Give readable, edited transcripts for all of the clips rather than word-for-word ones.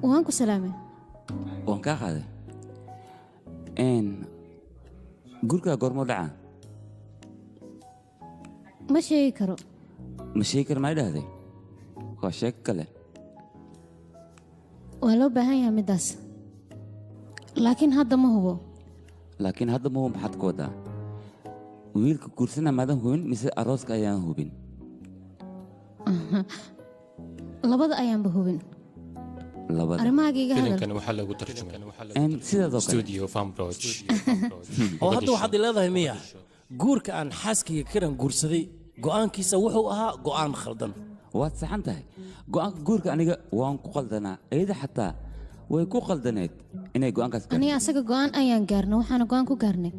Waan ku salaamay. Waan kaa qaaday. Gurigaa goormoo dhacaa? Ma sheegi karo. Ma sheegi kara maa dhahday? Waa sheeko kale. Waa loo baahan yahay middaas, laakiin hadda ma hubo. Laakiin hadda ma hubo maxaad ka wadaa? Wiilka guursana maadan hubin mise arooska ayaan hubin? Labada ayaanba hubin. Labada. Arrimahaaga iga hadal. Filimkan waxaa lagu tarjumay Sidaadoo kale. Studio Farmbroj. Oo hadda waxaad leedahay miya guurka aan xaaskayga Kiran guursaday go'aankiisa wuxuu ahaa go'aan khaldan? Waad saxan tahay. Go'aanka guurka aniga waan ku qaldanaa, iyada xataa way ku qaldaneed inay go'aankaas gaarto. Aniga asaga go'aan ayaan gaarnay, waxaana go'aan ku gaarnay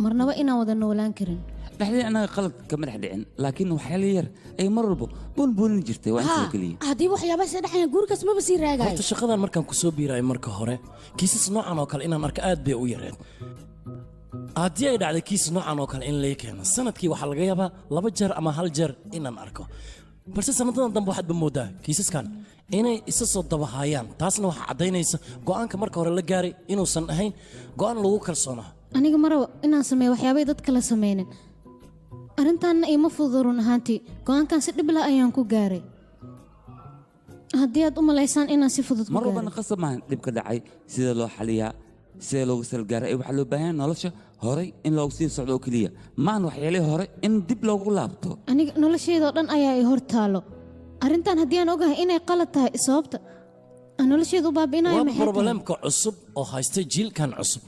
marnaba inaan wada noolaan karin. Dhexdii annaga qalad kama dhex dhicin, laakiin waxyaala yar ay mar walba buunbuunin jirtay, waa intaasoo keliya. Haddii waxyaabahaas dhexayaan, guurkaas maba sii raagayo. Horta shaqadan markaan ku soo biiraayo marka hore, kiisas noocan oo kale inaan arko aad bay u yareed. Haddii ay dhacday kiis noocan oo kale in lay keeno, sanadkii waxaa laga yaabaa laba jeer ama hal jeer inaan arko, balse sanadadan dambe waxaadba moodaa kiisaskan inay isa soo dabahayaan. Taasna waxaa caddaynaysa go'aanka marka hore la gaaray inuusan ahayn go'aan lagu kalsoonaa. Aniga ma rabo inaan sameeyo waxyaabay dad kale sameynin. Arrintaanna iima fududo run ahaantii. Go'aankan si dhib lah ayaan ku gaaray, haddii aad u malaysaan inaan si fudud ku Mar walbana gaaray. qasab maahan dhibka dhacay sida loo xaliyaa, sida loogu salgaaray ee waxaa loo baahan yahay nolosha horay in loogu sii socdo oo keliya, maahan waxyaalihii hore in dib loogu laabto. Aniga noloshayda oo dhan ayaa i hor taalo. Arrintan haddii aan ogahay inay qalad tahay, sababta aan noloshayda u baabi'inayo Waa maxay tahay? problemka cusub oo haysta jiilkan cusub.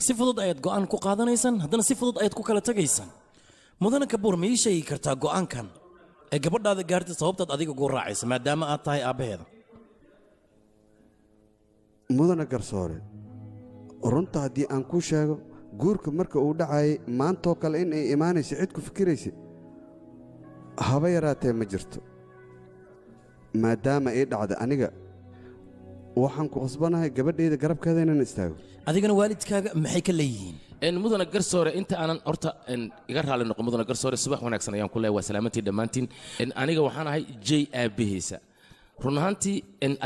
Si fudud ayaad go'aan ku qaadanaysaan, haddana si fudud ayaad ku kala tegaysaan. Mudane Kabuur, ma ii sheegi kartaa go'aankan ee gabadhaada gaartay sababtaad adiga ugu raacaysa, maadaama aad tahay aabbaheeda? Mudane garsoore, runta haddii aan kuu sheego, guurka marka uu dhacayay maantoo kale in ay imaanayso cid ku fikiraysa haba yaraatee ma jirto. Maadaama ii dhacda, aniga waxaan ku khasbanahay gabadhayda garabkeeda inaan istaago. Adigana waalidkaaga maxay ka leeyihiin? Mudane garsoore, inta aanan horta iga raali noqon, mudane garsoore, subax wanaagsan ayaan ku leeyahay. Waa salaamantiin dhammaantiin. Aniga waxaan ahay J aabbihiisa. Run ahaantii,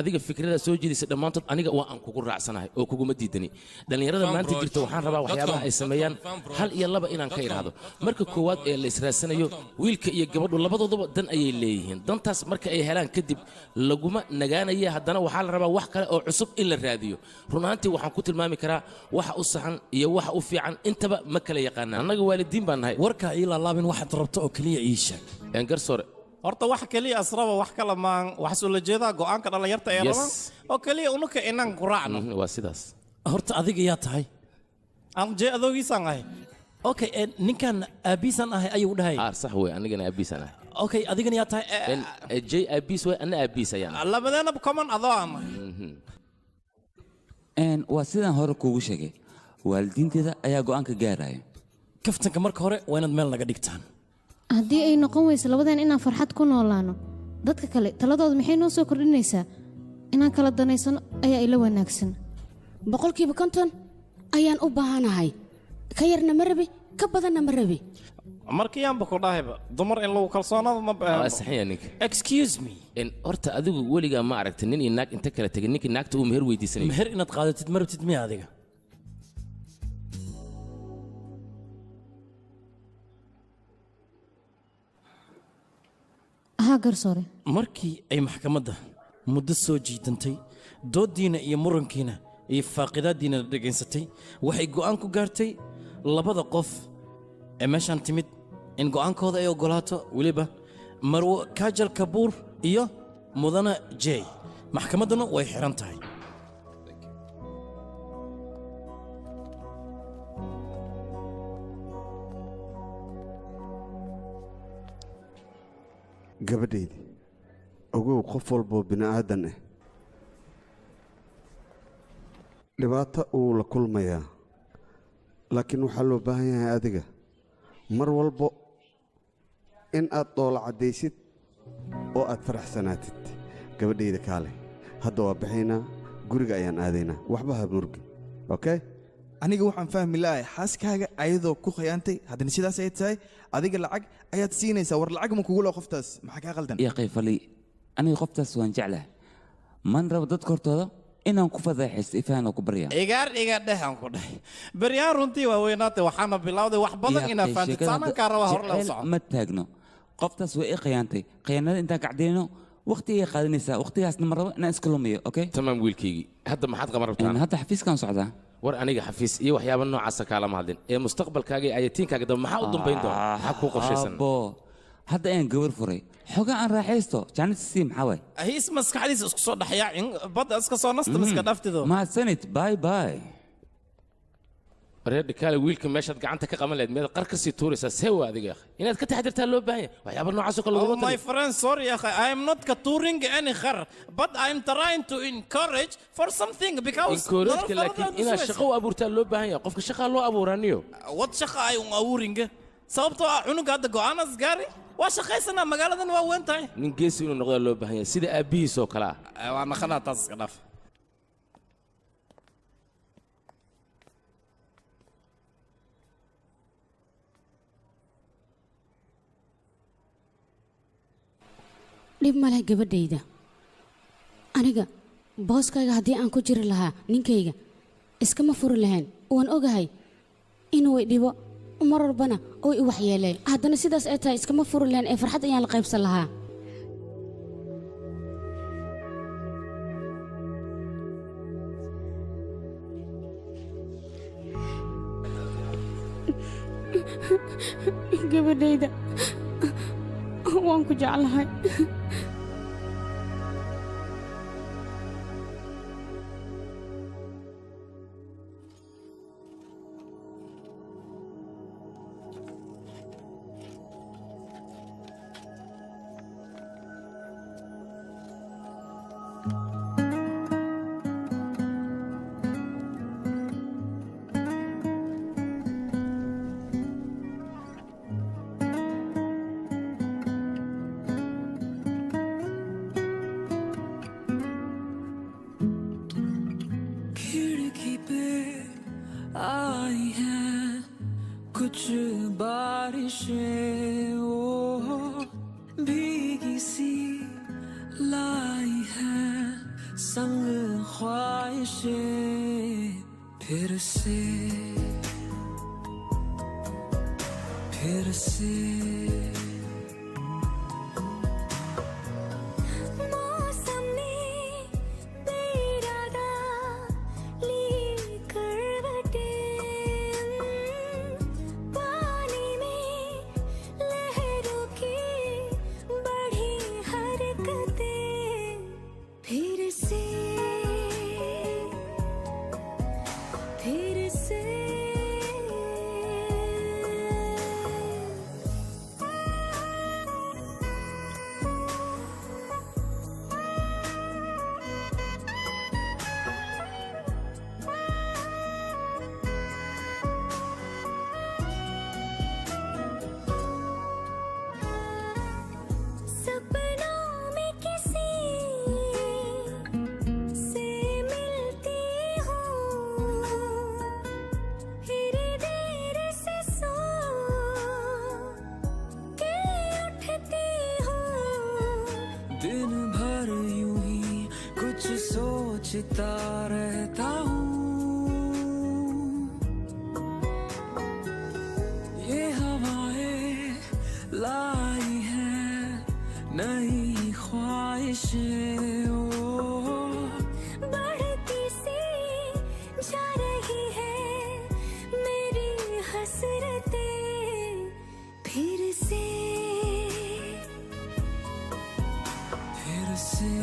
adiga fikrada soo jeedisa dhammaantood aniga waa aan kugu raacsanahay oo kuguma diidani. Dhallinyarada maanta jirta waxaan rabaa waxyaabaha ay sameeyaan hal iyo laba inaan ka idhaahdo. Marka koowaad ee la israadsanayo, wiilka iyo gabadhu labadooduba dan ayay leeyihiin. Dantaas marka ay helaan kadib laguma nagaanaya, haddana waxaa la rabaa wax kale oo cusub in la raadiyo. Run ahaantii waxaan ku tilmaami karaa waxa u saxan iyo waxa u fiican intaba ma kala yaqaanaan. Annaga waalidiin baan nahay. Warkaa ii laalaabin, waxaad rabto oo keliya ii sheeg. Garsoore. Horta wax keliya asraba wax kala maan, waxaasoo la jeedaa go'aanka dhallinyarta ee rabaan oo keliya unuka inaan ku raacno. Waa sidaas. Horta adiga yaa tahay? Aan jee adoogiisaan ahay. Okay, ninkan aabbiisaan ahay ayuu dhahay. Sax wey, anigana aabbiisaan ahay. Okay, adigana yaa tahay? J aabbiis wey, anna aabbiis ayaan ahay. Labadeena common adoo ama. Waa sidaan hore kuugu sheegay, waalidiinteeda ayaa go'aanka gaaraya. Kaftanka marka hore waa inaad meel naga dhigtaan. Haddii ay noqon weyso labadeen inaan farxad ku noolaano, dadka kale taladooda maxay noo soo kordhinaysaa? Inaan kala danaysano ayaa ila wanaagsan. 50% ayaan u baahanahay. Ka yarna ma rabi, ka badanna ma rabi. Markiyaanba ku dhahayba dumar in lagu kalsoonaado ma Waa saxan ninka. Excuse me. Horta adigu weligaa ma aragtay nin iyo naag inta kala tegay, ninkii naagta uu meher weydiisanayo? Meher inaad qaadatid ma rabtid miya adiga? Haa, garsoore. Markii ay maxkamadda muddo soo jiidantay, dooddiina iyo murankiina iyo faaqidaaddiina la dhegaysatay, waxay go'aan ku gaartay labada qof ee meeshaan timid in go'aankooda ay oggolaato, weliba marwo Kajal Kabuur iyo mudane Jey. Maxkamadduna way xihan tahay. Gabadhaydii, ogow, qof walboo bini'aadan ah dhibaato uu la kulmayaa, laakiin waxaa loo baahan yahay adiga mar walbo in aad dhoola caddaysid oo aad faraxsanaatid. Gabadhayda, kaale, hadda waa baxaynaa, guriga ayaan aadaynaa. Waxba ha murgin, okay? Aniga waxaan fahmi lahay, xaaskaaga ayadoo ku khiyaantay, haddana sidaas ay tahay adiga lacag ayaad siinaysaa. War lacag ma kugu loo qoftaas? Maxaa kaa qaldan? Yaa qayfali, Aniga qoftaas waan jeclahay, man rabo dadka hortooda inaan ku fadeexaysto. Ifaan oo ku baryaa. Igaar iga dheh aan ku dhahay, beryaan runtii waa weynaatay, waxaana bilowday wax badan inaa fahamtid. Saanankaa raba hor loo soco. Ma taagno. Qoftaas way i khiyaantay. Khiyaanada intaan kacdayno waqti ayay qaadanaysaa, waqtigaasna ma rabo inaan iska lumiyo. Okay. Tamaam wiilkaygii, hadda maxaad qaban rabtaan? Hadda xafiiskaan socdaa. War aniga xafiis iyo waxyaaba noocaasa kaalama hadlin ee mustaqbalkaaga iyo ayatiinkaaga dambe maxaa u dambayn doona? Maxaa kuu qorshaysan? Abo, hadda ayaan gabar furay, xogaa aan raaxaysto, jaanis sii. Maxaa waay? Hiis maskaxdiisa isku soo dhexyaacin, badda iska soo nasta, miska dhaftido. Mahadsanid, bye bye. Reer dhikaale, wiilka meeshaad gacanta ka qaban lahayd miyaad qar ka sii tuuraysaa? See waa adiga akhi, inaad ka taxadirtaa loo baahan yahay waxyaaba noocaasoo kale Oh, laguma my taliyo. friend, sorry, akhi. I am not katuring any khar, but I am trying to encourage for something because Encourage-ka, laakiin inaad shaqo u abuurtaa loo baahan yahay. Qofka shaqaa loo abuuraa niyo. Wad shaqa ay un abuuringa, sababtoo ah cunuga hadda go'aanas gaari waa shaqaysanaa, magaaladan waa weyn tahay. Nin geesi inuu noqdaa loo baahan yahay, sida aabbihiis oo kale ah. Waa naqanaa, taas iska dhaaf. Dhib ma leh gabadhayda. Aniga booskayga haddii aan ku jiri lahaa, ninkayga iskama furi lahayn. Waan ogahay inuu i dhibo mar walbana oo i waxyeeleey, haddana sidaas ay tahay iskama furi lahayn ee farxad ayaan la qaybsan lahaa. Gabadhayda, waan ku jeclahay. खिड़की पे आई है कुछ बारिशें, वो भीगी सी लाई है संग ख्वाहिशें। फिर से, फिर से। मौसम ने बेइरादा ली करवटें, पानी में लहरों की बढ़ी हरकतें। फिर से, फिर से। सपनों में किसी से मिलती हूँ, फिर देर से सो के उठती हूँ। दिन भर यूं ही कुछ सोचता रहता हूँ, ये हवाएं लाई है नई ख्वाहिशें, ओ बढ़ती सी जा रही है मेरी हसरतें। फिर से, फिर से।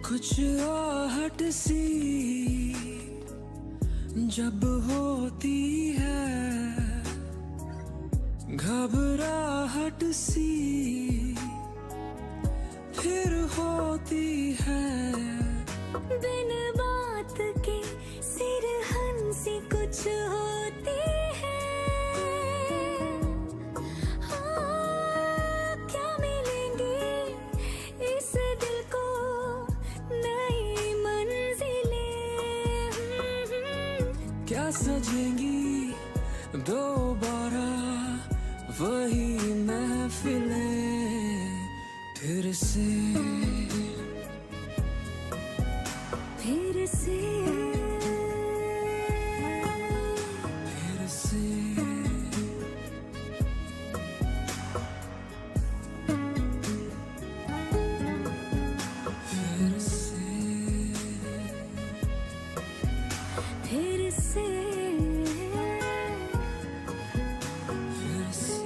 कुछ आहट सी जब होती है, घबराहट सी फिर फिर होती है। बिन बात के सिरहन सी कुछ होती है। हाँ, क्या मिलेंगे इस दिल को नई मंजिलें। क्या सजेंगी दोबारा वही महफिलें फिर से, फिर से, फिर से। फिर से, फिर से, फिर से।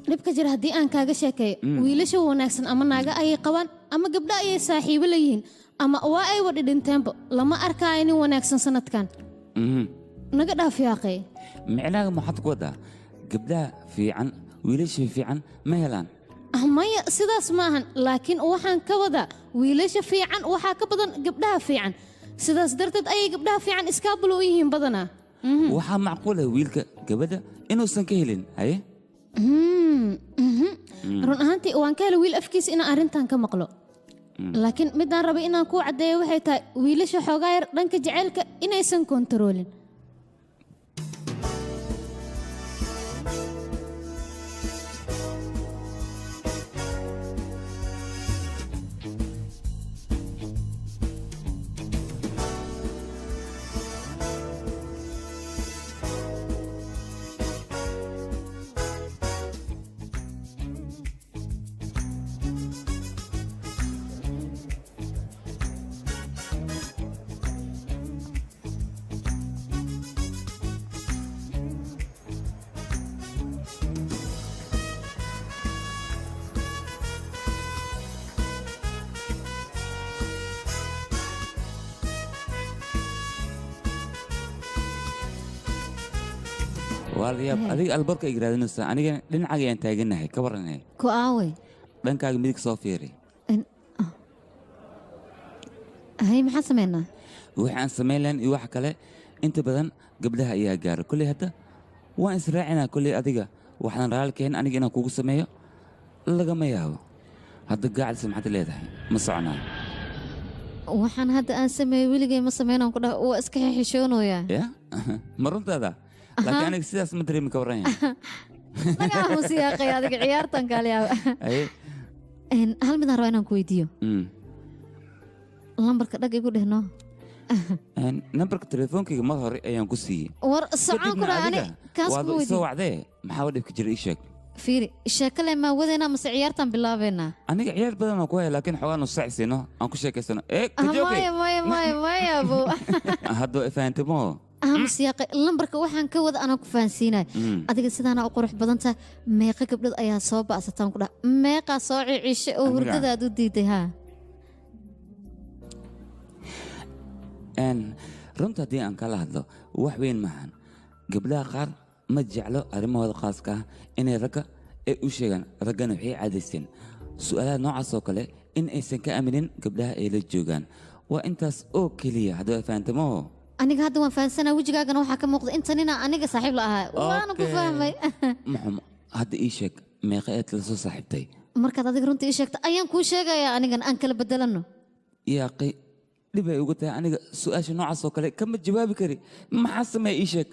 Dhibka jira haddii aan kaaga sheekeeyo, wiilasha wanaagsan ama naaga ayay qabaan ama gabdho ayay saaxiibo leeyihiin ama waa ay wadhi dhinteenba, lama arkaayo nin wanaagsan sanadkan. Naga dhaaf yaaqee. Micnaha maxaad ku wadaa gabdhaha fiican wiilasha fiican ma helaan? Maya, sidaas ma ahan, laakiin waxaan ka wadaa wiilasha fiican waxaa ka badan gabdhaha fiican, sidaas darteed ayay gabdhaha fiican iskaabulo u yihiin badanaa. Waxaa macquul ah wiilka gabadha inuusan ka helin haye. Run ahaantii waan ka helay wiil afkiisa inaan arrintan ka maqlo, laakiin midaan rabay inaan kuu caddeeyo waxay tahay wiilasha xoogaa yar dhanka jaceylka inaysan kontaroolin. Waa la yaab, adiga albarka ay raadinaysaa, anigana dhinacaaga ayaan taaganahay, ka waranay. Ku aaway? Dhankaaga midig soo fiiri. Hay, maxaan samaynaa? Wixii aan samayn lahayn iyo wax kale inta badan gabdhaha ayaa gaara. Kolley hadda waan israacinaa, kolley adiga waxaan raali kahayn aniga inaan kugu sameeyo lagama yaabo. Hadda gaacalisa maxaad leedahay, ma soconaa? Waxaan hadda aan sameeyey weligay ma sameynaan ku dhaha, waa iska xishoonayaa. Ya, ma runtaada? Laakiin aniga sidaas ma dareemi, ka warran yahay. Naga aamusi yaaqay, adiga ciyaartan kaaliyaaba. Haye. Hal midaan rabaa inaan ku weydiiyo. Lambarka dhag igu dhehno. Nambarka telefoonkayga mar hore ayaan ku siiyey. War socon ku Kadibna dhaha ani adiga kaas waad kuma isoo weydiin. Wacdee, maxaa dhibka jira, ii sheeg. Fiiri, sheeko le maa wadeynaa mase ciyaartan bilaabeynaa? Aniga ciyaar badan aan ku haya, laakiin xoogaa nus saac siino aan ku sheekaysano ee kajoogay. Maya maya maya maya abow. Hadda waa ifahantay moo? Aamus yaaqay, lambarka waxaan ka wada anaa ku fahansiinaya. Adiga sidaana u qurux badan tahay, meeqa gabdhood ayaa soo ba'sataan ku dhaha, meeqaa soo cicishay oo Aniga? Hurdadaad u diiday haa. Runta haddii aan kala hadlo, wax weyn maahan. Gabdhaha qaar ma jeclo arrimahooda khaaska ah inay ragga ay u sheegaan, raggana waxay caadaysteen su'aalaha noocaas oo kale in aysan ka aaminin gabdhaha ay la joogaan. Waa intaas oo keliya, hadda waa fahantay maho? Aniga hadda waan fahansanaa, wejigaagana waxaa ka muuqda inta nina aniga saaxiib la ahaa, waana ku Okay. fahmay. Maxum, hadda ii sheeg meeqa eed la soo saaxiibtay? Markaad adiga runta ii sheegta ayaan kuu sheegayaa, anigan aan kala bedelanno. Yaaqi, dhib ay ugu tahay aniga su'aasha noocaas oo kale kama jawaabi kari. Maxaa sameeya, ii sheeg.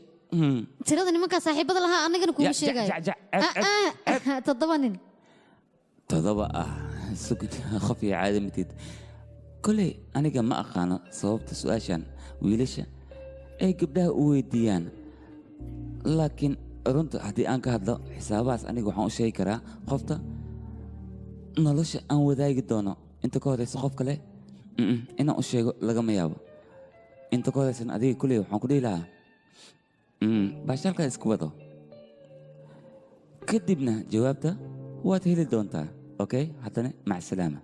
Tirada nimankaa saaxiibada lahaa anigana kuuma Ya, ja, sheegayo. ja, ja, ceeb, ceeb, 7 nin. 7 ah, sugid qof iyo caadi matid. Koley aniga ma aqaano sababta su'aashan wiilasha ay gabdhaha u weydiiyaan, laakiin runta haddii aan ka hadlo, xisaabahaas aniga waxaan u sheegi karaa qofta nolosha aan wadaagi doono. Inta ka horeysa qof kale inaan u sheego lagama yaabo. Inta ka horeysan adiga kuley waxaan ku dhihi lahaa baashaalkaa isku wado, kadibna jawaabta waad heli doontaa. Okay, haddana mac salaama.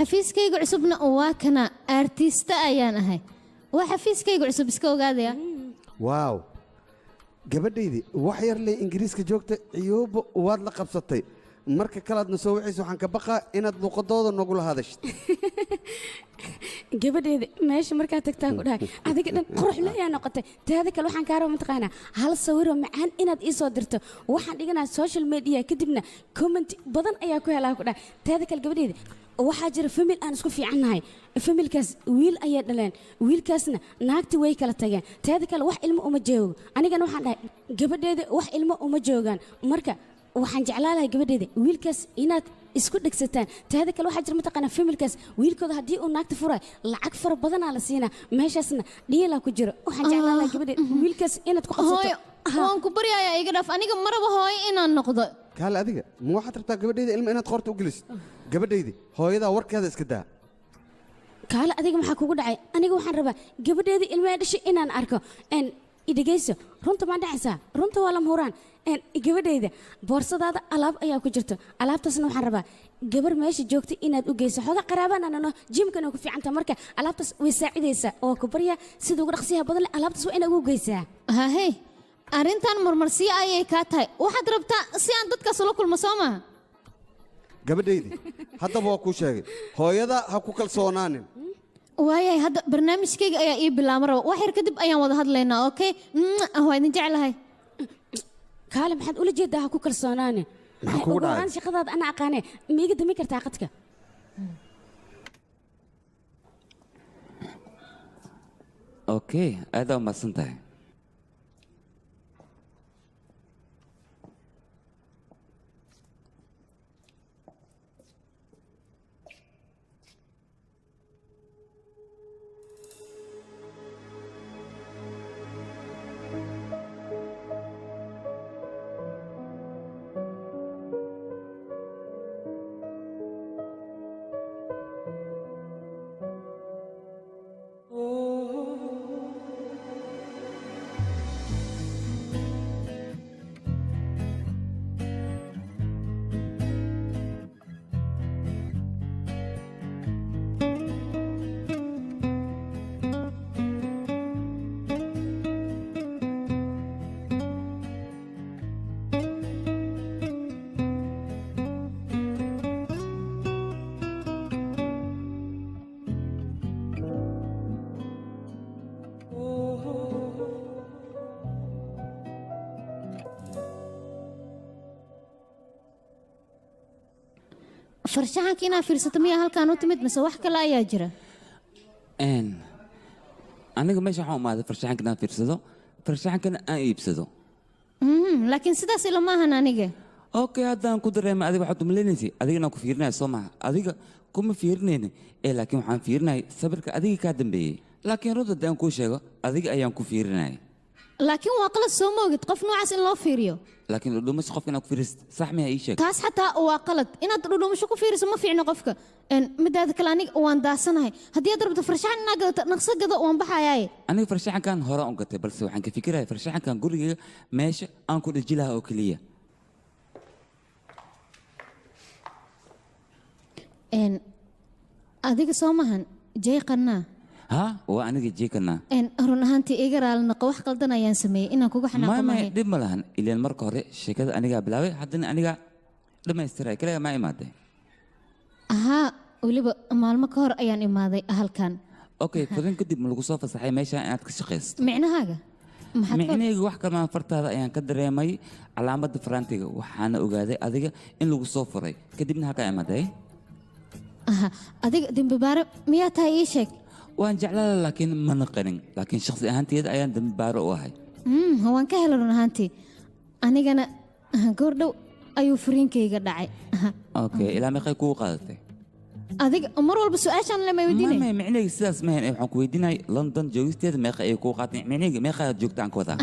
Xafiiskayga cusubna waa kana, artista ayaan ahay. Waa xafiiskayga cusub, iska ogaadaya. Waaw, gabadhaydii wax yar leh Ingiriiska joogta ciyooba waad la qabsatay. Marka kalaadna soo wiciis waxaan ka baqaa inaad luuqadooda nogula hadashid. Gabadheeda, meesha markaa tagtaan ku dhahay adiga dhan qurux leeyaa noqotay. Taada kale waxaan kaa raba mataqaanaa hal sawiroo macaan inaad ii soo dirto. Waxaan dhiganaa social media, kadibna comment badan ayaa ku helaa ku dhahay. Taada kale gabadheeda, waxaa jira family aan isku fiicannahay. Familkaas wiil ayay dhaleen, wiilkaasna naagti way kala tageen. Taada kale wax ilmo uma joogo. Anigana waxaan dhahay gabadheeda wax ilmo uma joogaan, marka waxaan jeclaa lahay gabadheeda wiilkaas inaad isku dhegsataan. Taada kale waxaa jira mataqaanaa familkaas wiilkooda haddii uu naagta furaay lacag fara badanaa la siinaa, meeshaasna dhiilaa ku jiro. Waxaan jeclaa lahay gabadheeda wiilkaas inaad ku qabsato. Hooyo, waan ku baryayaa, iga dhaaf. Aniga maraba hooyo inaan noqdo. Kaale, adiga ma waxaad rabtaa gabadhayda ilma inaad qoorta u gelisid? Gabadhaydi, hooyadaa warkeeda iska daa. Kaale, adiga maxaa kugu dhacay? Aniga waxaan rabaa gabadheeda ilmaha dhashay inaan arko. En idhegayso, runta maan dhacaysaa, runta waa lama huraan. En gabadheyda, boorsadaada alaab ayaa ku jirto. Alaabtaasna waxaan rabaa gabar meesha joogta inaad u geyso. Xooga qaraabaan anano jimkana ku fiicanta, marka alaabtaas way saacidaysaa oo ku baryaa sida ugu dhaqsiyaha badan leh alaabtaas waa inaad ugu geysaa. Hahey, arrintan marmarsiyo ayay kaa tahay. Waxaad rabtaa si aan dadkaas ula kulmo, soo maaha? Gabadhaydi, haddaba waa kuu sheegay, hooyada ha ku kalsoonaanin. Waayahay, hadda barnaamijkayga ayaa ii bilaama raba. Wax yar kadib ayaan wada hadlaynaa. Okay, waa idin jeclahay. Kaale, maxaad ula jeedaa ha ku kalsoonaane? Maxaa kugu Ugu dhacay? horaan shaqadaada ana aqaane, ma iga dami kartaa qadka? Okay, aad aa umahadsan tahay. Farshaxanka inaad fiirsato miyaa halkaan u timid, mise wax kale ayaa jira? Aniga meesha waxaan umaaday farshaxanka inaan fiirsado, farshaxankana aan iibsado. Laakiin sidaas ila maahan aniga. Okay, haddaan ku dareemay adiga waxaad umalaynaysa adiga inaan ku fiirinaya, soo maha? Adiga kuma fiirinayni ee, laakiin waxaan fiirinayay sawirka adiga kaa dambeeyey. Laakiin runta haddii aan kuu sheego, adiga ayaan ku fiirinayay. Laakiin waa qalad, soo moogid, qof noocaas in loo fiiriyo. Laakiin dhudhumasho qofka inaad ku fiirisid sax miya? Ii sheeg. Taas xataa waa qalad. Inaad dhudhumasho ku fiiriso ma fiicno qofka. Midaada kale aniga waan daasanahay. Haddii aad rabto farshaxan inaad gadato, naqso gado, waan baxayaaye. Aniga farshaxankan hore un gatay, balse waxaan ka fikiraya farshaxankan gurigayga meesha aan ku dheji lahaa oo keliya. Adiga soo mahan Jay Qannaa? Ha, waa aniga Jeekana. Run ahaantii iga raali noqo, wax qaldan ayaan sameeyey. Inaan kugu xanaaqo maya. maahayn. Dhib ma lahan, ilaan marka hore sheekada anigaa bilaabay, haddana anigaa dhammaystiray. Kaliya maa imaaday? Ahaa, weliba maalmo ka hor ayaan imaaday halkan. Okay, fadin kadib ma lagu soo fasaxay meesha inaad ka shaqaysto? Micnahaaga maxaad ka Micnahayga wax kalmaan, fartaada ayaan ka dareemay calaamadda farantiga, waxaana ogaaday adiga in lagu soo furay, kadibna halkaa imaaday. Aha, adiga dembi baare miyaa tahay? Ii sheeg. Waan jeclaa laakiin ma naqanin, laakiin shakhsi ahaanteeda ayaan dembi baaro u ahay. Waan ka helay run ahaantii. Anigana goor dhow ayuu furiinkayga dhacay. Aha. Okay, ilaa meeqay kugu qaadatay? Adiga mar walba su-aashaan lama weydiinay. Maya, micnahayga sidaas mahayn ee waxaan ku weydiinay London joogisteeda meeqa ay kugu qaadatay. Micnahayga meeqa aad joogta aan ka wadaa.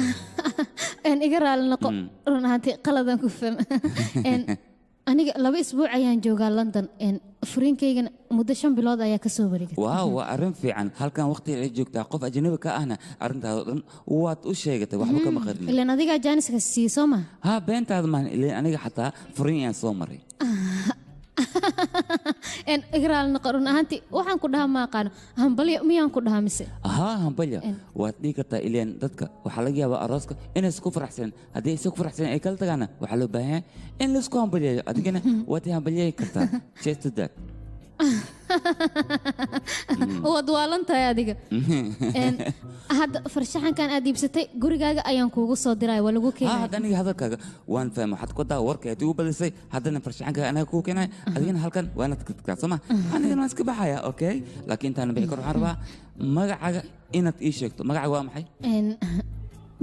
Iga raali noqo. Run ahaantii qaladan ku faham. Aniga 2 isbuuc ayaan joogaa London. Furiinkaygana muddo 5 bilood ayaa kasoo wareegay. Waaw, waa arrin fiican. Halkan waqtiga ay joogtaa qof ajnabi ka ahna arrintaada dhan waad u sheegatay, waxba kama qarin. Ilaan adigaa jaaniska siiye, soo ma? Ha, beentaada maahan, ileen aniga xataa furin ayaan soo maray. En igraal noqo, run ahaantii waxaan ku dhahaa ma aqaano. Hambalyo miyaan ku dhahaa mise? Haa, hambalya waad dhihi kartaa. Ileen dadka waxaa laga yaabaa arooska inay isku faraxsaneen. Haddii ay isku faraxsaneen ay kala tagaana, waxaa loo baahan yahay in laisku hambalyeeyo. Adigana waad i hambalyeeyi kartaa. Cheers to that. Waad waalan tahay adiga. Hadda farshaxankan aad iibsatay gurigaaga ayaan kuugu soo diraya, waa lagu keenaya. Hadda aniga hadalkaaga waan fahmay. Waxaad ku daa warka aad igu badisay. Haddana farshaxankaaga anaga kuu keenaya, adigana halkan waa inaad ka tagtaa, soo ma? Anigana waan iska baxaya. Okay, laakiin intaana bixi kor waxaan rabaa magacaaga inaad ii sheegto. Magacaaga waa maxay?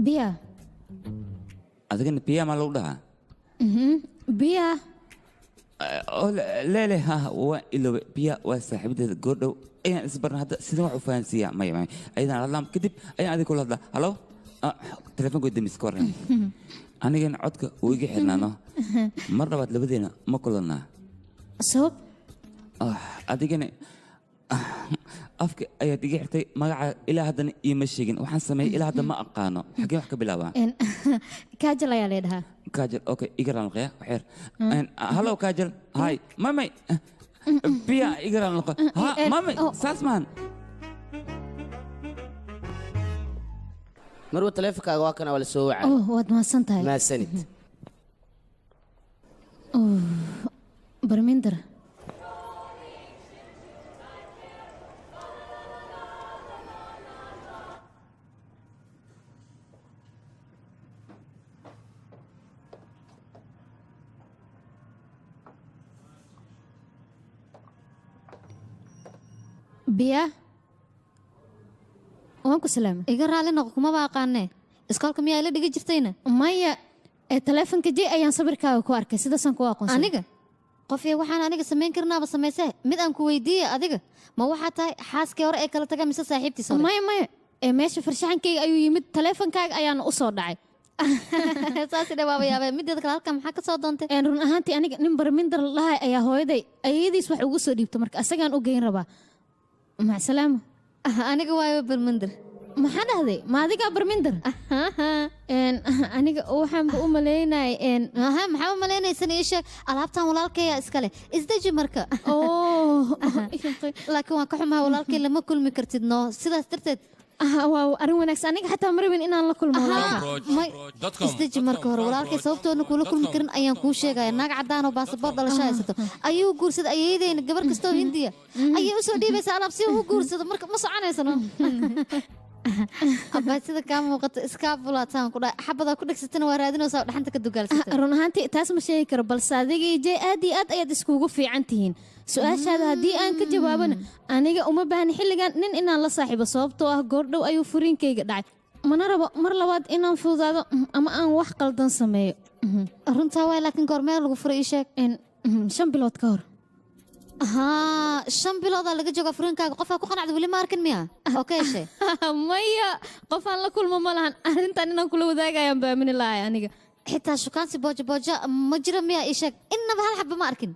Biya. Adigana biya maa lagu dhahaa? Biya. Oo leele, ha, waa iloobe. Biya waa saaxiibadeeda. Goordhow ayaan isbarna. Hadda sidaan wax u fahansiiyaa? Maya, maya, ayadaan hadlaa, kadib ayaan adiga kula hadlaa. Halo, telefoonka demis ka warran. Anigana codka wuu iga xirnaano. Mar labaad labadeena ma kulanaa? Sabab? Adigana afka ayaad iga xirtay. Magaca ilaa haddana iima sheegin. Waxaan sameeyey ilaa hadda ma aqaano. Xaggeen wax ka bilaabaa? Kaajal ayaa leedhahaa. Kaajal, okay, iga raanqaya waxyar. Hallo Kaajal, hi. May, may, biya, iga raanqo. Ha, mamay, saas maahan. Marwa, taleefonkaaga waa kana, waa la soo wacay. Oh, waad mahadsan tahay. Mahadsanid. Oh, Barminder. Biya, waan ku salaamay. Iga raali noqo, kumaba aqaanee. Iskoolka miyaa ila dhigi jirtayna? Maya, ee taleefonka Jay ayaan sawirkaaga ku arkay, sidaasaan ku aqoonsaday. Aniga qofee waxaan aniga samayn karnaaba samaysee. Mid aan ku weydiiye, adiga ma waxaa tahay xaaskii hore ee kala taga mise saaxiibtiis hore? Maya, maya, ee meesha farshaxankayga ayuu yimid, taleefonkaaga ayaana u soo dhacay. Saasi dhe, waaba yaabee. Mideeda kale, halkan maxaa ka soo doontay? Run ahaantii aniga nin Barminder la dhahay ayaa hooyaday ayadiis wax ugu soo dhiibta, marka asagaan u geyn rabaa. Macsalaama. Aniga waayo Barminder. Maxaa dhahday? Ma adigaa Barminder? Aniga waxaanba u malaynayay Aha, maxaa u malaynaysan? Ii sheeg. Alaabtan walaalkaya iskale, isdeji marka. Laakiin waan ka xumahay, walaalkay lama kulmi kartid noo, sidaas darteed. Waa arrin wanaagsan, aniga xataa ma rabin inaan la kulmo. Isdeji marka hore. Walaalkay sababtoona kuula kulmi karin ayaan kuu sheegaya. Naag caddaan oo baasaboor dhalasho haysato ayuu guursaday. Ayeeyadeyna gabar kastoo Hindiya ayay usoo dhiibaysaa alaab si uu u guursado, marka ma soconaysano. Abaa, sida kaa muuqato iskaa bulaataan ku dhahay, xabadaa ku dhegsatana waa raadinaysaa oo dhaxanta ka dugaalsata. Run ahaantii taas ma sheegi karo, balse adiga iyo Jay aad iyo aad ayaad iskugu fiican tihiin. Su-aashaada haddii aan ka jawaabana, aniga uma baahni xilligan nin inaan la saaxiibo, sababtoo ah goordhow ayuu furiinkayga dhacay, mana rabo mar labaad inaan fududaado ama aan wax qaldan sameeyo. Runtaa waay, laakiin goormee lagu furay, ii sheeg? 5 bilood ka hor. Haa, 5 biloodaa laga joogaa furiinkaaga. Qofaa ku qanacda weli ma arkin miya oo ka heshay? Maya, qofaan la kulmo ma lahan. Arrintan inaan kula wadaagayaan baamini lahay aniga. Xitaa shukaansi boojo boojo ma jiro miya? Ii sheeg, innaba hal xaba ma arkin?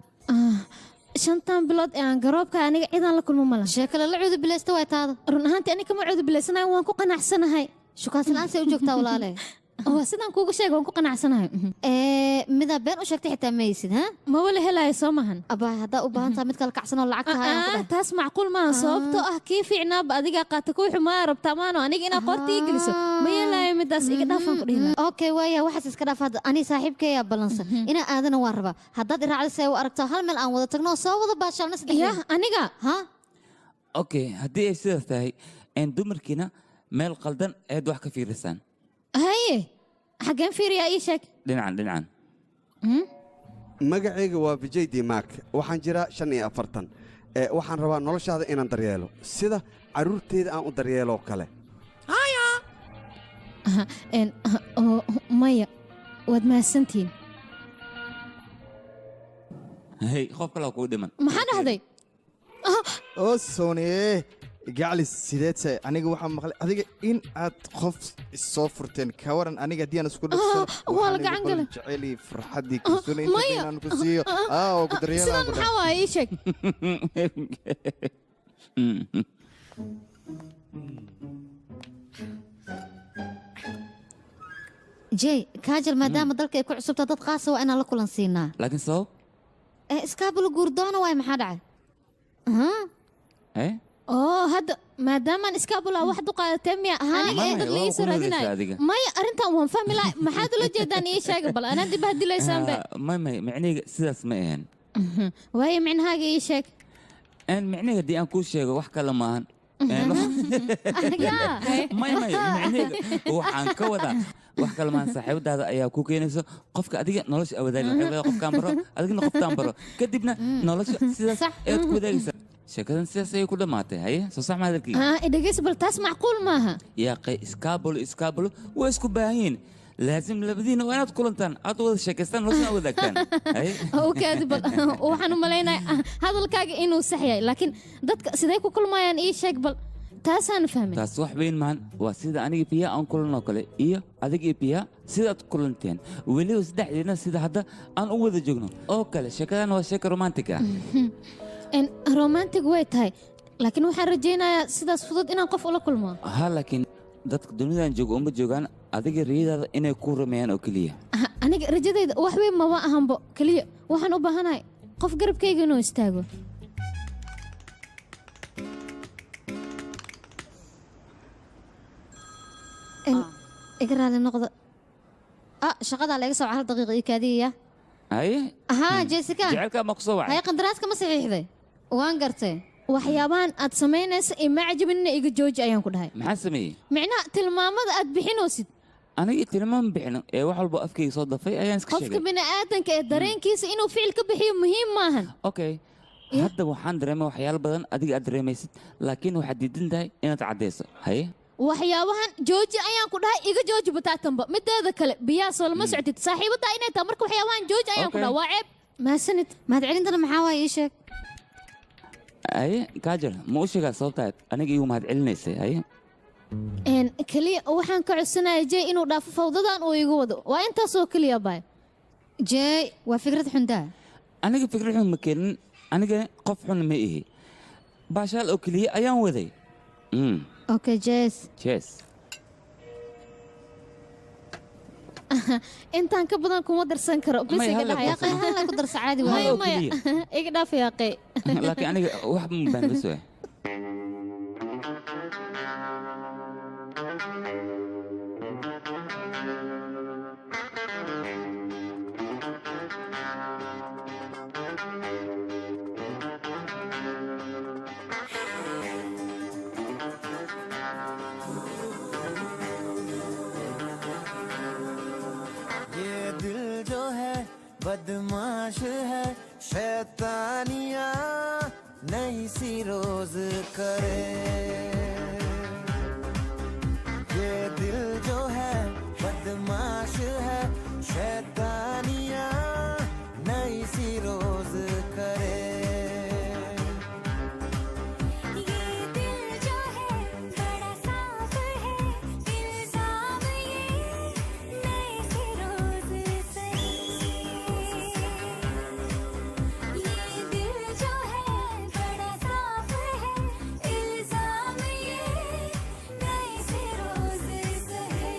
5tan bilood ee aan garoobka aniga cidaan la kulmo ma lahan. Sheekale la cuudu bilaysta waay taada. Run ahaantii aniga kama cuudu bilaysanahay, waan ku qanacsanahay. Shukaansi la'aan say u joogtaa, walaale? Waa sidaan kuugu sheega, waan ku qanacsanahay. Midaa been u sheegtay xitaa ma haysid ha? Maba la helaayo, soo mahan? Abaa, haddaa u baahan tahay mid kala kacsan oo lacag tahay ayaan ku dhahay. Taas macquul maaha, sababtoo ah kii fiicnaaba adigaa qaata, kuwii xumaa rabtaa maano aniga inaa qoorta ii geliso ma yeelaayo. Midaas iga dhaafaan ku dhihi lahaa. Okay, waaya, waxaas iska dhaaf. Hadda ani saaxiibkeeyaa ballansan inaa aadana waan rabaa. Haddaad iraacda si ay u aragto, hal meel aan wada tagno oo soo wada baashaalna saddex. Yah, aniga? Ha. Okay, haddii ay sidaas tahay, dumarkiina meel qaldan ayaad wax ka fiirisaan. Haye, xaggeen fiiriyaa? Ii sheeg. Dhinacan, dhinacan. Magacayga waa Vijay Dimak, waxaan jiraa 45. Waxaan rabaa noloshaada inaan daryeelo sida carruurteyda aan u daryeeloo kale. Maya, waad mahadsantihiin. Hey, qof kale kuu dhiman. Maxaa dhahday? Oo Soniye gaclis, sideed tahay? Aniga waxaan maqlay adiga in aad qof issoo furteen. Ka waran aniga haddii aan isku dhafsano? Waa la gacan galay. Jeceli farxaddii, kalsooni inta Maya. inaan ku siiyo oo ku daryeelaan Sidan ku maxaa waaye? Ii sheeg. Jay, Kaajal maadaama dalka ay ku cusubta, dad qaasa waa inaan la kulan siinaa. Laakiin sabab? Iskaabul guurdoona waay, maxaa dhacay? Eh? Oo hadda maadaamaan iskaabulaa wax du qaadatee miya aniga Maya, ee dad waa la ii soo ku nugaysaa raadinayo? Adiga. Maya, arrintan waan fahmi lahay. Maxaad ula jeedaan? Ii sheega bal, anaa dib hadilaysaanbe. Ah, may, micnihayga sidaas ma ahan. Waayo, micnahaaga ii sheeg. Micnihayga haddii aan kuu sheego, wax kale maahan. Yaa. May, micnihayga waxaan ka wadaa wax kale maahan, saaxiibadaada ayaa ku keenayso qofka adiga nolosha wadaagi. Waxay leedahay qofkaan baro, adigna qoftaan baro, kadibna nolosha sidaas ayaad ku wadaagaysaa. Sheekadan sidaas ayay ku dhammaatay. Haye, soo sax ma hadalkii? Haa, dhegeysa bal, taas macquul maaha. Yaaqay, iskaabulo iskaabulo waa isku baahan yihiin. Laasim labadiina waa inaad kulantaan, aad wada sheekaystaan, nolosha aad wadaagtaan. Haye. Okaadi bal, waxaan u malaynayaa hadalkaaga inuu sax yahay, laakiin dadka sidee ku kulmayaan? Ii sheeg bal, taasaan fahmin. Taas wax weyn maahan. Waa sida aniga biya aan kulanoo kale iyo adig iyo biya sidaad kulanteen, weliba saddexdeedna sida hadda aan u wada joogno oo kale. Sheekadan waa sheeka romantic ah. Romantic way tahay, laakiin waxaan rajaynayaa sidaas fudud inaan qof ula kulmo. Ha, laakiin dadka dunidan jooga uma joogaan adiga riyadaada inay ku rumeeyaan oo keliya. Aniga rajadayda wax weyn maba ahanbo, keliya waxaan u baahanahay qof garabkayga inuu istaago. Iga raali noqda. Ah, shaqadaa laga soo hal daqiiqa ii kaadiyaya. Haye. Ahaa, Jessica. Jecelkaa ma ku soo wacay? Haye, qandaraaska ma saxiixday? Waan gartay. Waxyaabahan aad samaynaysa ima cajabinina, iga jooji ayaan ku dhahay. Maxaa sameeyey? Micnaha tilmaamada aad bixinaysid. Aniga tilmaam bixino ee wax walba afkayga soo dafay ayaan iska Qofka sheegay. bini'aadanka ee dareenkiisa inuu ficil ka bixiyo muhiim maahan. Okay, hadda waxaan dareemay waxyaalo badan adiga aad dareemaysid, laakiin waxaad diidan tahay inaad caddayso. Haye. Waxyaabahan jooji ayaan ku dhahay, iga jooji bataatanba. Mideeda kale, biyaha soo lama socotid saaxiibadaa inay tahay, marka waxyaabahan jooji ayaan ku Okay. dhahay, waa ceeb. Mahadsanid. Mahadcelintana maxaa waaye? Ii sheeg. Haye, Kaajar, ma u sheegaa sababta aniga igu mahad celinaysay? Haye. Keliya waxaan ka codsanaya Jay inuu dhaafo fawdadan uu igu wado, waa intaasoo keliya baay. Jay, waa fikrad xundaa. Aniga fikrad xun ma keenin, aniga qof xun ma ihi, baashaal oo keliya ayaan waday. Okay, Jess. Cheers. Intaan ka badan kuma darsan karo bis. Maya, Iga hal dhaaf. ku darsan. Hal ku darsa, caadi. Maya. Hal oo Maya. keliya. Iga dhaaf yaaqay. Laakiin aniga wax ma baan bas waay. ये दिल जो है बदमाश है, शैतानिया नई सी रोज करे। ये दिल जो है बदमाश है, शैतानिया नई सी रोज करे। ये दिल जो है बड़ा साफ है, इल्जाम ये नए से रोज सही। ये दिल जो है बड़ा साफ है, इल्जाम ये नए से रोज सही।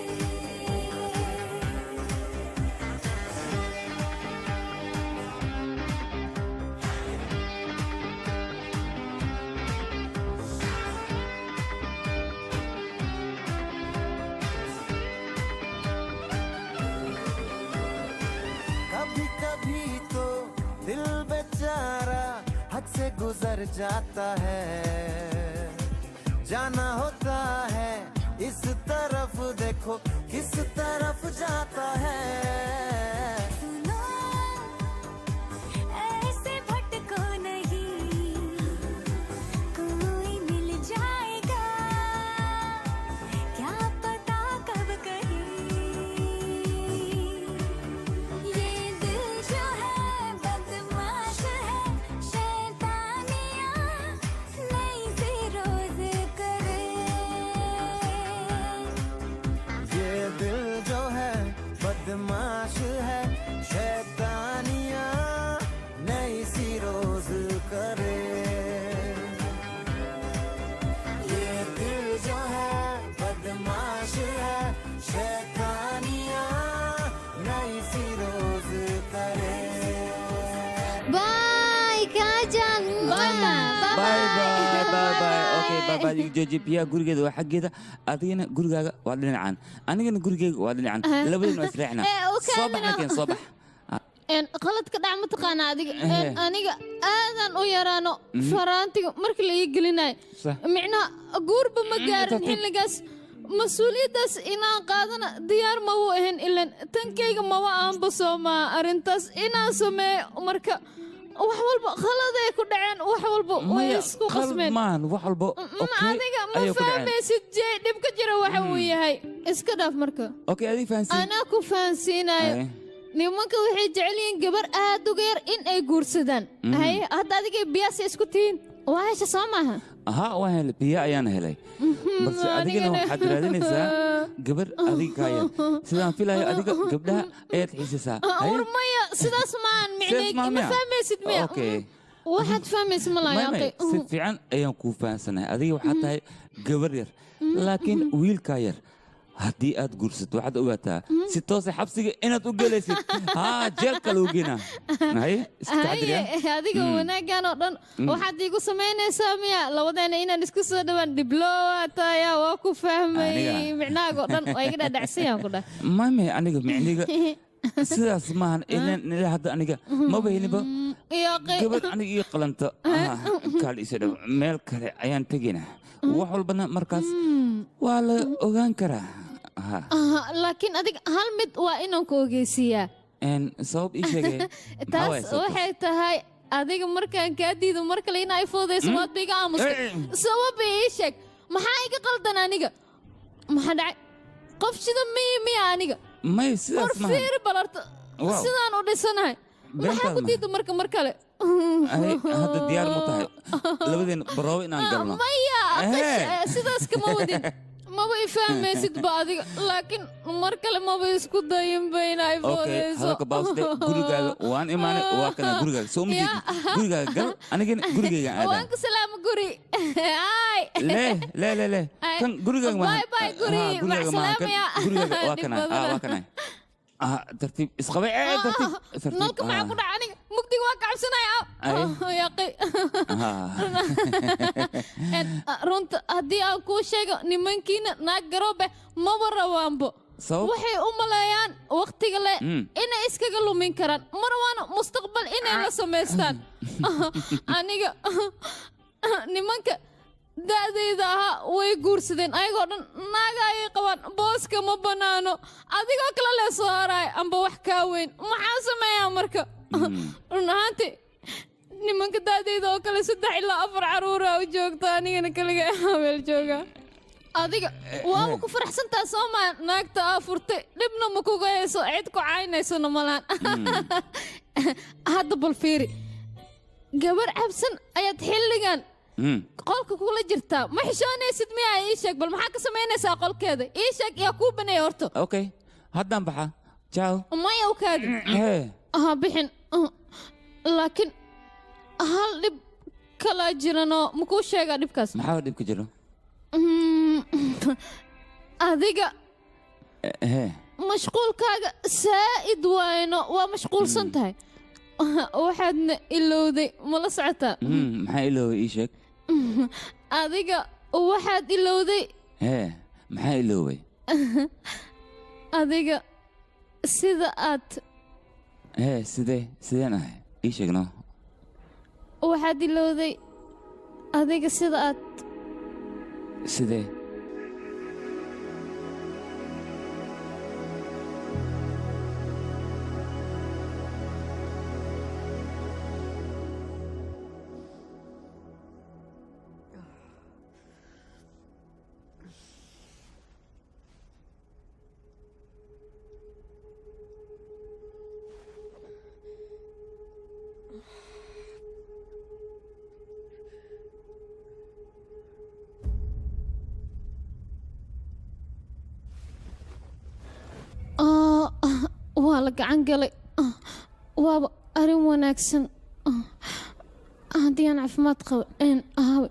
कभी कभी तो दिल बेचारा हद से गुजर जाता है, जाना होता है इस तरफ, देखो किस तरफ जाता है। सुनो, ऐसे भटको नहीं, कोई मिल जाएगा, क्या पता कब कहीं। ये दिल जो है बदमाश है, शैतानिया नई सी रोज करे। ये दिल जो है बदमाश Baad iga jooji. Biyaha gurigeeda waa xaggeeda, adigana gurigaaga waa dhinacan, anigana gurigeyga waa dhinacan, labadina waa israacna. Eh, u Soo bax. kaadina. Nakeen soo bax. Qaladka dhac ma taqaanaa adiga? Eh. Aniga aadan u yaraano faraantiga marka la ii gelinayo. Micnaha guurba ma gaarin. Tartiib. Xilligaas mas-uuliyaddaas inaan qaadana diyaar mawu ahayn, ilan tankayga maba aanba soomaa arrintaas inaan sameeyo. Marka wax walba khaladay ku dhaceen, wax walba way Maya, isku qalad qasmeen. Maahan wax walba. Ma Okay, adiga ma ayay ku dhaceen. fahmaysid jey dhibka jira waxa uu yahay. Iska dhaaf marka. Okay, adiga fahansiin. Anaa ku fahansiinayo. Haye. Nimanka waxay jecel yihiin gabar aad uga yar in ay guursadaan. Haye, hadda adiga biyaasa isku tihiin, waa hesha soo maaha? Haa, waan helay, biyo ayaan helay, balse adigana Anigana. waxaad raadinaysaa gabar adiga kaa yar, sidaan filayo. Adiga gabdhaha ayaad xiisaysaa. Haye? War maya, sidaas maan micnay. Sidaas maan Ma miya? fahmaysid miya? Okay. Waxaad fahmaysid ma May, may, layaaqay. si fiican ayaan kuu fahansanahay. Adiga waxaad tahay gabar yar, laakiin wiilkaa yar haddii aad guursato, waxaad ogaataa si toosa xabsiga inaad u gelaysid. Haa, jeelka lagu geenaa. Haye, iska taxadir ya. Haye, adiga wanaaggan oo dhan waxaad iigu samaynaysaa miya labadeena inaan isku soo dhawaan? Dhibloowa taaya, waa ku fahmay. Aniga? Micnahaaga oo dhan waa iga dhadhacsanyaan ku dhah. May, aniga micniga sidaas maahan. Ilan ilaa hadda aniga maba helinba Yaaqay. gabadh aniga ii qalanta. Kaal iso dhow, meel kale ayaan tegaynaa, wax walbana markaas waa la ogaan karaa. Ha. Aha, laakiin adiga hal mid waa inaan ku ogeysiiyaa. Sabab ii sheegay. Maxaa Taas waaye sababta? waxay tahay, adiga markaan kaa diido mar kale in ay fududayso, waad ba iga aamustay. Sabab ii sheeg, maxaa iga qaldan aniga? Maxaa dhacay? Qof sida miyi miya aniga? May, War sidaas maahan. fiiri balarta. Wow. Sidaan u dhisanahay maxaa Beentaad ku maaha. diida marka mar kale? Ay, hadda diyaar ma tahay labadeen baroobo inaan galno? Maya. Eh. Sidaas kama wadin, maba i fahmaysid ba adiga, laakiin mar kale maba isku dayinba inay Okay, fududayso. hadalka baawsde. Gurigaaga waan imaanay, waa kana gurigaaga, soo ma jeedid? Gurigaaga gal, anigana gurigayga Waan aadaan. ku salaamo guri. Ay. Le le le le. Ay. Kan gurigaaga maahan. Bye bye guri. Ah, gurigaaga maahan. Kan Macsalaamaya. gurigaaga waa Dhib kana. badana. Ah, waa kana. Ah, tartiib isqabay. Eh, tartiib tartiib. Nalka maxaa ku dhaca? Aniga mugdiga waa ka cabsanaya. Ay. Yaqi. Ah. Runta haddii aan kuu sheego, nimankiina naag garoobe maba rabaanbo. Sabab? Waxay u maleeyaan waqtiga le inay iskaga lumin karaan, ma rabaano mustaqbal inay la samaystaan. Aniga nimanka da'dayda ahaa way guursadeen ayagoo dhan, naaga ayay qabaan, booska ma bannaano. Adigoo kale lee soo haraay amba wax kaa weyn. Maxaa sameeyaa marka? Run ahaantii nimanka da'dayda oo kale 3 ilaa 4 caruura u joogta, anigana kaliga meel jooga. Adiga waaba ku faraxsantaa soo maa? Naagta aa furtay dhibna ma kuga hayso, cid ku caynaysona malaan. Hadda bal fiiri, gabar cabsan ayaad xilligan qolka kula jirtaa, ma xishoonaysid miyaa? Ii sheeg bal, maxaa ka samaynaysaa qolkeeda? Ii sheeg, yaa kuu baneeya horta? Okay, haddaan baxa. Ciao. Maya, u kaadi. Hee. Ha bixin. Laakiin hal dhib kalaa jiranoo ma kuu sheegaa dhibkaas? Maxaa dhib ka jiro? Adiga Hee. mashquulkaaga saa'id waayno, waa mashquulsan tahay, waxaadna ilowday, ma la socotaa? Maxaa iloobay? Ii sheeg. Adiga waxaad ilowday. Hee, maxaa iloobay? Adiga sida aad Hee, sidee sideen ahay? Ii sheeg no. Waxaad ilowday adiga sida aad Sidee? Ah, waa la gacan galay. Ah, waaba arrin wanaagsan. Ah, haddii aan caafimaad qabo een ahaawe.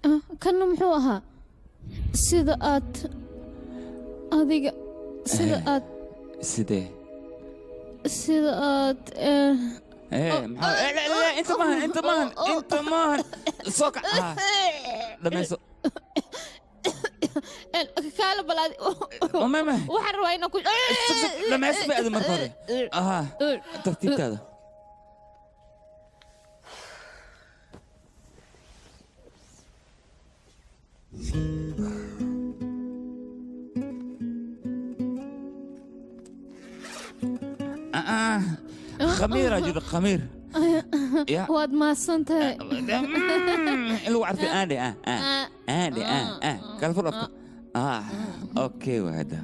Ah, kanna muxuu ahaa? Sida aad adiga sida aad Sidee? Sida aad Hee, maxaa? Eh, la, la, inta maahan, inta maahan, inta maahan. Soo kac. Ah, dhamayso. Kaala balaadi. Waxaan rabaa inaan ku dhamaysma aadi marka hore. Aha, tartiibtaada. Khamiir aa jiro, khamiir. Ya. Waad mahadsantahay. In lagu carfi aandhe aandhe kala fur afka. Okay, waa hadda.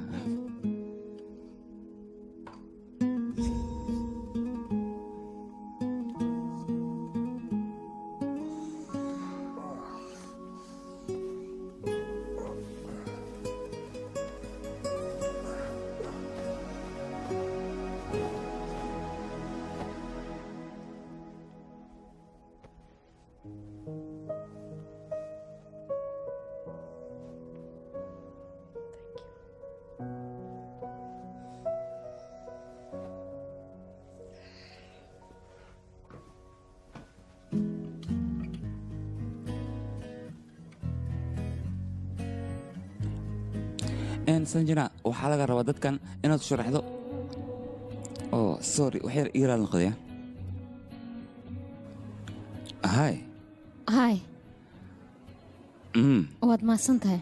Sanjana, waxaa laga rabaa dadkan inaad sharaxdo. Oh, sorry, wax yar iiraal noqdaya. Hi. Hi. Waad mahadsantahay.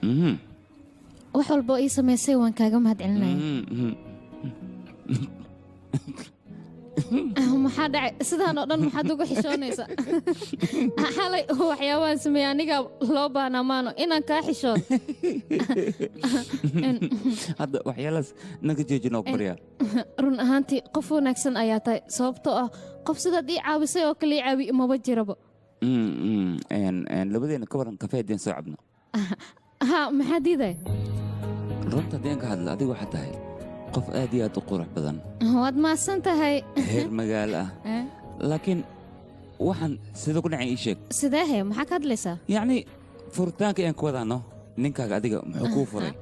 Wax walba oo ii samaysay waan kaaga mahadcelinaya. Maxaa dhacay? Sidaan oo dhan maxaad ugu xishoonaysaa? Xalay waxyaabahan sameeyey aniga loo baahnaa maano inaan kaa xishoodo. Hadda waxyaalahaas naga joojin oo baryaa. Run ahaantii qof wanaagsan ayaa tahay, sababtoo ah qof sidaad ii caawisay oo kale ii caawi maba jiraba. Labadeena ka waran kafee haddii aan soo cabno? Ha, maxaa diiday? Runta haddii aan ka hadlo, adiga waxaa tahay qof aad iyo aad u qurux badan. Waad mahadsan tahay. Heer magaalo ah. Laakiin waxaan sida ku dhacay ii sheeg. Sidee he? Maxaa ka hadlaysaa? Yacni furitaanka ayaan ku wadaano, ninkaaga adiga muxuu kuu furay?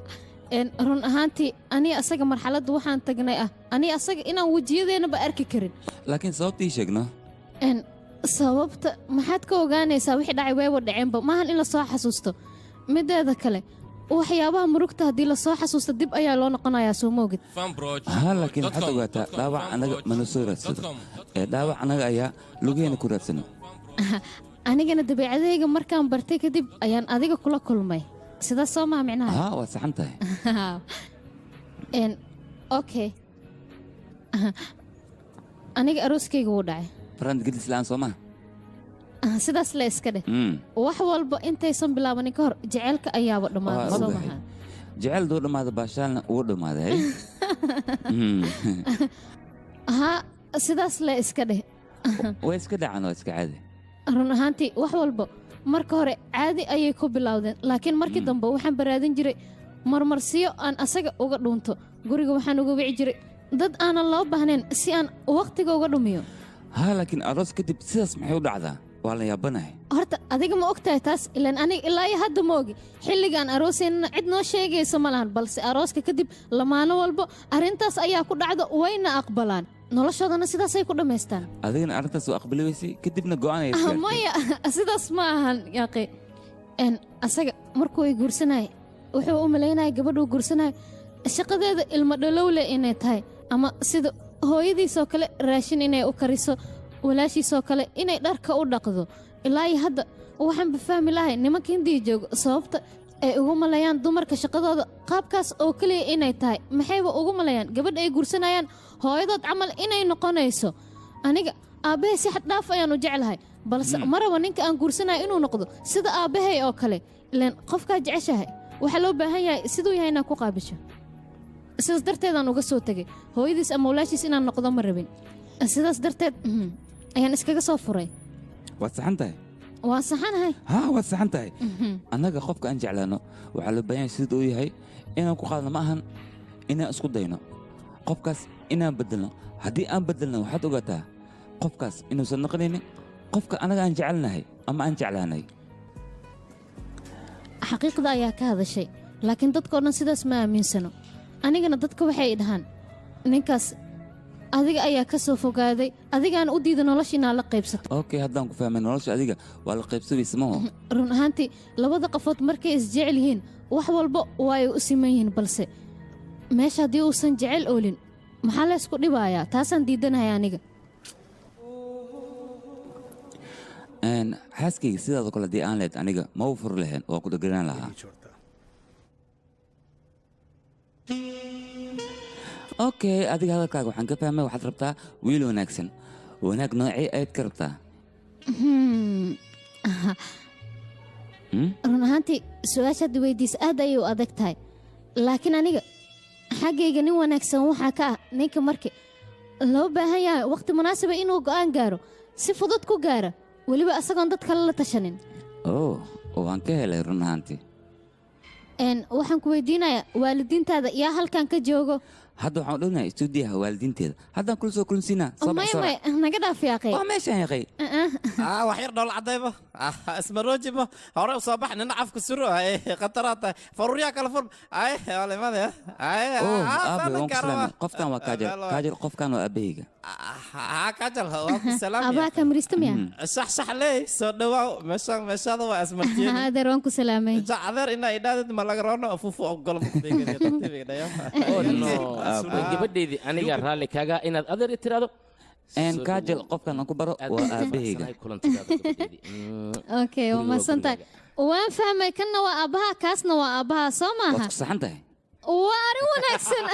Run ahaantii aniga asaga marxaladda waxaan tagnay ah aniga asaga inaan wejiyadeennaba arki karin. Laakiin sababta ii sheegno. Sababta maxaad ka ogaanaysaa? Wixii dhacay wayba dhaceenba, maahan in lasoo xasuusto. Mideeda kale, waxyaabaha murugta haddii lasoo xasuusto dib ayaa loo noqonayaa, soo moogid. Ha, laakiin waxaad ogaataa dhaawac anaga mana soo raadsado, ee dhaawac anaga ayaa lugaheena ku raadsano. Anigana dabeecadayga markaan bartay kadib ayaan adiga kula kulmay. Sidaas soo maha micnaha? Ha, waad saxan tahay. Okay, aniga arooskayga wuu dhacay. Farand gedis la'aan soo maha? Sidaas la iska dheh. Wax walba intaysan bilaabanin ka hor jaceylka ayaaba dhammaaday, soo maha? Jecel duu dhammaada, baashaalna wuu dhammaaday. Ha, sidaas la iska dheh. Way iska dhacaan, waa iska caadi. Run ahaantii wax walba marka hore caadi ayay ku bilowdeen, laakiin markii dambe waxaan baraadin jiray marmarsiyo aan asaga uga dhuunto. Guriga waxaan uga wici jiray dad aanan loo baahnayn si aan wakhtiga uga dhumiyo. Ha, laakiin aroos kadib sidaas maxay u dhacdaa? Waa la yaabanahay. Horta adiga ma ogtahay taas? Ilaan aniga ilaa iyo hadda ma ogi. Xilligaan aroosaynana cid noo sheegaysa ma lahan, balse arooska kadib lamaano walbo arrintaas ayaa ku dhacda, wayna aqbalaan, noloshoodana sidaasay ku dhammaystaan. Adigana arrintaas waa aqbali weysay, kadibna go'aan ayaad gaartay. Maya, sidaas ma ahan yaaqi. Asaga markuu i guursanayay wuxuu u malaynayay gabadhuu guursanayo shaqadeeda ilmo dhalowle inay tahay, ama sida hooyadiisoo kale raashin inay u kariso, walaashiisoo kale inay dharka u dhaqdo. Ilaa iyo hadda waxaanba fahmi lahay nimanka hindiya joogo sababta ay ugu malayaan dumarka shaqadooda qaabkaas oo keliya inay tahay. Maxayba ugu malayaan gabadha ay guursanayaan hooyadood camal inay noqonayso? Aniga aabbahay si xad dhaaf ayaan u jeclahay, balse ma rabo ninka aan guursanayo inuu noqdo sida aabbahay oo kale. Ilaan qofkaa jeceshahay waxaa loo baahan yahay siduu yahay inaan ku qaabisho. Sidaas darteedaan uga soo tegay hooyadiis ama walaashiis inaan noqdo ma rabin. Sidaas darteed ayaan iskaga soo furay. Waad saxan tahay. Waan saxanahay. Ha, waad saxan tahay. Annaga qofka aan jeclaano waxaa loo baahan yahay sida uu yahay inaan ku qaadno, ma ahan inaan isku dayno qofkaas inaan bedelno. Haddii aan bedelno waxaad ogaataa qofkaas inuusan noqonaynin qofka annaga aan jecelnahay ama aan jeclaanay. Xaqiiqda ayaa ka hadashay, laakiin dadka oo dhan sidaas ma aaminsano. Anigana dadka waxay dhahaan ninkaas adiga ayaa ka soo fogaaday, adigaana u diida nolosha inaad la qaybsato. Okay, haddaan ku fahmay, nolosha adiga waa la qaybsabaysa maho? Run ahaantii labada qofood markay isjecel yihiin Wax walba waa ay u siman yihiin, balse meesha haddii uusan jecel oolin maxaa la isku dhibayaa? Taasaan diidanahay aniga. Xaaskayga sidaadoo kale haddii aan lehed aniga ma u furi lahayn, waa ku dheganaan lahaa. Okay, adiga hadalkaaga waxaan ka fahmay waxaad rabtaa wiil wanaagsan. Wanaag noocee ayaad ka rabtaa? Run ahaantii su-aashaad weydiis aad ayay u adag tahay, laakiin aniga xaggayga nin wanaagsan waxaa ka ah ninka markii loo baahan yahay waqti munaasiba inuu go'aan gaaro si fudud ku gaara, weliba asagoon dad kale la tashanin. Oh, waan ka helay run ahaantii. Waxaan ku weydiinayaa waalidiintaada yaa halkan ka joogo? Hadda waxaan dhownahay istuudiyaha waalidiinteeda, haddaan kula soo kulansiinaa. Soo bax, Maya soo maya, naga dhaaf yaaqay. Waa meeshaan yaqay. Wax yar dhool cadayba, ismaroojiba hore u soo bax, nina afka suro, ay khataraad tahay, faruuryaha kala fur, ay walimada ay. Oh, aabe, waan ku salaamay. Qofkan waa Kaajal. Kaajal, qofkan waa aabahayga. Ha, Kaajal, waa ku salaamaya. Abaa kamirista miya? Sax sax leey, soo dhawaaw, meeshaan meeshaada waa ismartiyeen. Adeer, waan ku salaamay. Adeer inaa idhaadid ma laga roono fufu ogol. Oh no, gabadheydii, aniga raalli kaaga inaad adeer i tiraahdo. Kaajal, qofkan aan ku baro waa aabahayga. Okay, waa mahadsantahay, waan fahmay. Kanna waa aabbaha, kaasna waa aabbaha, soo maaha? Waad ku saxan tahay. Waa arrin wanaagsan.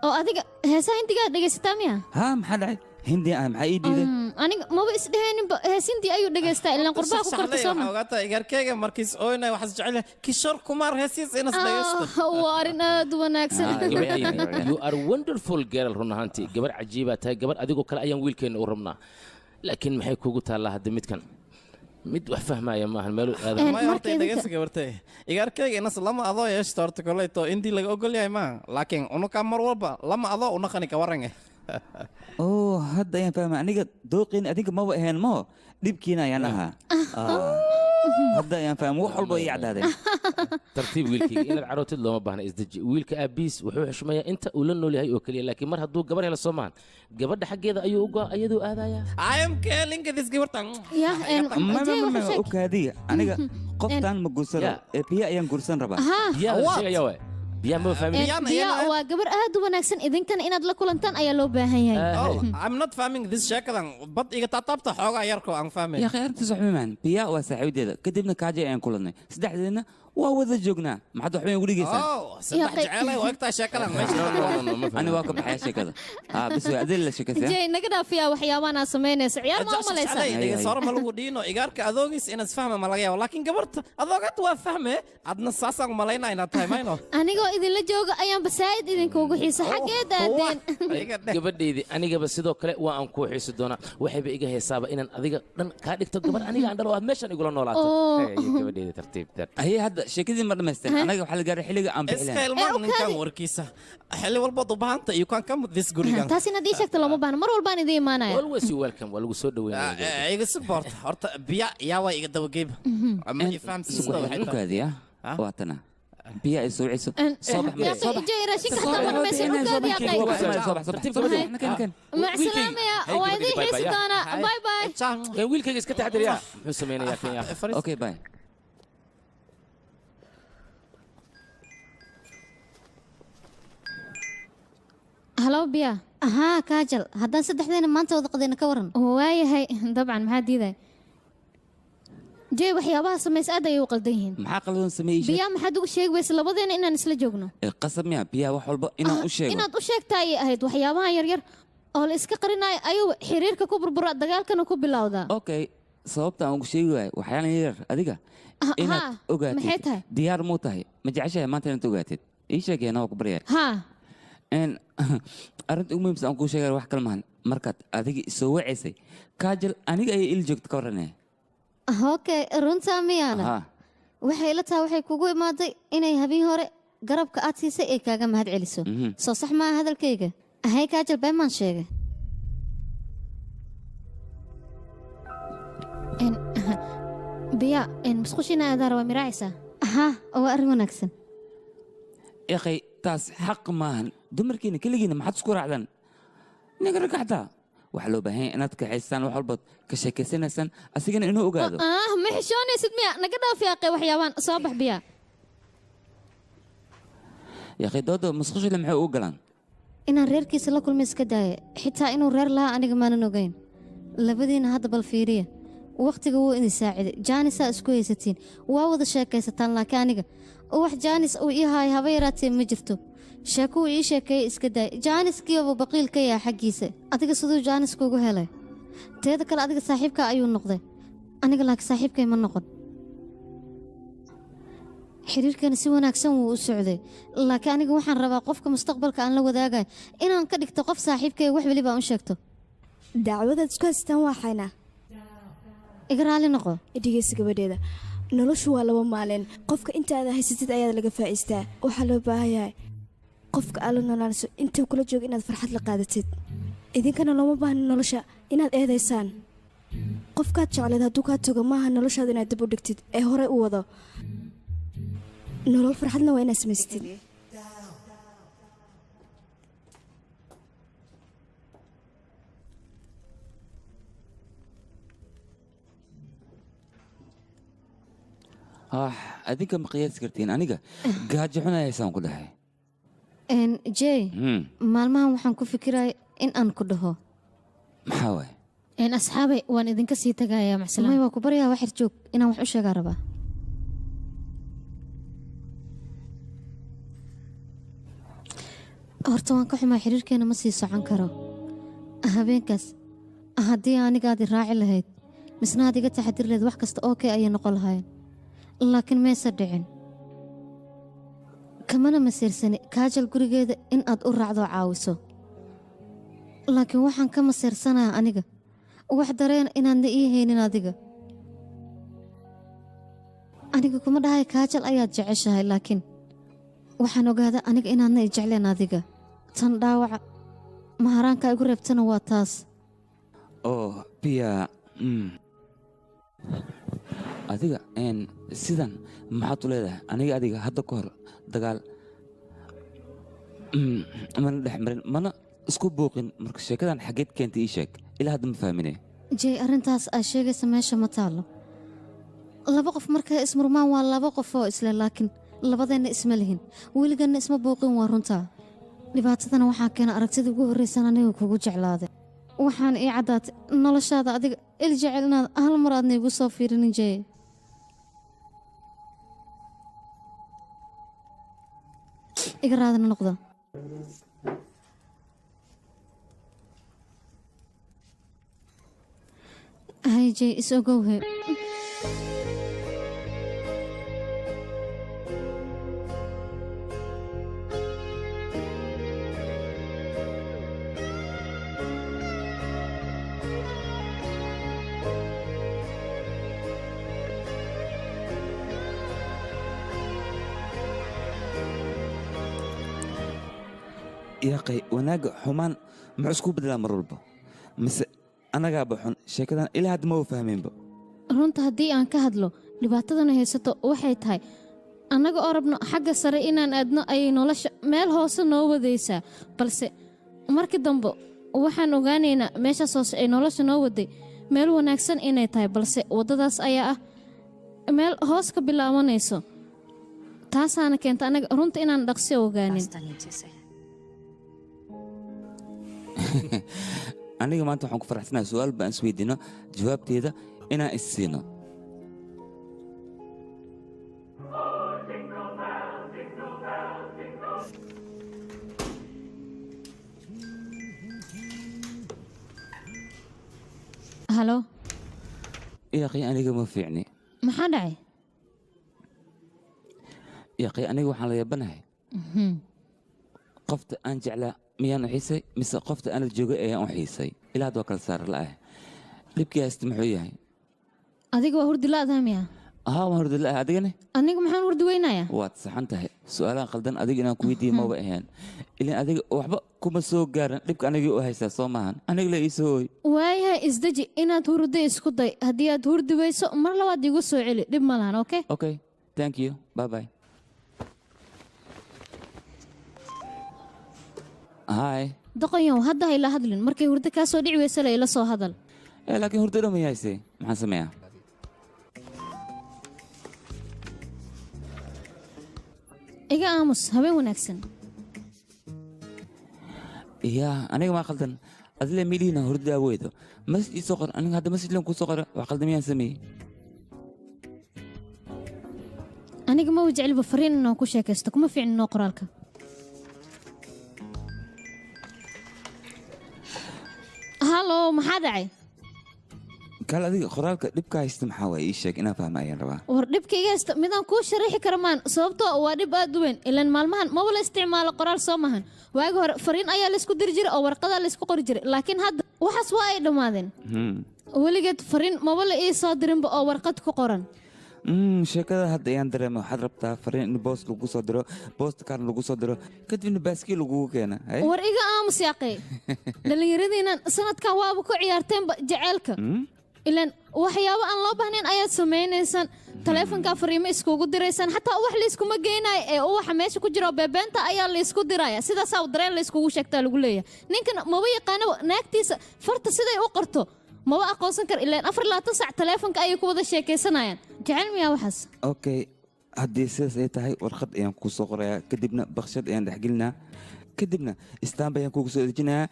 Oo adiga heesaha hindigaad dhegaysataa miya? Haa, maxaa dhacay? Hindi ah maxaa ii diiday? Aniga maba isdhehayninba hees hindi ayuu dhegaystaa, ilaan qurbaha ku korta, soo ma? Ogaata igarkeyga markiis ooynay waxaas jecel yahay Kishore Kumar heesiis inas dhegaysto. Waa arrin aad u wanaagsan. You are wonderful girl, run ahaantii gabar cajiibaa tahay. Gabar adigoo kale ayaan wiilkeenna u rabnaa, laakiin maxay kugu taallaa hadda? Midkan mid wax fahmaya maahan meeluu aada. Maya, horta dhegeysa gabartay, igarkeyga inas lama adoo yeeshto horta koleyto indii laga ogol yahay maa, laakiin unukaa mar walba lama adoo unaqani ka warange. Oh, hadda ayaan fahmay. Aniga dooqiin adinka maba ahayn mo, dhibkiina ayaan ahaa. Hadda ayaan fahmay, wax walba ii caddaadeen. Tartiib wiilkayga, inaad carootid looma baahna, isdeji. Wiilka aabiis wuxuu xushmayaa inta uu la nool yahay oo keliya, laakiin mar hadduu gabar helo, soo maahan, gabadha xaggeeda ayuu uga ayaduu aadayaa. I am killing this gabartan. Ma okaadiga, aniga qoftan ma guursan rabo ee biyo ayaan guursan rabaa. Biyaha la sheegaya waay, biyaha ma fahmin. Biya waa gabar aad u wanaagsan, idinkana inaad la kulantaan ayaa loo baahan yahay. Oh, I'm not fahming this sheekadan. Bad iga taataabta xoogaa yarko aan fahmay. Ya akhi, arrintaas wax ma biya waa saaxiibadeeda, kadibna Kaaji ayaan kulannay, saddexdeedna waa wada joognaa. Maxaad waxba igu dhigaysaa? Oh, saddex jecelay waa egtahay sheekadan meesha. Ani waa ka baxaya sheekada. Haa, bis waa adil la sheekaysaa. Jay, naga dhaafiyaa waxyaabahan aad samaynayso, ciyaar ma u malaysaa? Dhegeyso, hore ma lagu dhiino igaarka adoogiis inaad fahma ma laga yaabo, laakiin gabarta adoogaad waa fahme, adna saasaan malaynaa inaad tahay mayno. Anigoo idinla jooga ayaan basaa'id idinkuugu xiisa, xaggeed aadeen? Gabadhaydii, anigaba sidoo kale waa aan kuu xiisi doonaa. Waxayba iga heesaaba inaan adiga dhan kaa dhigto gabar aniga aan dhalo, aad meeshan igula noolaato. Oh. Hey, gabadhayda, tartiib tartiib. Haye, hadda sheekadii ma dhamaysteen. Anaga waxaa la gaaray xilliga aan Iska bixileen. ilmaan ninkan warkiisa xilli walbaad u baahanta, you can come this gurigan. Taas inaad ii sheegto looma baahna, mar walbaan idin imaanaya. Always you welcome, waa lagu soo dhaweynaya. Iga support horta, biya yaa waa iga dabageyba ma i fahamsiisada waxay tahay. Ukaadiya, waa tana biya ay soo ciso. Soo bax, Yaaqay, soo bax. Jay, raashinka xataa ma dhamaysan, ukaadi yaaqay. Soo bax, soo bax, soo bax. Mac salaamaya, waa idin xiisi doonaa, bye bye. Wiilkayga iska taxadar yaa, muxuu sameynayaa kan yaa? Okay, bye. Halo biya. Ahaa Kaajal, haddaan saddexdeena maanta wada qadayna ka waran? Waayahay, dabcan maxaa diiday? Jay, waxyaabaha samays aad ayay u qaldan yihiin. Maxaa qaldan sameeyey? Biyaa, maxaad ugu sheegi weysa labadeena inaan isla joogno? Qasab miya biyaha wax walba inaan u sheego? Inaad u sheegta ayay ahayd. Waxyaabahan yaryar oo la iska qarinayo ayuu xiriirka ku burbura, dagaalkana ku bilowdaa. Okay, sababta aan ugu sheegi waayo waxyaalan yaryar adiga inaad Haa, ogaatid. Maxay tahay? Diyaar muu tahay? Ma jeceshahay maanta inaad ogaatid? Ii sheegayna waa ku baryaya. Haa. Arrinta ugu muhiimsan aan kuu sheegaya wax kale maahan, markaad adiga isoo wacaysay Kaajal aniga ayay il joogta, ka warranaya. Okay, runtaa miyaana? Haa. Waxay ila tahay waxay kugu imaaday inay habeen hore garabka aad siisay ay kaaga mahad celiso. Soo sax maaha hadalkayga ahay Kaajal? Been maan sheegay? Biya, musqushina aadaa rabaa, miraacaysaa? Haa, waa arrin wanaagsan. Akhay, taas xaq maahan. Dumarkiina keligiina maxaad isku raacdaan? Ninka ragga xataa Waxaa loo baahan yahay inaad kaxaysaan, wax walbaad ka sheekaysanaysaan, asigana inuu ogaado. Ah, ma xishoonaysid miya? Naga dhaaf yaaqe waxyaabaan. Soo bax biya. Yaaqay, dooda musqushile maxay ugu galaan? Inaan reerkiisa la kulmay iska daaya, xitaa inuu reer lahaa aniga maanan ogeyn. Labadiina hadda bal fiiriya, wakhtiga wuu idin saaciday, jaanisaa isku haysatiin, waa wada sheekaysataan, laakiin aniga wax jaanis uu ii haayo haba yaraatee ma jirto. Sheeko uu ii sheekeeyey iska daaya, jaaniskiibuu baqiil ka yahay xaggiisa. Adiga siduu jaanis kugu helay? Teeda kale, adiga saaxiibka ayuu noqday, aniga laakiin saaxiibkay ma noqon. Xiriirkana si wanaagsan wuu u socday, laakiin aniga waxaan rabaa qofka mustaqbalka aan la wadaagayo inaan ka dhigto qof saaxiibkay, wax weliba aan u sheegto. Dacwadaad isku haystaan waa xayna. Iga raali noqo. Dhegeysa gabadheeda, noloshu waa laba maalin. Qofka intaada haysatid ayaad laga faa'iistaa. Waxaa loo baahan yahay qofka aad la noolaanayso intuu kula joogo inaad farxad la qaadatid. Idinkana looma baahna nolosha inaad eedaysaan. Qofkaad jecleed hadduu kaa tago, maaha noloshaada inaad dib u dhigtid ee horey u wado. Nolol farxadna waa inaad samaysatid. Ah, adinka ma qiyaasi kartiin, aniga gaajo xun haysaan ku dhahay. Jey, maalmahan waxaan ku fikiraya in aan ku dhaho. Maxaa waay? Asxaabay, waan idinka sii tagayaa, macsalam. May, waa ku baryaa, wax yar joog, inaan wax u sheegaa rabaa. Horta waan ka xumaa, xiriirkeena ma sii socon karo. Habeenkaas haddii anigaadi raaci lahayd, misna aad iga taxadir lahayd, wax kasta okay ayay noqon lahaayeen, laakiin maysa dhicin. Kamana masiirsani Kaajal gurigeeda in aad u raacdo oo caawiso, laakiin waxaan ka masiirsanayaa aniga wax dareen inaadna ii haynin adiga. Aniga kuma dhahay Kaajal ayaad jeceshahay, laakiin waxaan ogaadaa aniga inaadna i jecleen adiga. Tan dhaawaca maharaanka igu reebtana waa taas. Oo Biya, adiga sidan maxaad u leedahay? Aniga adiga hadda ka hor dagaal mana dhex marin, mana isku buuqin. Marka sheekadan xaggeed keentay, ii sheeg, ilaa hadda ma fahmine. Jey, arrintaas aad sheegaysa meesha ma taallo. Laba qof markay ismurmaan waa laba qof oo isle, laakiin labadeenna isma lihin, weliganna isma buuqin, waa runtaa. Dhibaatadana waxaa keena aragtida ugu horraysan aniga kugu jeclaaday. Waxaan ii caddaatay noloshaada adiga il jecel inaad hal mar aadna igu soo fiirinin, Jey. Iga raadina noqda. Hay Jey, is ogowhe. Yaaqay, wanaagga xumaan muxuu isku bedelaa mar walba? Mise annagaaba xun? Sheekadan ilaa hadda ma fahmaynba. Runta haddii aan ka hadlo, dhibaatadana haysato waxay tahay annaga oo rabno xagga sare inaan aadno ayay nolosha meel hoose noo wadaysaa, balse markii dambe waxaan ogaanaynaa meeshaas hoose ay nolosha noo waday meel wanaagsan inay tahay, balse waddadaas ayaa ah meel hoos ka bilaabanayso. Taasaana keenta annaga runta inaan dhaqsi ogaanin. Aniga maanta waxaan ku faraxsanahay su'aal baan isweydiino jawaabteeda inaan is siino. Halo. Yaaqay, aniga ma fiicni. Maxaa dhacay? Yaaqay, aniga waxaan la yaabanahay, qofta aan jeclaa miyaan u xiisay mise qofta aanad joogay ayaan u xiisay? Ilaa hadda waa kala saar la'ah. Dhibkii haysta muxuu yahay? Adiga waa hurdi la'daha miya? Haa, waan hurdi la'ah. Adigane? Aniga maxaan hurdi weynayaa? Waad saxan tahay. Su'aalahan qaldan adiga inaan ku weydiiye maba ahayn, ilaan adiga waxba kuma soo gaaran. Dhibka anigii u haysaa soo maahan, aniga la ii soo ooy. Waayahay, isdeji, inaad hurdo isku day. Haddii aad hurdi weyso, mar labaad igu soo celi, dhib ma lahan. Okay. Okay, thank you, bye bye. Hi. Doqonyow, hadda ha ila hadlin. Markay hurdo kaa soo dhici weysa la ila soo hadal. Laakiin hurdo dhan ma haysay, maxaan sameeyaa? Iga aamus, habeen wanaagsan. Yaa aniga maa khaldan? Adile miliina hurdaa weydo masjid ii soo qor. Aniga hadda masjid lan kuu soo qora, wax khaldan miyaan sameeyey? Aniga ma jecliba fariin inaan ku sheekaysto, kuma fiicnino qoraalka. Hallo, maxaa dhacay? Kaal, adiga qoraalka dhibka haysta maxaa waaye? Ii sheeg, inaan fahma ayaan rabaa. War dhibka iga haysta midaan kuu sharaxi kara maan, sababtoo waa dhib aad u weyn. Ilaan maalmahan maba la isticmaalo qoraal, soo mahan? Waagi hore fariin ayaa laysku diri jiray oo warqadaa laysku qori jiray, laakiin hadda waxaas waa ay dhammaadeen. Weligeed fariin maba la ii soo dirinba oo warqad ku qoran. Sheekada hadda ayaan dareema. Waxaad rabtaa fariin in boos lagu soo diro, boost kaarn lagu soo diro, kadibna baaskiil lagugu keena, hay? War iga aamus yaaqay. Dhallinyaradiinan sanadkan waaba ku ciyaarteenba jaceylka. Ilaan waxyaabo aan loo baahnayn ayaad samaynaysaan, taleefonkaa fariimo iskugu diraysaan, xataa ubax layskuma geynayo ee ubaxa meesha ku jira oo beebeenta ayaa laysku diraya. Sidaasaa dareen layskugu sheegtaa lagu leeyahay. Ninkan maba yaqaanaba naagtiisa farta siday u qorto, maba aqoonsan kara. Ilaan 24 saac taleefonka ayay ku wada sheekaysanayaan. Jecel miyaa waxaas? Okay, haddii sidaas ay tahay, warqad ayaan kuu soo qorayaa, kadibna bakshad ayaan dhexgelinaa, kadibna istaamba ayaan kugu soo dejinayaa,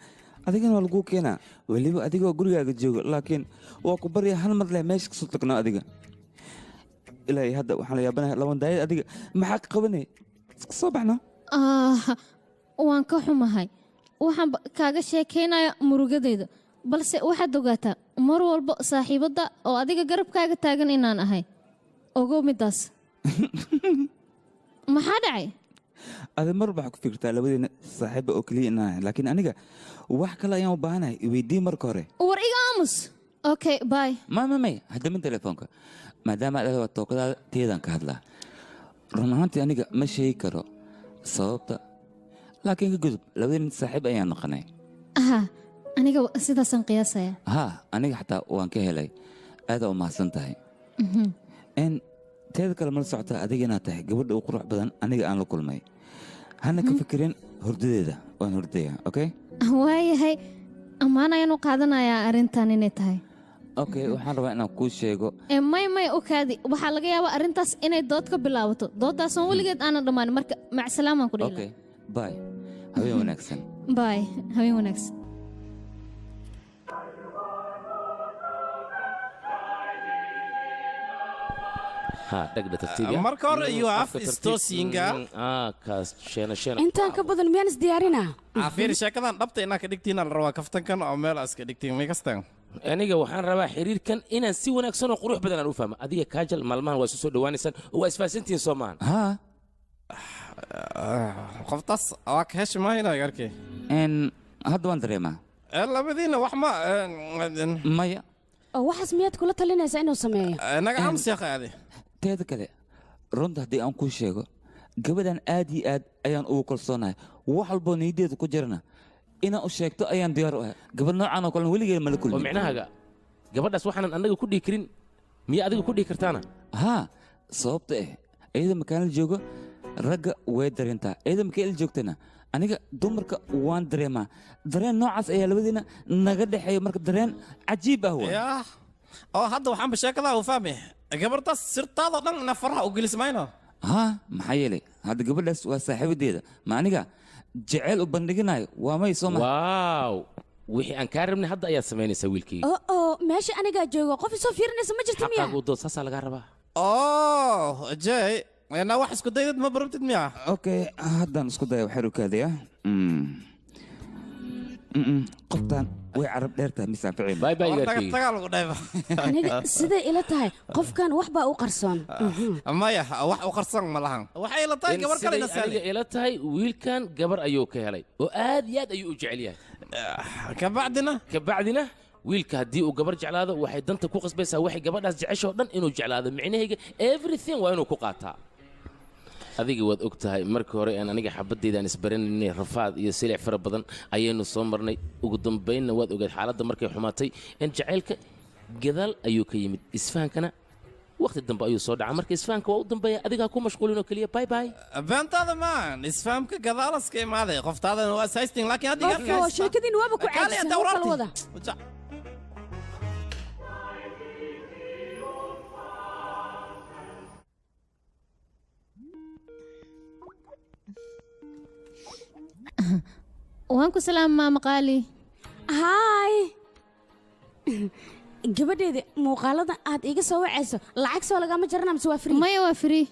adigana waa laguu keenaa, weliba adigoo gurigaaga jooga. Laakiin waa ku barya, hal mar leh meesha kasoo tagnaa. Adiga ilaa iyo hadda waxaan la yaabanahay laban daayad, adiga maxaa ka qabanay? Iska soo baxno. Ah, waan ka xumahay, waxaan kaaga sheekaynaya murugadayda, balse waxaad ogaataa mar walba saaxiibadda oo adiga garabkaaga taagan inaan ahay. Ogow middaas. Maxaa dhacay? Adi mar waxaa ku fikirtaa labadeena saaxiiba oo keliya inaan ahay, laakiin aniga wax kale ayaan u baahanahay. Iweydii marka hore. War iga aamus. Okay, bye. Ma ma may hadamin telefoonka, maadaama aad waa tookadaada teedaan ka hadlaa. Run ahaantii aniga ma sheegi karo sababta, laakiin ka gudub, labadeena saaxiib ayaan noqonay. Aha, aniga sidaasaan qiyaasaya. Haa, aniga xataa waan ka helay, aadaa u mahadsan tahay. N teeda kale, mala socotaa adiga inaad tahay gabadha ugu qurux badan aniga aan la kulmay? Hana ka fikirin hurdadeeda, waan hurdayaa, okay? Waayahay, ammaan ayaan u qaadanayaa arrintan inay tahay. Okay, waxaan rabaa inaan kuu sheego. Ee may may, u kaadi. Waxaa laga yaabaa arrintaas inay dood ka bilaabato, doodaasoon weligeed aanan dhammaanin. Marka macssalaamaan ku dhihi. Okay, bye, habeen wanaagsan. Bye, habeen wanaagsan. Ha dhagdha tartiib ya. Marka hore you have Afka tartiib. istoosinga. Kaas sheena sheena. Intaan ka badan miyaan isdiyaarinaa? Fiiri, sheekadan dhabta inaa ka dhigtiin la rabaa, kaftankan oo meel iska dhigtiin may kastaan. Aniga waxaan rabaa xiriirkan inaan si wanaagsan oo qurux badan aan u fahmo. Adiga Kaajal maalmahan waa isu soo dhawaanaysaan oo waa isfahansantihiin, soo maahan? Haa. Qoftaas waa ka heshi maayna arkay. Hadda waan dareemaa. Labadiina wax ma maya. Oo waxaas miyaad kula talinaysaa inuu sameeyo? Naga aamus yaaqay adi. Teeda kale, runta haddii aan kuu sheego, gabadhan aad iyo aad ayaan ugu kalsoonahay. Wax walboo niyaddeeda ku jirana inaan u sheegto ayaan diyaar u ahay. Gabadh noocan oo kale weligeed mala kulmin. Oo micnahaga gabadhaas waxaanan annaga ku dhihi karin miyaa adiga ku dhihi kartaana? Haa, sababta iyada makaan la joogo ragga way dareentaa, iyada markay ila joogtana aniga dumarka waan dareemaa. Dareen noocaas ayaa labadiina naga dhexeeya, marka dareen cajiib ah waa. Yaa, oo hadda waxaanba sheekadaa u fahmay, gabartaas sirtaadoo dhan ina faraha u gelis mayno. Haa, maxaa yeelay hadda gabadhaas waa saaxiibadeeda, ma aniga jeceyl u bandhiginayo waa may, soo ma? Waaw, wixii aan kaa rabnay hadda ayaad samaynaysaa, wiilkayga. Oo oo meesha anigaa joogo, qof isoo fiirinaysa ma jirto miya? Xaqaagu dood, saasaa lagaa rabaa. Oh jay, na wax isku daydad ma barabtid miya? Okay, haddaan isku daya, waxaan ukaadayaa. Qoftaan way carab dheertahay, misaan ficil. Bye bye. Tagaa lagu dhayba. Aniga siday ila tahay qofkan wax baa u qarsoon. Maya, wax u qarsan ma lahan. Waxay ila tahay gabar kale Siday ina saali. aniga ila tahay, wiilkan gabar ayuu ka helay oo aad iyo aad ayuu u jecel yahay. Kabacdina? Kabacdina wiilka haddii uu gabar jeclaado, waxay danta ku qasbaysaa waxay gabadhaas jecesha oo dhan inuu jeclaado. Micnahayga everything waa inuu ku qaataa. Adiga waad og tahay, markii hore aan aniga xabadayda aan isbaranaynay, rafaad iyo silic fara badan ayaynu soo marnay. Ugu dambaynna waad ogeed xaaladda markay xumaatay in jacaylka gadaal ayuu ka yimid, isfahankana Waqti dambe ayuu soo dhacaa, marka isfahanka waa u dambeeya. Adigaa ku mashquulin oo keliya. Bye bye. Beentaada maan, isfahamka gadaalaska imaaday, qoftaadana waa saystin, laakiin hadda iga Qofka sheekadiin waaba ku Kaali, caajisay inta hawl kala waraabti. Wada. Waan ku salaam, maama qaali. Haay gabadheeda, muuqaalada aad iga soo wacayso lacag soo lagama jarana mise waa free? Maya, waa free.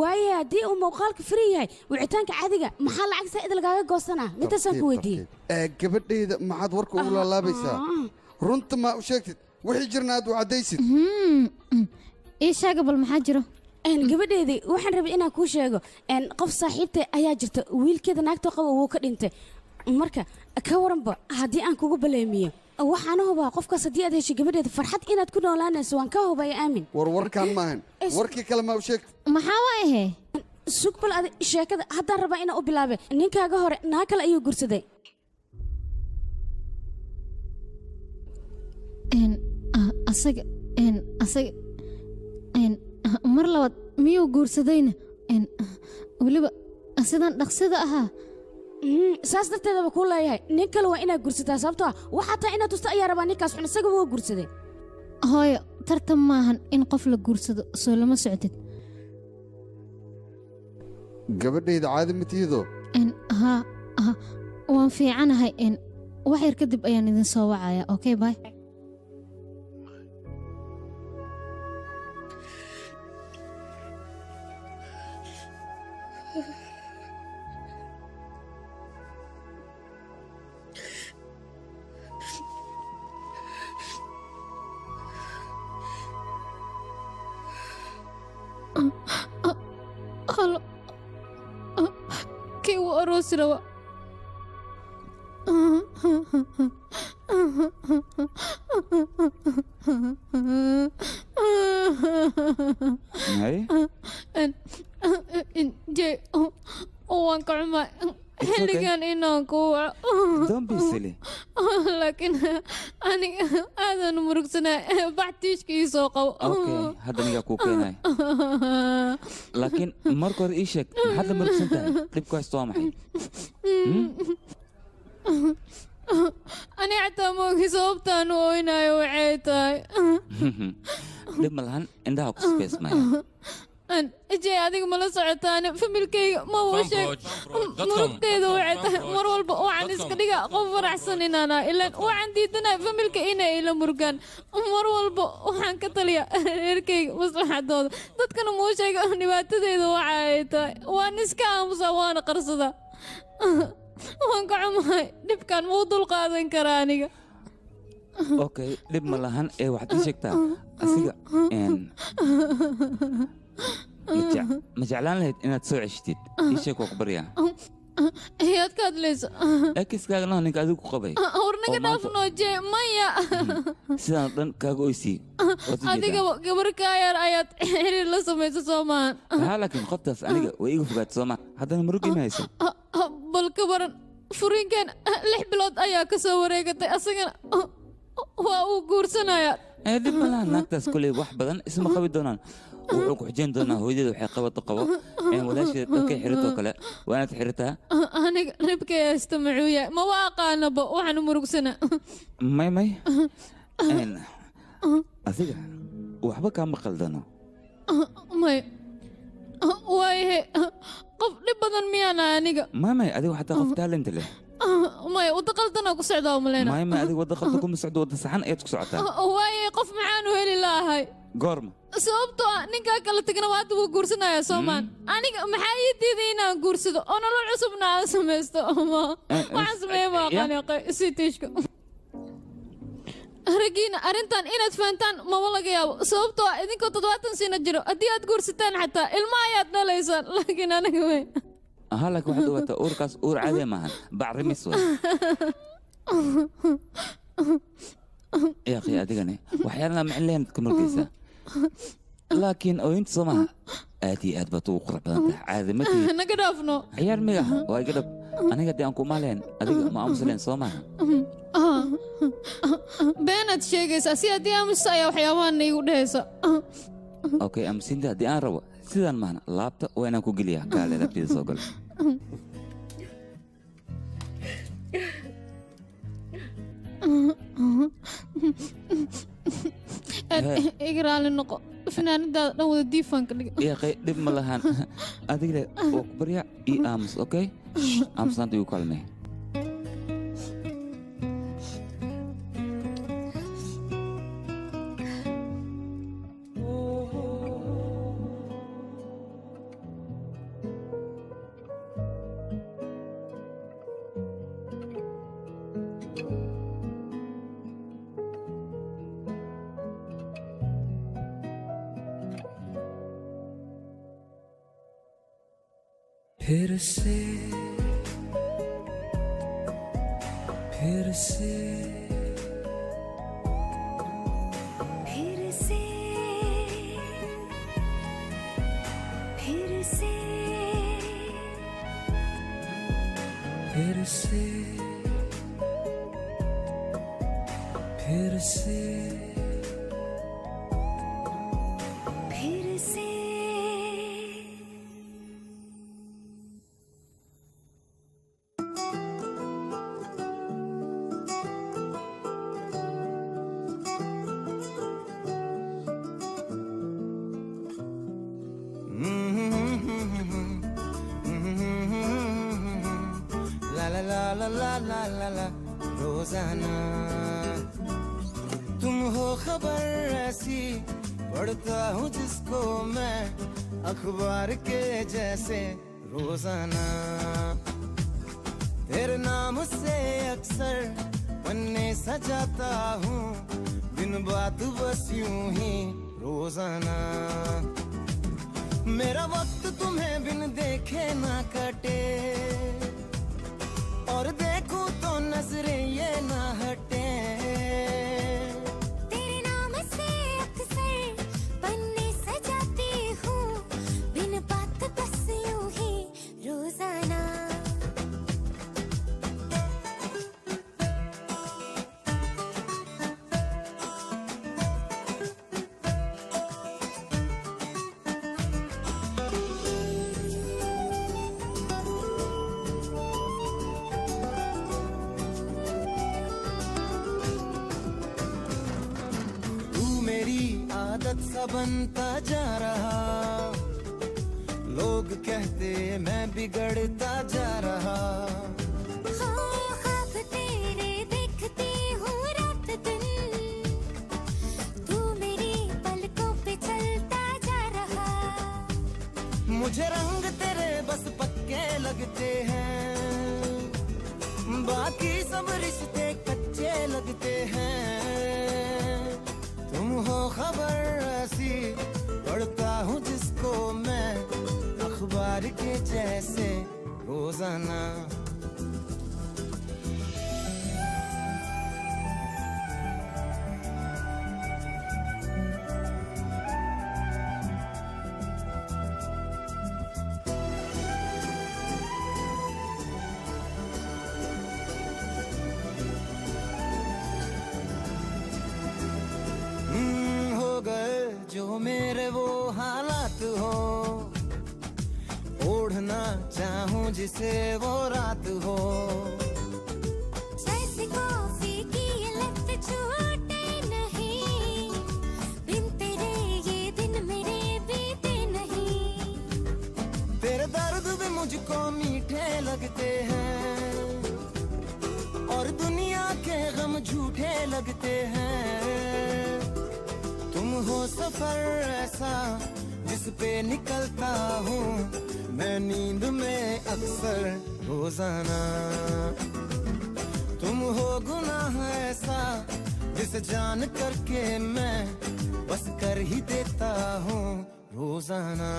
Waaye haddii uu muuqaalka free yahay, wicitaanka caadiga maxaa lacag saa'id lagaaga goosanaa? Intaasaan ku weydiiyey. Ee, gabadhayda, maxaad warka ugu laalaabaysaa? Runta maa u sheegtid? Wixii jirna aad u caddaysid. Ii sheega bal, maxaa jiro? Gabadheedii, waxaan rabay inaan kuu sheego qof saaxiibtay ayaa jirta, wiilkeeda naagtoo qaba wuu ka dhintay. Marka ka waranba haddii aan kugu baleemiyo, waxaana hubaa qofkaas haddii aad heshay gabadheeda farxad inaad ku noolaanayso, waan ka hubaya, aamin. War warkaan maahan, warkii kale maa u sheegtid? Maxaa waayahe? Sug bal adi, sheekada haddaan rabaa inaan u bilaabe. Ninkaaga hore naag kale ayuu guursaday. Asaga asaga mar labaad miyuu guursadayna? Weliba sidan dhaqsida ahaa? Saas darteedaba kuu leeyahay, nin kale waa inaad guursataa, sababtoo ah waxaa taa inaad tusta ayaa rabaa ninkaas xun, isaga wuu guursaday. Hooyo, tartan maahan in qof la guursado, soo lama socotid? Gabadhayda, caadi ma tihido? Haa ha, waan fiicanahay. Wax yar kadib ayaan idin soo wacaya. Okay, bye. Halo, kii wuu aroosi rabaa. Hay? Jey, waan ka xumahay xilligan inaan ku waco. Don't be silly. Laakiin aniga aadaan u murugsanahay, bax tiishka ii soo qabo. Okay, hadda anigaa kuu keenay, laakiin marka hore ii sheeg, maxaad la murugsan tahay? Dhibku haysto waa maxay? Ani xataa ma ogi sababtaan u oynayo waxay tahay. Dhib ma lahan, indhaha ku sifeysmaya. Jey, adiga mala socotaane, familkayga maba u sheeg murugteyda waxay tahay. Mar walba waxaan iska dhiga qof faraxsan inaana ilaan waxaan diidanahay familka inay ila murugaan. Mar walba waxaan ka taliya reerkayga maslaxadooda, dadkana muu sheega dhibaatadeyda waxa ay tahay. Waan iska aamusaa, waana qarsadaa. Waan ka xumahay, dhibkan muu dulqaadan karaa aniga. Okay, dhib ma lahan, ee waxaad ii sheegtaa asiga ma jeclaan lahayd inaad soo ceshtid? Ii sheeg, waa ku baryaa. Ayaad ka hadlayso? Ekiskaaga naho, ninka adigu ku qabay. War naga Oo maanta dhaafnoo jee, maya. Sidaan oo dhan kaaga oysii waad u jeedaa. Adigaba gabar kaayaar ayaad xiriir la samayso, soo maahan? Haa, laakiin qoftaas aniga way iga fogaatay, soo ma haddana murug ima hayso. Bal ka waran, furiinkan 6 bilood ayaa ka soo wareegatay, asagana waa uu guursanayaa. Ee, dhib ma lahan, naagtaas koley wax badan isma qabi doonaan. Wuxuu ku xujayn doonaa hooyadada waxay qabato qabo, walaasheed dharkay xiratoo kale waa inaad xirataa. Aniga dhibkay haysta muxuu yahay? Maba aqaanaba waxaan u murugsana. May may, adiga waxba kaama qaldano. May, waayahe, qof dhib badan miyaana aniga? May may, adiga xataa qof talent leh. May, waddo qaldanaa ku socdaa umaleyna. May may, adiga wadda qaldan kuma socdo, wadda saxan ayaad ku socotaa. Waayahe, qof maxaan u heli lahay? Goorma? Sababtoo ah ninkaa kala tegna waa hadda wuu guursanayaa, soomaan? Aniga maxaa ii diiday inaan guursado oo nolol cusubna aan samaysto? Ma waxaan sameeya ma aqaan sitiishka. Raggiina arrintan inaad fahantaan maba laga yaabo, sababtoo ah idinkoo 70 sano jiro haddii aad guursataan xataa ilma ayaad dhalaysaan, laakiin aniga wey. Aha, laakiin waxaad ogaataa uurkaas uur caadi maahan, bacrimis way. Yaaqi, adigane waxyaalana macin lehnaad ka murgaysaa, laakiin ooyinta soo maaha, aad iyo aad baad ugu qurux badan tahay, caadi ma tihid. Naga dhaafno. Ciyaar miga waa iga dhab, aniga haddii aan ku maleen adiga ma aamusa soo maaha? Beenaad sheegaysaa, si haddii aamusta ayaa waxyaabahan iigu dhehaysa. Okay, aamusiinta haddii aan rabo sidaan mahna laabta waa inaan ku geliyaa. Kaale, laabtida soo gala. Iga raali noqo, finaanadaada dhan wada diifaanka dhig. Yaqay, dhib ma lahan. Adigle waa ku baryaa, ii aamus. Okay, aamusnaanta igu kaalmee. फिर से, फिर से, फिर से, फिर से, फिर से, फिर से, फिर से। ला ला ला ला ला ला ला ला। रोजाना तुम हो खबर ऐसी, पढ़ता हूँ जिसको मैं अखबार के जैसे। रोजाना तेरे नाम से अक्सर पन्ने सजाता हूँ, दिन बात बस यूं ही। रोजाना मेरा वक्त तुम्हें बिन देखे ना कटे, और देखूं तो नजरें ये ना हटे। तेरे नाम से अक्सर पन्ने सजाती हूँ, बिन बात बस यूं ही। रोजाना। तू मेरी आदत सा बनता जा रहा, लोग कहते मैं बिगड़ता जा रहा। हाँ, ख्वाब तेरे देखती हूँ रात दिन, तू मेरी पलकों पे चलता जा रहा। मुझे रंग तेरे बस पक्के लगते हैं, बाकी सब रिश्ते कच्चे लगते हैं। तुम हो खबर ऐसी, पढ़ता हूँ जिसको मैं अखबार के जैसे। रोजाना। हो गए जो मेरे वो हालात हो, ओढ़ना चाहूं जिसे वो रात हो। जैसे कॉफी की ये लत छूटे नहीं, बिन तेरे ये दिन मेरे बीते नहीं। तेरे दर्द भी मुझको मीठे लगते हैं, और दुनिया के गम झूठे लगते हैं। तुम हो सफर ऐसा जिस पे निकलता हूँ मैं नींद में अक्सर। रोजाना तुम हो गुनाह ऐसा जिसे जान करके मैं बस कर ही देता हूँ। रोजाना।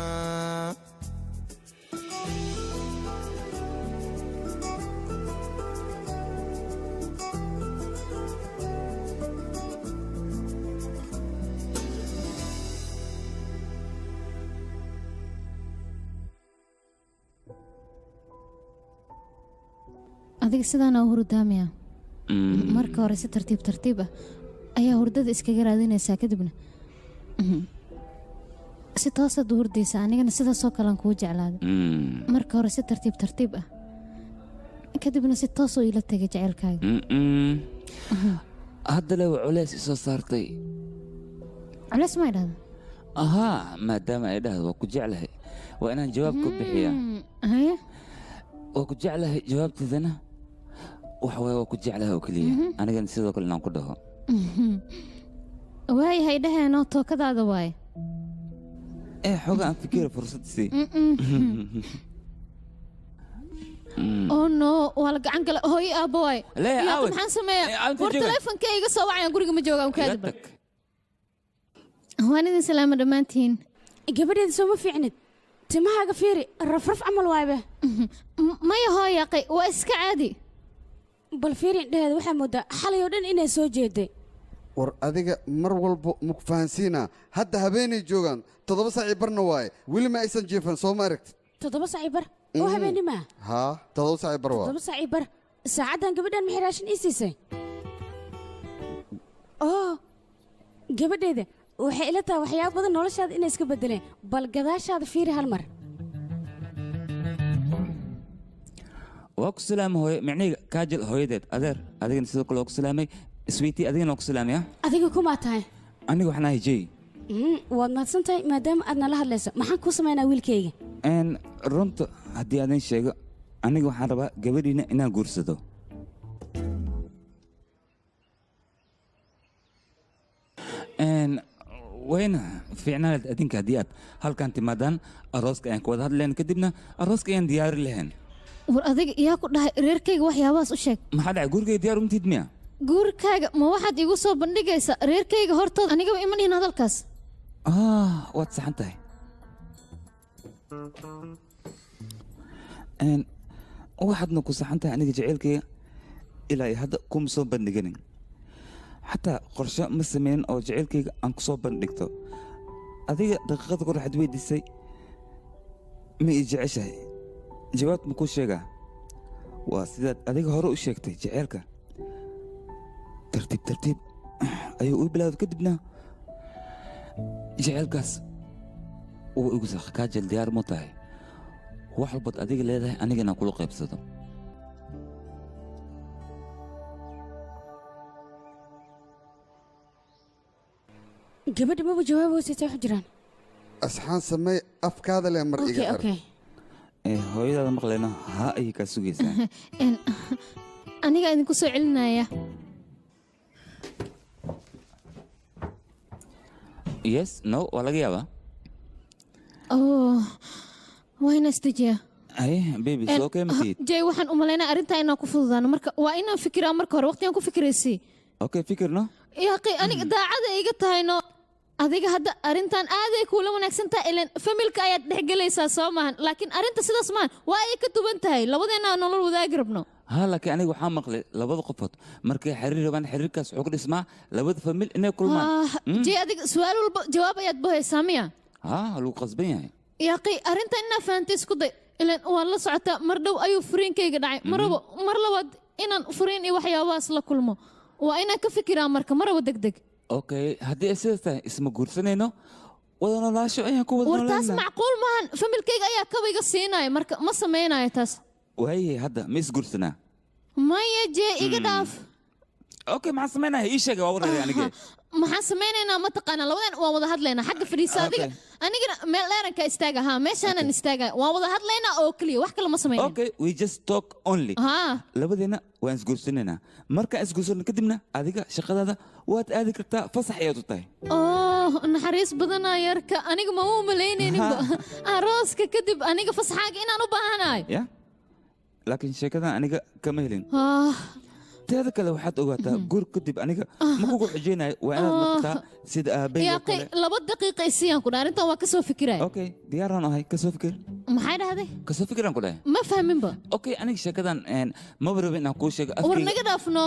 Adiga sidaana u hurdaamaya? Marka hore si tartiib tartiib ah ayaa hurdada iskaga raadinaysaa, kadibna. Si toosaad u hurdaysa, anigana sidaasoo kalean kuu jeclaaday. Marka hore si tartiib tartiib ah, kadibna si toosoo iila tegay jaceylkaaga. Hadda le waa culays isoo saartay. Culays ma idhahda? Ahaa, maadaama ay dhahdo waa ku jeclahay, waa inaan jawaab ku bixiyaa. Haye. Waa ku jeclahay, jawaabteedana waxa waaye waa ku jeclahay oo keliya. Anigana sidoo kale inaan ku dhaho. Waayahay, dhaheenoo tookadaada waaye. Ee xooga aan fikira, fursad sii. Oh no, waa la gacan gala, hooyo aabbo waaye. Lee, Yaaqi, aawe. maxaan sameeyaa? Inta War jooga. teleefonkee iga soo wacayaan, guriga ma joogaan. Iga Kaadiba tag. Waan idin salaama dhammaantiin. Gabadheeda, soo ma fiicnid? Timahaaga fiiri, rafraf camal waaybe. Maya hooyaqay, waa iska caadi. Bal fiiri indhaheeda, waxaa moodaa xalay oo dhan inay soo jeeday. War adiga mar walba maku fahansiinaa. Hadda habeenay joogaan, 7 saaci barna waaye, weli ma aysan jiifan, soo ma aragtid? 7 saaci bar oo habeenimaa? Haa, 7 saaci bar waa. 7 saaci bar saacaddan gabadhan maxay raashin ii siisay? Oo gabadheeda, waxay ila tahay waxyaabo badan noloshaada inay iska beddeleen. Bal gadaashaada fiiri hal mar. Waa ku salaamay hooyo, micnihiga Kaajal hooyadeed. Adeer, adigana sidoo kale waa ku salaamay. Sweetie, adigana waa ku salaamay ah. Adiga kumaa tahay? Aniga waxaan ahay Jay. Waad mahadsan tahay maadaama aad nala hadlayso. Maxaan kuu samaynaa, wiilkayga? Een, runta haddii aadin sheego, aniga waxaan rabaa gabadhiina inaan guursado. Een, wayna fiicnaanad adinka haddii aad halkan timaadaan, arooska ayaan ka wada hadlayn, kadibna arooska ayaan diyaari lahayn. War adiga yaa ku dhahay reerkayga waxyaabahaas u sheeg? Maxaa dhacay? Gurigay diyaar umtid miya? Guurkaaga ma waxaad iigu soo bandhigaysaa reerkayga hortooda? Anigaba ima dhihin hadalkaas. Ah, waad saxan tahay. Een, waxaadna ku saxan tahay, aniga jaceylkayga ilaa iyo hadda kuma soo bandhiganin, xataa qorshe ma sameynin oo jaceylkayga aan ku soo bandhigto. Adiga daqiiqada kor waxaad weydiisay ma ii jeceshahay. Jawaabta ma kuu sheegaa? Waa sidaad adiga hore u sheegtay, jaceylka tartiib tartiib ayuu ii bilowday, kadibna jaceylkaas wuu igu saqa. Kaajal, diyaar mu tahay wax walbaad adiga leedahay aniga inaan kula qaybsado? Gabadha maba jawaabaysa, wax jiraan? Asxaan samey, afkaada leh mar iga Okay. xir. Okay. Ee, hooyadaada maqlayno, haa ayay kaa sugaysaa. Een, aniga idinku soo celinaya. Yes, no, waa laga yaabaa. Oh, waa inaan isdejiyaa. Aye baby, soo keematid. Jay, waxaan u malaynaa arrintaa inaan ku fududaano. Marka waa inaan fikiraa marka hore, waqtigaan ku fikiraysay. Okay, fikirno. Yaaqi, aniga daacada iga tahay no. Adiga hadda arrintan aaday kuula wanaagsan tahay, ileen familka ayaad dhexgelaysaa, soo maahan? Laakiin arrinta sidaas maahan, waa ay ka duwan tahay. Labadeena aan nolol wadaagi rabno. Ha, laakiin aniga waxaa maqlay labada qofood markay xiriir rabaan, xiriirkaas wuxuu ku dhismaa labada famil inay kulmaan. Ah, Jay, adiga su'aal walba jawaab ayaad bohaysaa miya? Ha, lagu qasban yahay. Yaaqi, arrintan inaa fahantay isku day. Ileen waan la socotaa, mar dhow ayuu furiinkayga dhacay. Ma rabo mar labaad inaan furiin iyo waxyaabahaas la kulmo. Waa inaan ka fikiraa marka, ma rabo degdeg. Okay, haddii ay sidaas tahay, isma guursanayno, wada noolaasho ayaan ku wada War taas noolaynaa. macquul maahan. Familkayga ayaa kabayga siinaya, marka ma samaynayo taas. Waayahay, hadda ma isguursanaa? Maya jee, iga dhaaf. Okay, maxaan samaynaya? Ii sheega, waa wareeray anige. Maxaan samaynaynaa ma taqaanaa? Labadan waan wada hadlaynaa. Xagga fadhiisa adiga, anigana meel dheeranka istaaga. Haa, meeshaanan istaaga, waan wada hadlaynaa oo keliya, wax kale ma samaynayno. Okay, we just talk only. Haa. Labadeena waan isguursanaynaa. Markaan isguursano kadibna adiga shaqadaada waad aadi kartaa, fasax ayaad u tahay. Oh, naxariis badanaa yarka. Aniga ma u malaynayninba arooska kadib aniga fasaxaaga inaan u baahanayo. Ya, laakiin sheekadan aniga kama helin. Ah. Teeda kale, waxaad ogaataa guur kadib aniga ma kugu xijeynayo. Waa inaad noqotaa sida aabbahay oo Yaaqi, kale. 2 daqiiqa isiyaan ku dhaha, arrintan waa kasoo fikiraya. Okay, diyaaraan ahay, kasoo fikir. Maxay dhahday? Kasoo fikiraan ku dhahay. Ma fahminba. Okay, aniga sheekadan maba rabin inaan kuu sheego War afkayga. naga dhaafno,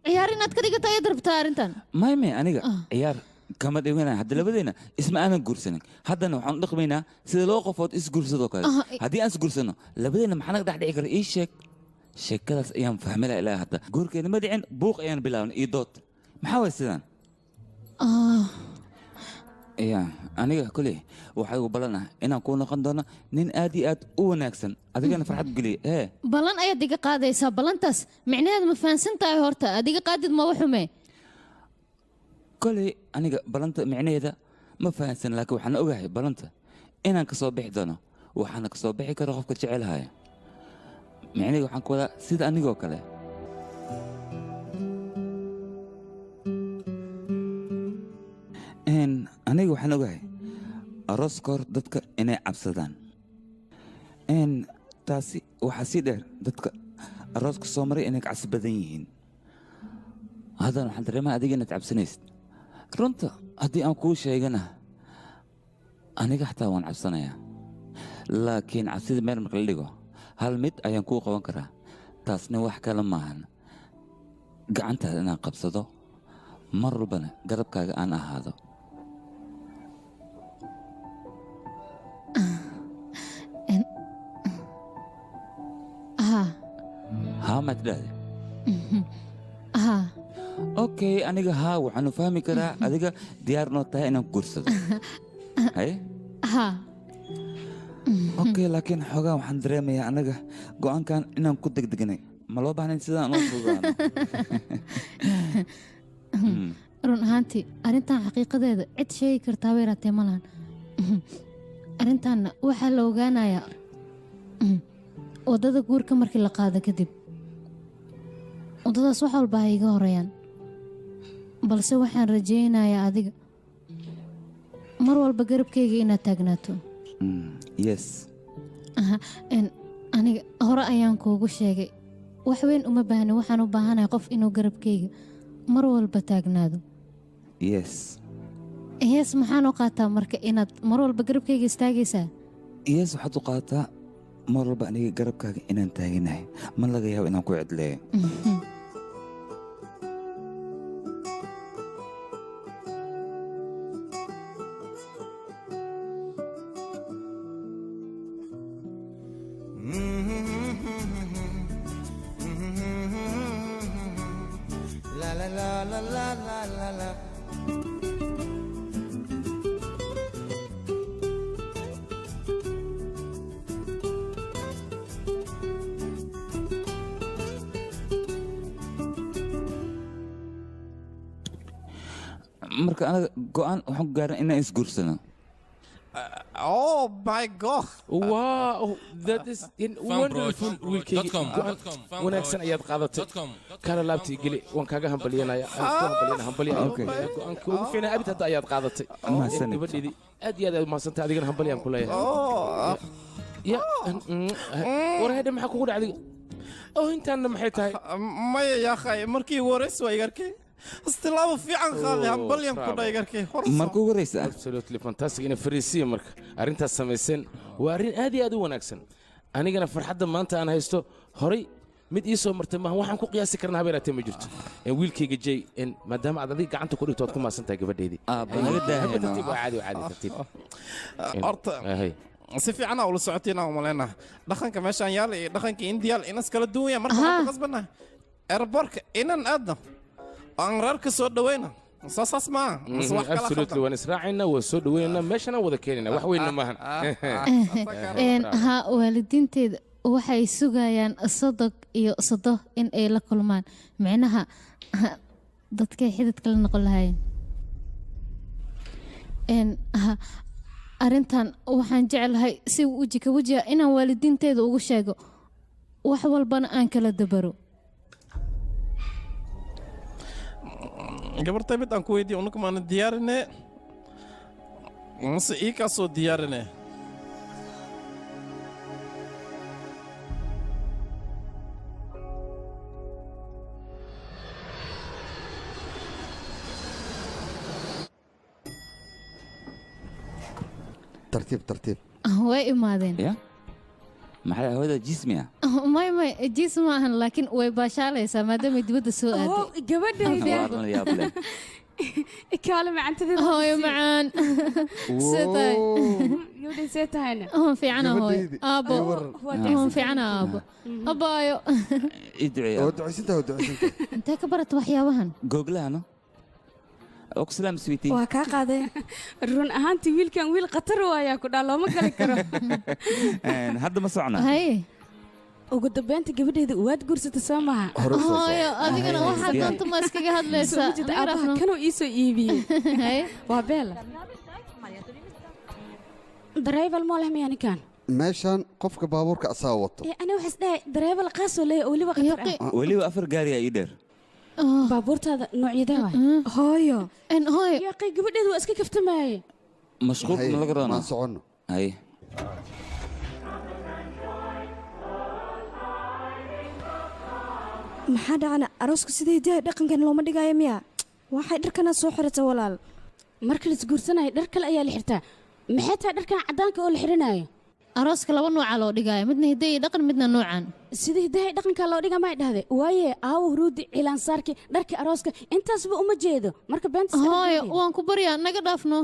ciyaar inaad ka dhigata ayaad rabtaa arrintan. May may, aniga ciyaar kama dhiganaya. Hadda labadeena isma aanan guursanin, haddana waxaan u dhaqmaynaa sida loo qofood isguursadoo kale. Haddii aan isguursano labadeena, maxaa naga dhex dhici kara? Ii sheeg. Sheekadaas ayaan fahmi lahaa. Ilaa hadda guurkeena ma dhicin, buuq ayaan bilaabnay iyo dood. Maxaa waay sidaan? Ah. Ya aniga koley waxaa igu ballan ah inaan kuu noqon doono nin aad iyo aad u wanaagsan, adigana farxad geliya. Hee, Ballan ayaad iga qaadaysaa? Ballantaas micnaheedu ma fahansan tahay horta? Adiga qaadid ma waxume? Koley aniga ballanta micnaheeda ma fahansan, laakiin waxaan ogahay ballanta inaan ka soo bixi doono, waxaana ka soo bixi karo qofka jecelhaya. Micnaheeda waxaan ku wadaa sida anigoo kale. Aniga waxaan ogahay aroos ka hor dadka inay cabsadaan. Taasi waxaa sii dheer dadka arooska soo maray inay cabsi badan yihiin. Haddana waxaan dareemaha adiga inaad cabsanaysid. Runta haddii aan kuu sheegana, aniga xataa waan cabsanayaa, laakiin cabsida meel marka la dhigo, hal mid ayaan kuu qaban karaa. Taasna wax kale maahan, gacantaada inaan qabsado, mar walbana garabkaaga aan ahaado. Haa. Haa maad idhaahde? Haa. Okay, aniga haa waxaanu fahmi karaa adiga diyaar noo tahay inaan ku guursado. Haye. Haa. Okay, laakiin xoogaa waxaan dareemayaa anaga go'aankan inaan ku degdegnay. Ma loo baahnayn sidaan oo fududaano. Run ahaantii arrintan xaqiiqadeeda cid sheegi kartaa bay raatee ma lahan. Arrintanna waxaa la ogaanayaa waddada guurka markii la qaado kadib. Waddadaas wax walba ha iga horeeyaan, balse waxaan rajaynayaa adiga mar walba garabkayga inaad taagnaato. Yes. Aha, aniga hore ayaan kuugu sheegay, wax weyn uma baahni. Waxaan u baahanahay qof inuu garabkayga mar walba taagnaado. Yes. Yes maxaan u qaataa marka inaad mar walba garabkayga istaagaysaa? Yes, waxaad u qaadataa mar walba aniga garabkaaga inaan taaganahay. Ma laga yaabo inaan ku cidleeyo. La la la la la la la la. Marka anaga go'aan waxaan ku gaaran inaan isguursano. Oh my God. Wow, that is in wonderful, wiilkayga. Go'aan wanaagsan ayaad qaadatay. Kala laabtii geli, waan kaaga hambalyanaya. Aan ku hambalyana, hambalya. Okay. Go'aanka ugu fiicnaa abid hadda ayaad qaadatay. Mahadsanid. Gabadheedii aad iyo aad ayaad umahadsantahay, adigana hambalyaan ku leeyahay. Ya, war hedhe, maxaa kugu dhacday? Oh, intaanna maxay tahay? Maya yaakhay, markii ugu horreysay waa igarkay istilaabo fiican qaaday, hambalyan ku dha igarkay. Marka ugu horreysa. Absolutely fantastic. Ina fariisiya marka arrintaas samayseen waa arrin aad iyo aad u wanaagsan. Anigana farxadda maanta aan haysto horay mid ii soo martay maaha. Waxaan ku qiyaasi karnaa haba yaraatee ma jirto. Wiilkayga Jay, maadaama aad adiga gacanta ku dhigto, waad ku mahadsan tahay gabadheedii. Aabba, naga daahino. Tartiib, waa caadi, waa caadi, tartiib. Horta si fiican aa ula socotiin aan umalaynaa dhaqanka meeshaan yaal iyo dhaqanka Indiyaal inas kala duwan yahay. Marka waxaan ku qasbannahay airportka inan aadno oo aan reerka soo dhawayna. Soo saas maaha mise wax kala? Absolutely, waan israacaynaa, waan soo dhawaynaynaa, meeshana wada keenaynaa, wax weynna maahan. Haa, waalidiinteeda waxay sugayaan sodog iyo sodo in ay la kulmaan, micnaha dadkay xididka la noqon lahaayeen. Ha, arrintan waxaan jeclahay si weji ka wejiha inaan waalidiinteeda ugu sheego, wax walbana aan kala dabaro. Gabartay, mid aan ku weydiiyo, unuka maana diyaarine mase ii kaa soo diyaarine? Tartiib, tartiib. Way imaadeen. Ya, maxay hawada jismi ah? May, jiis ma ahan, laakiin way baashaalaysaa maadaamay dibadda soo aaday. Gabadhayda. Waa la yaab leh. Kaale macantadeeda. Hooyo macaan, see tahay? Gabadhay, see tahayna? Waan fiicana hooyo. Gabadhaydii, Aabo. ii waran. Waan fiicana aabo, abaayo. Ii duceeya. Waa ducaysantahay, waa ducaysantahay. Intee ka barata waxyaabahan? Googlahano. Okslam sweetie. Waa kaa qaaday. Run ahaantii wiilkan wiil khatar waayaa ku dhaa looma gali karo. Hadda ma socnaa. Haye. Ugu dambeynta gabadheeda waad guursatay soo maaha? Hooyo, adigana waxaad doonta ma iskaga hadlaysaa. Soo jeed aabaha kanuu ii soo iibiyey. Waa beela. Dareebal ma leh miyaa ninkan? Meeshaan qofka baabuurka asaa wato. Aniga waxaan isdhahay dareebal qaasoo leeyahay oo weliba khatar ah. Weliba 4 gaari aa ii dheer. Baabuurtaada noocyadee waay? Hooyo. Hooyo. Yaqay gabadheedu waa iska kaftamaye. Mashquulka ma laga doonaa? Maan soconno. Haye. Maxaa dhacana arooska sida hidaha dhaqankan looma dhigaayo miya? Waxay dharkana soo xirata walaal. Marka la isguursanayo dhar kale ayaa la xirtaa. Maxay tahay dharkan caddaanka oo la xiranayo? Arooska laba nooca loo dhigaayo, midna hidaha iyo dhaqan, midna noocan. Sida hidaha iyo dhaqanka loo dhigaa may dhahde. Waaye aawo huruudi cilaansaarki dharkii arooska intaasba uma jeedo. Marka beenta Hooyo, waan ku baryaa naga dhaafno.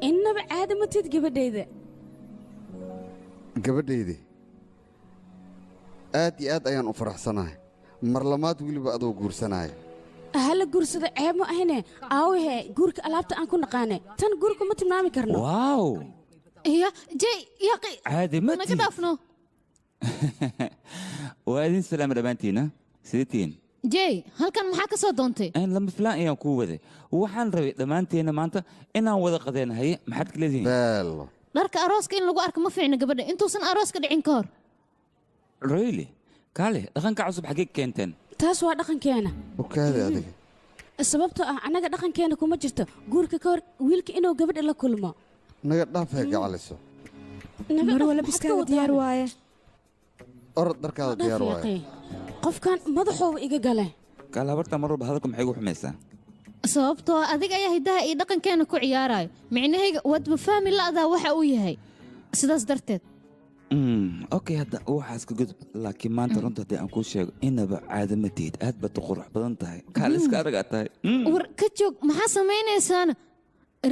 Innaba caadi ma tid gabadhayda. Gabadhaydi aad iyo aad ayaan u faraxsanahay. Mar lamaad weliba adoo guursanaya. Hala guursada ceeb ma ahine. Aawahe guurka alaabta aan ku naqaane. Tan guurka ma tilmaami karno. Wow. Ya, Jay, yaqi. Caadi ma Naga tihid. dhaafno. Waa idin salaama dhammaantiina. Sidee tihiin? Jay, halkan maxaa ka soo doontay? Lama filaan ayaan kuu waday. Waxaan rabay dhammaanteena maanta inaan wada qadeen. Haye, maxaad ka leedihiin? Beelo. Dharka arooska in lagu arko ma fiicna gabadha intuusan arooska dhicin ka hor. Really? Kaale, dhaqanka cusub xaggee ka keenteen? Taas waa dhaqankeena. Ukaadi adiga. Sababtoo ah annaga dhaqankeena kuma jirto guurka ka hor wiilka inuu gabadha la kulmo. Naga dhaaf hee gacaliso. Mar wala biskaaga diyaar waaye. Orod dharkaada diyaar waaye. Qofkan madaxooba iga gale. Kaale, habarta mar walba hadalka maxay igu xumaysaa? Sababtoo ah adiga ayaa hidaha iyo dhaqankeena ku ciyaarayo. Micnahayga waadba fahmi la'daa waxa uu yahay. Sidaas darteed. Okay, hadda waxaas ka gudub. Laakiin maanta runta haddii aan kuu sheego inaba caado ma tihid. Aad baad u qurux badan tahay. Kaale iska adag aad tahay. War ka joog, maxaa samaynaysaana?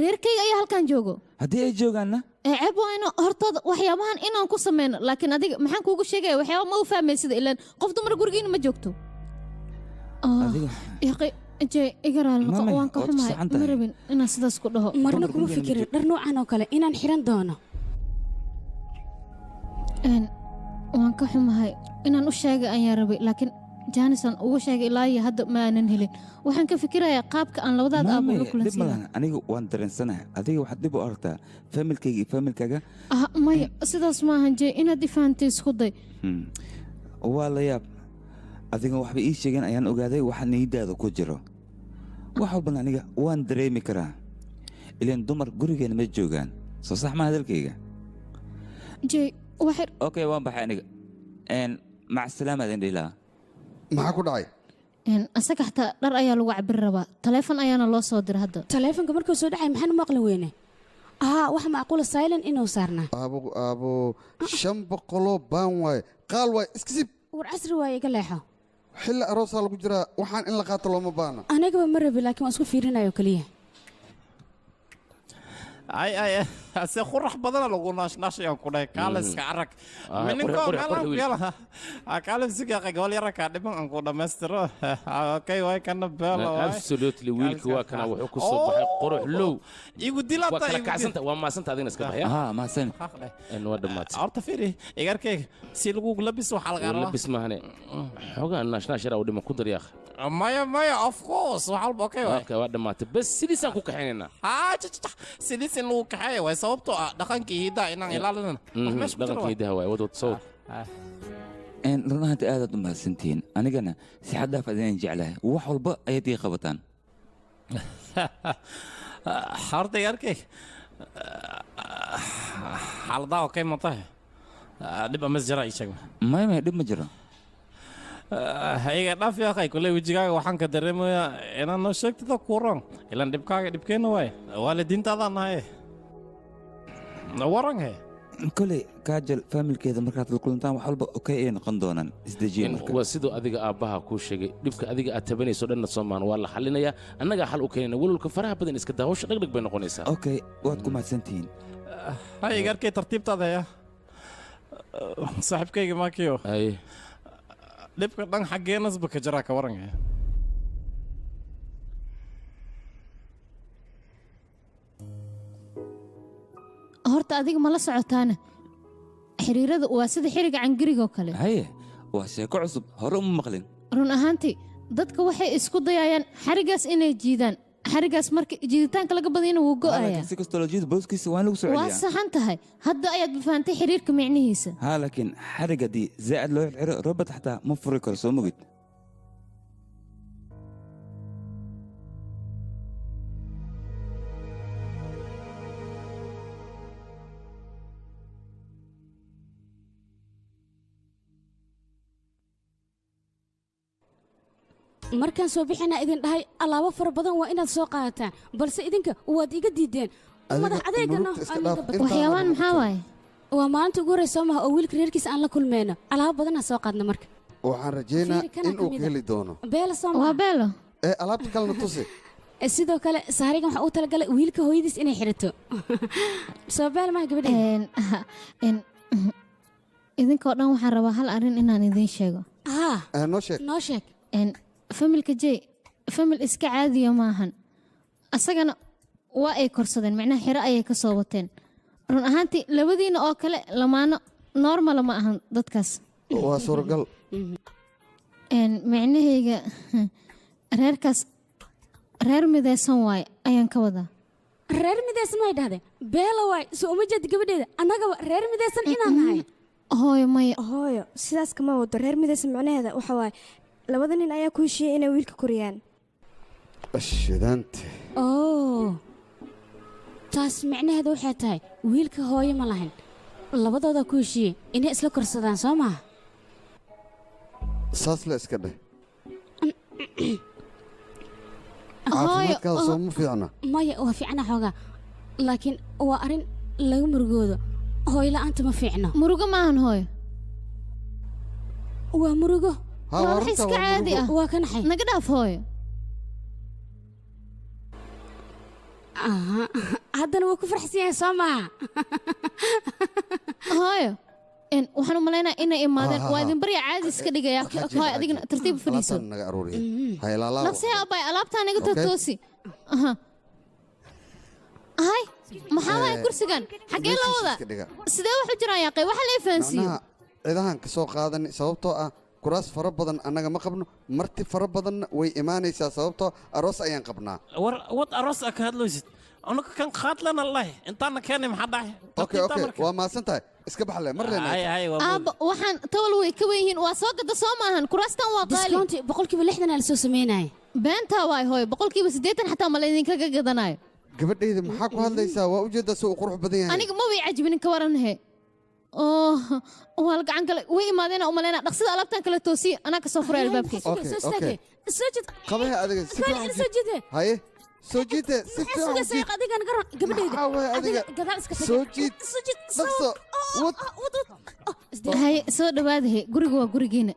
Reerkayga ayaa halkan joogo. Haddii ay joogaanna? Ceeb waa inuu hortooda waxyaabahan inaan ku sameyno. Laakiin adiga maxaan kuugu sheegaya waxyaaba ma u fahmaysida ilaan qof dumar gurigiina ma joogto. Adiga Yaqi, Jay, iga raali noqo, Mame, waan ka waad ku xumahay. saxan Ma tahay. rabin inaan sidaas ku dhaho. Marna kuma fikirin dhar noocan oo kale inaan xiran doono. Waan ka xumahay inaan u sheegay ayaan rabay, laakiin Jaanisan ugu sheegay ilaa iyo hadda ma aanan helin. Waxaan ka fikirayaa qaabka aan labadaada aabo Mame, ula dhib ma kulansiin. lahan. Aniga waan dareensanahay. Adiga waxaad dib u aragtaa familkayga iyo familkaaga. Ah, maya, sidaas ma ahan Jay, inaad i fahantay isku day. Waa la yaab. Adiga waxba ii sheegeen ayaan ogaaday waxa niyadaada ku jiro. Wax walbana aniga waan dareemi karaa. Ileen dumar gurigeena ma joogaan. Soo sax ma hadalkayga? Jay, waxay Okay, waan baxay aniga. Mac salaama idin dhihi lahaa. Maxaa ku dhacay? Asaga xataa dhar ayaa lagu cabiri rabaa. Taleefon ayaana loo soo diray hadda. Taleefonka markuu soo dhacay maxaan u maqli weyne? Wax macquula silent inuu saarnaa. Aabo aabo 500 baan waaye. Qaal waaye iska sib. War casri waaye iga leexo. Xilli aroosaa lagu jiraa waxaan in la qaato looma baahna. Anigaba ma rabi laakiin waan isku fiirinayo kaliya. Ay ay se qurux badan lagu naashnaashayaan ku dhahay kaale iska arag. Mininko qurux, qurux, meelaan ku wiil. yaala. Kaale isiga gobol yara kaa dhiman aan ku dhammaystiro. Okay, waay kana beelo waay. Absolutely, wiilka waa kana wuxuu ku soo baxay qurux low. Igu dilata Waa kala igu dil. kacsanta, waa maasanta adigna iska baxaya. Mahadsan. Waa dhammaatay. Horta fiiri, igarkayga si lagu labis waxaa laga rabaa. Labis maahane. Xoogaa naashnaash yar u dhiman ku dar yaakh. Maya maya, of course, wax walba okay waay. Okay, waa dhammaatay. Bas sidiisaan ku kaxaynaynaa. Sidiis in lagu kaxeeyo waay sababtoo ah dhaqankii hidaha inaan ilaalinana. Wax meesha ku jira Dhaqankii waay. hidaha waay, wad wad sawd. Run ahaantii aad aad u mahadsantihiin. Anigana si xad dhaaf adinaan jeclahay. Wax walba ayaad ii qabataan. Horta igarkayga xaaladaha okay ma tahay? Dhib ama jira ii sheeg. Maya maya, dhib ma jiro. Iga dhaaf yaaqay kuley wejigaaga waxaan ka dareemayaa inaad noo sheegtid oo kuu roon. Ilaan dhibkaaga dhibkeenna waaye. Waalidiintaadaan nahay. Waran he. Koley Kaajal faamilkeeda markaad la kulantaan wax walba okay ay noqon doonaan. Isdejiye marka. Waa siduu adiga aabbaha kuu sheegay. Dhibka adiga aad tabanayso dhanna Soomaan waa la xalinayaa. Annagaa xal u keenayna. Walwalka faraha badan iska daa, hawsha dhagdhag bay noqonaysaa. Okay, waad ku mahadsantihiin. Hay igarkay tartiibtaada haya. Saaxiibkayga Makiyo. Hay. Dhibka dhan xaggeenasba ka jaraa ka waranaya. Horta adiga ma la socotaana, xiriirada waa sida xiriga cangirigoo kale. Haye, waa sheeko cusub, hore uma maqlin. Run ahaantii dadka waxay isku dayayaan xarigaas inay jiidaan. Xarigaas marka jiiditaanka laga badiyana wuu go'ayaa. Laakiin si kastoo loo jiido, booskiisa waa in lagu soo Waa celiyaa. Saxan tahay, hadda ayaad fahantay xiriirka micnihiisa. Haa, laakiin xarig haddii zaa'id loo xirxiro, robot xataa ma furi karo, soo mogid? Markaan soo bixinaa idin dhahay alaabo fara badan waa inaad soo qaadataan, balse idinka waad iga diideen. Madax adeegana. Waxyaabaan maxaa waaye? Waa maalinta ugu horreysa maha oo wiilka reerkiisa aan la kulmeyno. Alaabo badanaa soo qaadna marka. Waxaan rajaynaa Fiiri, kana in uu ka mid ka ah. heli doono. Beelo soo Waa beelo. Ee alaabta kalena tusi. Sidoo kale saarigan waxaa u talagalay wiilka hooyadiis inay xidhato. Soo beel maha gabadheeda? Idinkoo dhan waxaan rabaa hal arrin inaan idiin sheego. Haa. Noo sheeg. Noo sheeg. Familka Jay famil iska caadiya maahan. Asagana waa ay korsadeen, macnaha xero ayay ka soo wateen. Run ahaantii labadiina oo kale lamaano normal ma ahan dadkaas. Waa suuragal. Micnahayga reerkaas reer midaysan waaye ayaan ka wadaa. Reer midaysan may dhahdeen? Beela waay, soo uma jeed gabadheeda, annagaba reer midaysan inaan nahay. Hooyo, maya. Hooyo, sidaas kama wado. Reer midaysan macnaheeda waxa waaye labada nin ayaa ku heshiiyey inay wiilka koriyaan. Shidaante. Oo, taas micnaheeda waxay tahay wiilka hooyo ma lahayn, labadooda ku heshiiyey inay isla korsadaan, soo maha? Saas la iska dheh. Hooyo. Caafimaadkaada soo ma fiicna? Maya, waa fiicna xoogaa, laakiin waa arrin laga murugoodo. Hooyo la'aanta ma fiicno. Murugo maahan, hooyo. Waa murugo. Ha, Waa waa wax runta, iska waa caadi murugo. ah. Waa ka naxay. Naga dhaaf, hooyo. Aha, haddana wuu ku faraxsan yahay, soo maha? Hooyo, waxaan u malaynayaa inay imaadeen. Ha, ha, Waa ha. idin barya, caadi iska dhigaya. Hooyo, adigana tartiib fadhiiso. Alaabtaan naga aruuriya, ha ilaalaabo. Naqsiha abay, alaabtaa naga Okay. toosi. Aha, hay, maxaa waaya kursigan? Xaggee loo Meeshiisa wadaa? iska dhiga. Sidee wax u jiraan, yaaqay? Waxa la fahansiiyo. Macnaha cidahan ka soo qaadan, sababtoo ah kuraas fara badan annaga ma qabno, marti fara badanna way imaanaysaa, sababtoo aroos ayaan qabnaa. War wad aroos a ka hadlaysid, anuga kan qaadlana lahi intaana keenay, maxaa dhacay? Okay, waa mahadsan tahay, iska baxle mar. Hay hay, waa. Aabba, waxaan tawal way ka wen yihiin. Waa soo gada, soo maahan? Kuraastan waa qaali. Discount 60% aa lasoo sameynaya. Beentaa waay, hooyo, 80% xataa ma laydinkaga gadanayo. Gabadhayda, maxaa ku hadlaysaa? Waa ujeeddaa si uu qurux badan yahay. Aniga ma way cajbinin, ka waran he. Oh, waa la gacan kale way imaadeen u malaynaa. Dhaqsida alaabtan kale toosiye, anaa ka soo furay albaabkii. Okay. Soo jid. Qabaha adiga si Kaali, fiican u soo jiid. jide. Haye, soo jiite si Maxaa fiican u sugaysaa? jiid. Adigan garan gabadhayda. Maxaa waay adiga? Gadaal iska tag. Soo jiid. Soo jiid. Dhaqso wad. Haye, soo dhawaadahe, guriga waa gurigiina.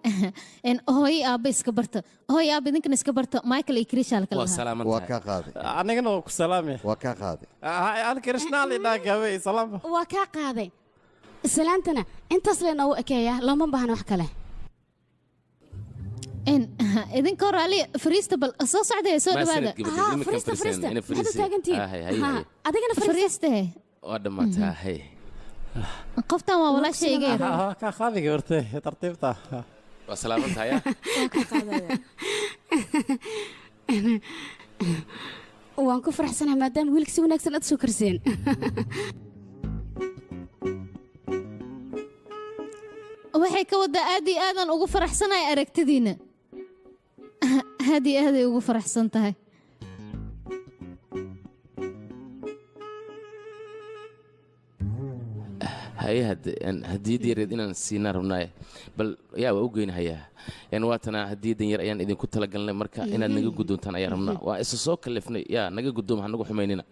Hooyo, aabba iska barta. Hooyo, aabba, idinkana iska barta. Michael iyo Krisha la kala Waa lahaa. salaaman Waa tahay. kaa qaaday. Anigana waa ku salaamay. Waa kaa qaaday. An Krishnaali dhaa gabe salaam. Waa kaa qaaday salaantana. Intaas lee noogu ekeeya, looma baahna wax kale. Idinkoo raali fariista, bal soo socdaya, soo Mahadsanid dhawaada. gabadheed, Haa, iminkan fariista. fariiseen, Fariista. ina Maxaad u fariiseen. taagantihiin? Ah, hay, hay, Haa, hay. adigana fariista. Fariistahe. Waa dhammaatay, hay. Qoftan waa walaashay iga yar. Kaa qaadi gabarte, tartiibta. Waa salaaman tahay, ah? Waa kaa qaadaya. Waan ku faraxsanahay maadaama wiilka si wanaagsan aad soo karseen. Waxay ka wadaa aad iyo aadaan ugu faraxsanahay aragtidiina. Aad iyo aaday ugu faraxsan tahay. Haye, hadde hadiyadda yareed inaan siinaa rabnaaye, bal yaa waa u geynhayaa. Waatana hadiyadan yar ayaan idinku talagalnay, marka inaad naga guddoontaan ayaan rabnaa. Waa isa soo kalifnay, yaa naga guddoom, ha nagu xumaynina.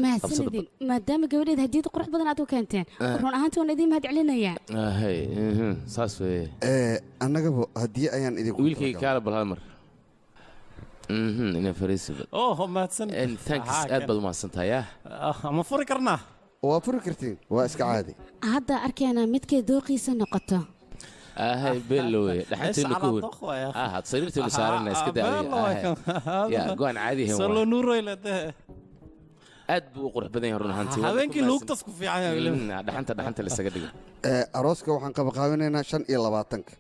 Mahadsanidin maadaama gabadheed hadiyad qurux badan aad u keenteen. Run ahaantii waan idiin mahad celinayaa. Hay, saas weye. Annagaba hadiye ayaan idinku Wiilkayga, kaala bal hal mar. Ina fariisi bal. Oh, mahadsan. Thanks, aad baad umahadsan tahay, yaa. Ma furi karnaa? Waa furi kartiin, waa iska caadi. Hadda arkeenaa midkay dooqiisa noqoto. Ahay bello wey, dhaxanteenu ku Meesha hur. Ah, sariirteenu saarana iska daa. Ya, go'aan caadi ahayn Soo waay. nuuroy leedahay. Aad buu u qurux badan yahay run ahaantii. Habeenkii luugtas ku fiican yahay weliba. Dhaxanta la isaga dhigo. Arooska waxaan qabaqaabinaynaa 25-ka.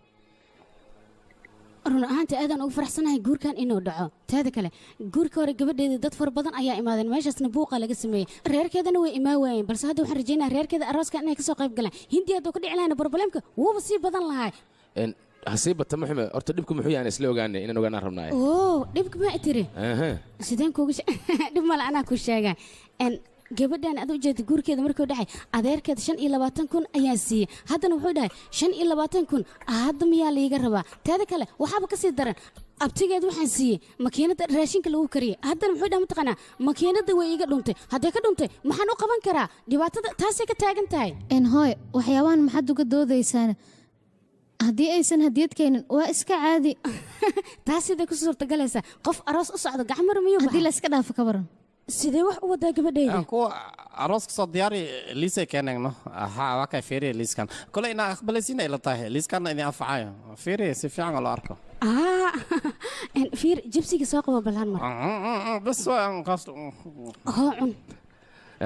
Run ahaantii aadaan ugu faraxsanahay guurkan inuu dhaco. Teeda kale, guurka hore gabadheeda dad fara badan ayaa imaadeen, meeshaasna buuqa laga sameeyey, reerkeedana way imaan waayeen, balse hadda waxaan rajaynayaa reerkeeda arooska inay kasoo qayb galaan. Hindi hadduu ka dhici lahayna problemka wuuba sii badan lahaa. Hasii bata muxume, horta dhibku muxuu yahay aan isla ogaanay, inaan ogaanaan rabnaaye. Oo dhibka ma tiri? Aha. Sideen kuuga dhib male, anaa ku sheegaa. Gabadhan aad u jeeda, guurkeeda markuu dhacay adeerkeeda 25,000 ayaa siiyey. Haddana wuxuu dhahay 25,000 hadda miyaa laiga rabaa? Teeda kale, waxaaba kasii daran, abtigeed waxaan siiyey makiinada raashinka lagu kariyey. Haddana muxuu dhahay mataqaanaa? Makiinada way iga dhuntay. Hadday ka dhuntay maxaan u qaban karaa? Dhibaatada taasay ka taagan tahay. Hooy, waxyaabahan maxaad uga doodaysaan? Haddii aysan hadiyad keenin waa iska caadi. Taas siday ku suurtagalaysaa? Qof aroos u socdo gacmar miyuu? Haddii la iska dhaafo ka waran? Sidee wax u wadaa gabadhayda? Aan kuwa arooska soo diyaari liisay keenayno. Ha, waa kay, fiiriya liiskan. Kole inaa aqbalaysiin ay la tahay, liiskanna idin anfacayo. Fiiriya si fiican oo loo arko. Ah, fiir, jibsiga soo qabo balhaan mar. Bas waa kaas. Hoo, cun.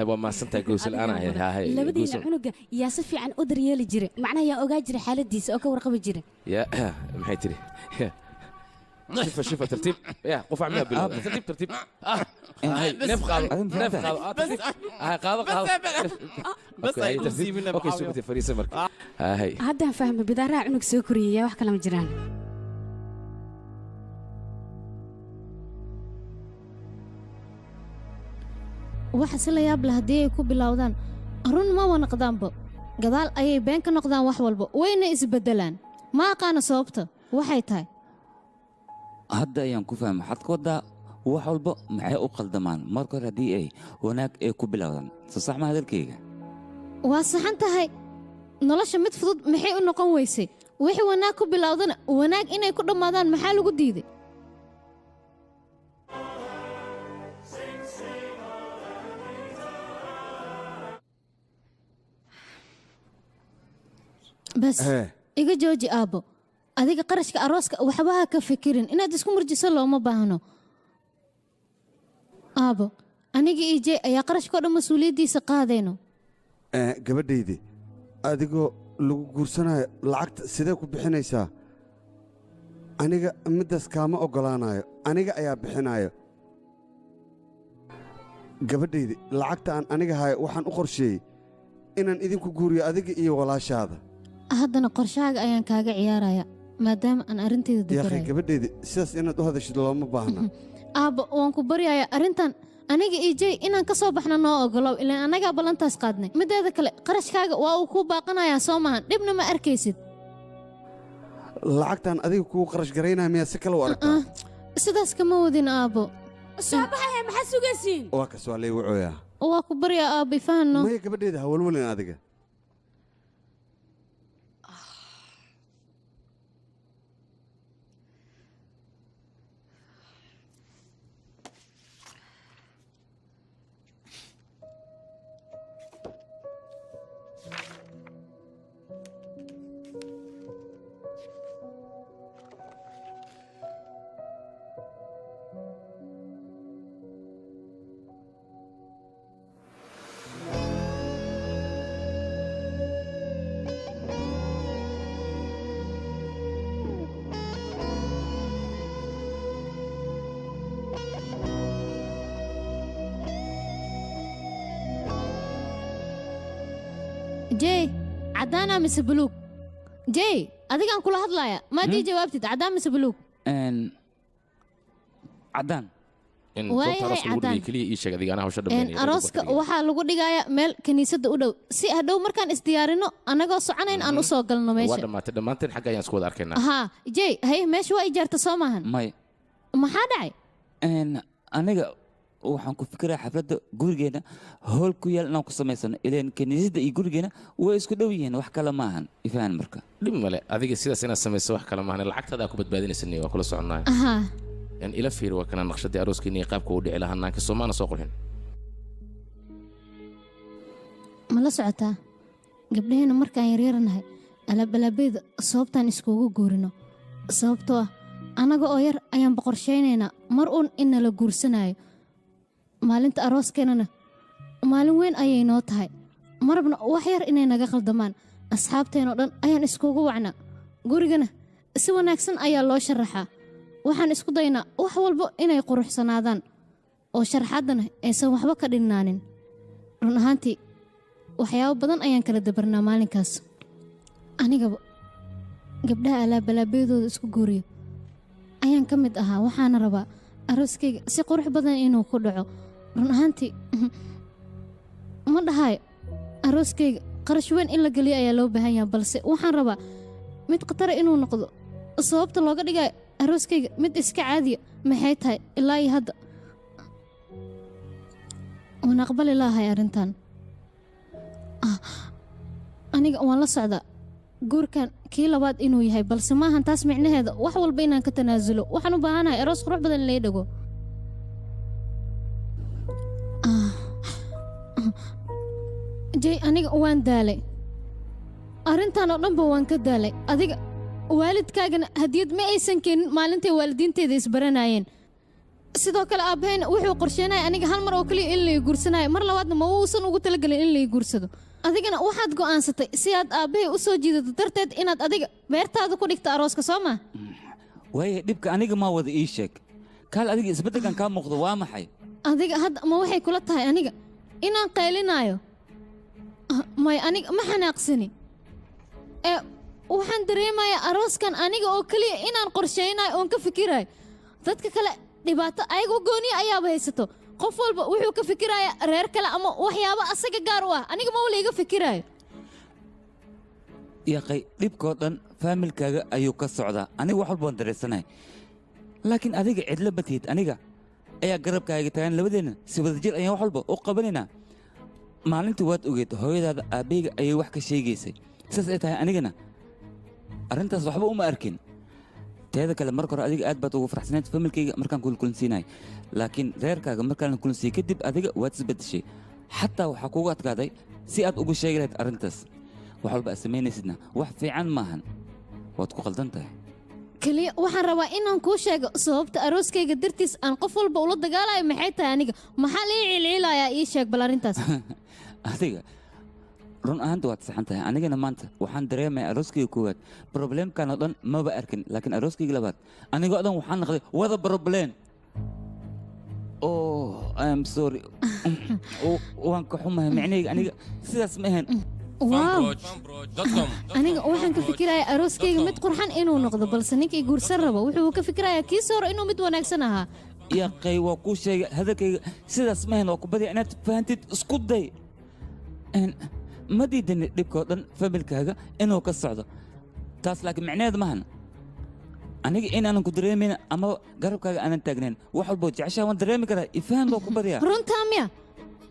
Waa mahadsantahay, gowsal aan ahay. Hahay. Labadiina cunuga yaa si fiican u daryeeli jiray? Macnaha yaa ogaa jiray xaaladiisa oo ka warqabi jiray? Ya, maxay tiri? Shifa shifa, tartiib ya, qufac miyaa bilowda? Tartiib tartiib. Ah, hay, neef qaado, neef qaado. Ah, tartiib. Ah, qaado qaado. Bas. Okay, ay tartiib. siibina. Okay, sugtay, fariisa marka. Hahay. Haddaan fahmay, bidaaraha cunug soo koriyay, yaa wax kale ma jiraan. Waxa si la yaab leh, haddii ay ku bilowdaan run ma wanaqdaanba, gadaal ayay been ka noqdaan wax walba, wayna isbeddelaan. Ma aqaana sababta waxay tahay. Hadda ayaan ku fahmay waxaad ka wadaa. Wax walba maxay u qaldamaan marka hore haddii ay wanaag ay ku bilowdaan? Soo sax ma hadalkayga? Waa saxan tahay. Nolosha mid fudud maxay u noqon weysay? Wixii wanaag ku bilowdana wanaag inay ku dhammaadaan maxaa lagu diiday? Bas. Hee. Iga jooji aabbo. Adiga qarashka arooska waxba ha ka fikirin, inaad isku murjiso looma baahno aabbo. Aniga iyo Jey ayaa qarashka oo dhan mas-uuliyaddiisa qaadayno. Gabadhaydii, adigoo lagu guursanayo lacagta sidee ku bixinaysaa? Aniga middaas kaama oggolaanayo, aniga ayaa bixinayo. Gabadhaydi, lacagta aan aniga hayo waxaan u qorsheeyey inaan idinku guuriyo adiga iyo walaashaada. Haddana qorshahaaga ayaan kaaga ciyaaraya maadaama aan arrintayda Yaakhay, dogoraya. gabadhaydi, sidaas inaad u hadashid looma baahna. Aabba, waan ku baryayaa, arrintan aniga iyo Jey inaan ka soo baxno noo ogolow, ilaan annagaa ballantaas qaadnay. Mideeda kale, qarashkaaga waa uu kuu baaqanayaa, soo maahan? Dhibna ma arkaysid. Lacagtaan adiga kugu qarash garaynaya miyaa si kale u aragtaa? Sidaas kama wadin aabbo. Soo baxaya, maxaad sugaysiin? Waa kas, waa lay wacooyaa. Waa ku baryaa aabbo, ifahano. Maya gabadhayda, ha walwalin adiga. Jey, caddaana mise buluug? Jey, adigaan kula hadlaaya, maad ii jawaabtid, caddaan mise buluug? Caddaan. In Waayahay, goobta arooska lagu caddaan. dhigay keliya ii sheeg adiga, anaa hawsha dhammaynaya. Arooska waxaa lagu dhigayaa meel kiniisadda u dhow, si hadhow markaan isdiyaarino annagoo soconayn aan u soo galno Waa meesha. dhammaatay dhammaanteen, xagga ayaan isku wada arkaynaa. Haa Jey, haye, meesha waa ijaarta soo maahan? Maya. Maxaa dhacay? Aniga waxaan ku fikirayaa xafladda gurigeena hool ku yaal inaan ku samaysano, ileen kiniisadda iyo gurigeena way isku dhow yihiin, wax kale maahan, ifaan marka. Dhib male, adiga sidaas inaad samayso wax kale maahan, lacagtaada ku badbaadinaysa, waa kula soconaa. Ahaa. Ila fiir, waa kana naqshadii arooskiina iyo qaabka uu dhici lahaa, naanka soomaana soo qurxin. Ma la socotaa gabdhaheena markaan yaryaranahay Alaabalaabeyda sababtaan iskugu guurino, sababtoo ah annaga oo yar ayaan boqorshaynaynaa mar uun in nala guursanayo. Maalinta arooskeenana maalin weyn ayay noo tahay, marabna wax yar inay naga qaldamaan. Asxaabteenoo dhan ayaan iskugu wacnaa, gurigana si wanaagsan ayaa loo sharaxaa. Waxaan isku daynaa wax walba inay quruxsanaadaan oo sharxaddana aysan waxba ka dhinnaanin. Run ahaantii waxyaabo badan ayaan kala dabarnaa maalinkaas. Anigaba gabdhaha alaabalaabeyadooda isku guuriyo ayaan ka mid ahaa, waxaana rabaa arooskayga si qurux badan inuu ku dhaco. Run ahaantii ma dhahayo arooskayga qarash weyn in la geliyo ayaa loo baahan yahay, balse waxaan rabaa mid khatara inuu noqdo. Sababta looga dhigayo arooskayga mid iska caadiya maxay tahay? Ilaa iyo hadda waan aqbali lahay arrintan. Aniga waan la socdaa guurkan kii labaad inuu yahay, balse maahan taas micnaheeda wax walba inaan ka tanaasulo. Waxaan u baahanahay aroos qurux badan in lay dhago. Jay, aniga waan daalay, arrintan oo dhanba waan ka daalay. Adiga waalidkaagana hadiyad ma aysan keenin maalintay waalidiinteeda isbaranaayeen. Sidoo kale aabbahayna wuxuu qorsheynaya aniga hal mar oo keliya in lay guursanayo, mar labaadna ma uusan ugu talagelin in lay guursado. Adigana waxaad go'aansatay si aad aabbahay u soo jiidato darteed inaad adiga beertaada ku dhigto arooska, soo maa? Waaya, dhibka aniga maa wada ii sheeg. Kaal, adiga isbeddelkan kaa muuqdo waa maxay? Adiga hadda ma waxay kula tahay aniga inaan qaylinaayo? May, aniga ma xanaaqsani. Ee waxaan dareemayaa arooskan aniga oo keliya inaan qorshaynayo oon ka fikirayo. Dadka kale dhibaato ayaga u gooniya ayaaba haysato. Qof walba wuxuu ka fikirayaa reer kale ama waxyaabo asaga gaar u ah, aniga ma wala iga fikiraayo. Yaqay, dhibkoo dhan faamilkaaga ayuu ka socdaa. Aniga wax walba waan dareensanahay, laakiin adiga cidla ma tihid. Aniga ayaa garabkaaga taagan, labadeenna si wadajir ayaan wax walba u qabanaynaa. Maalintii waad ogeed hooyadaada aabbahayga ayay wax ka sheegaysay. Sidaas ay tahay anigana arrintaas waxba uma arkin. Teeda kale, marka hore adiga aad baad ugu faraxsanayd familkayga markaan kula kulansiinay, laakiin reerkaaga markaan kulansiiyey kadib adiga waad isbeddeshay. Xataa waxaa kugu adkaaday si aad ugu sheegi lahayd arrintaas. Wax walba aad samaynaysidna wax fiican maahan, waad ku qaldan tahay. Keliya waxaan rabaa inaan kuu sheego sababta arooskayga dartiis aan qof walba ula dagaalayo maxay tahay. Aniga maxaa lii cilciilayaa? Ii sheeg bal arrintaas. Adiga run ahaanta waad saxan tahay. Anigana maanta waxaan dareemayaa arooskayga koowaad problemkan oo dhan maba arkin, laakiin arooskayga labaad anigoo dhan waxaan noqday wada problem. Oh, I am sorry, waan ka xumahay. Micnahayga aniga sidaas ma ahayn. Waaw, aniga waxaan ka fikirayaa arooskayga mid qurxan inuu noqdo, balse ninkii guursan rabo wuxuu ka fikirayaa kii hore inuu mid wanaagsan ahaa. Yaqay, waa kuu sheegay hadalkayga sidaas ma ahayn. Waa ku badya inaad fahantid, isku day. Ma diidani dhibkoo dhan familkaaga inuu ka socdo taas, laakiin micnaheed maahan aniga inaanan ku dareemayn ama garabkaaga aanan taagnayn. Wax walboo jeceshaha waan dareemi karaa, ifaham baa ku badyaa. Runtaa miya?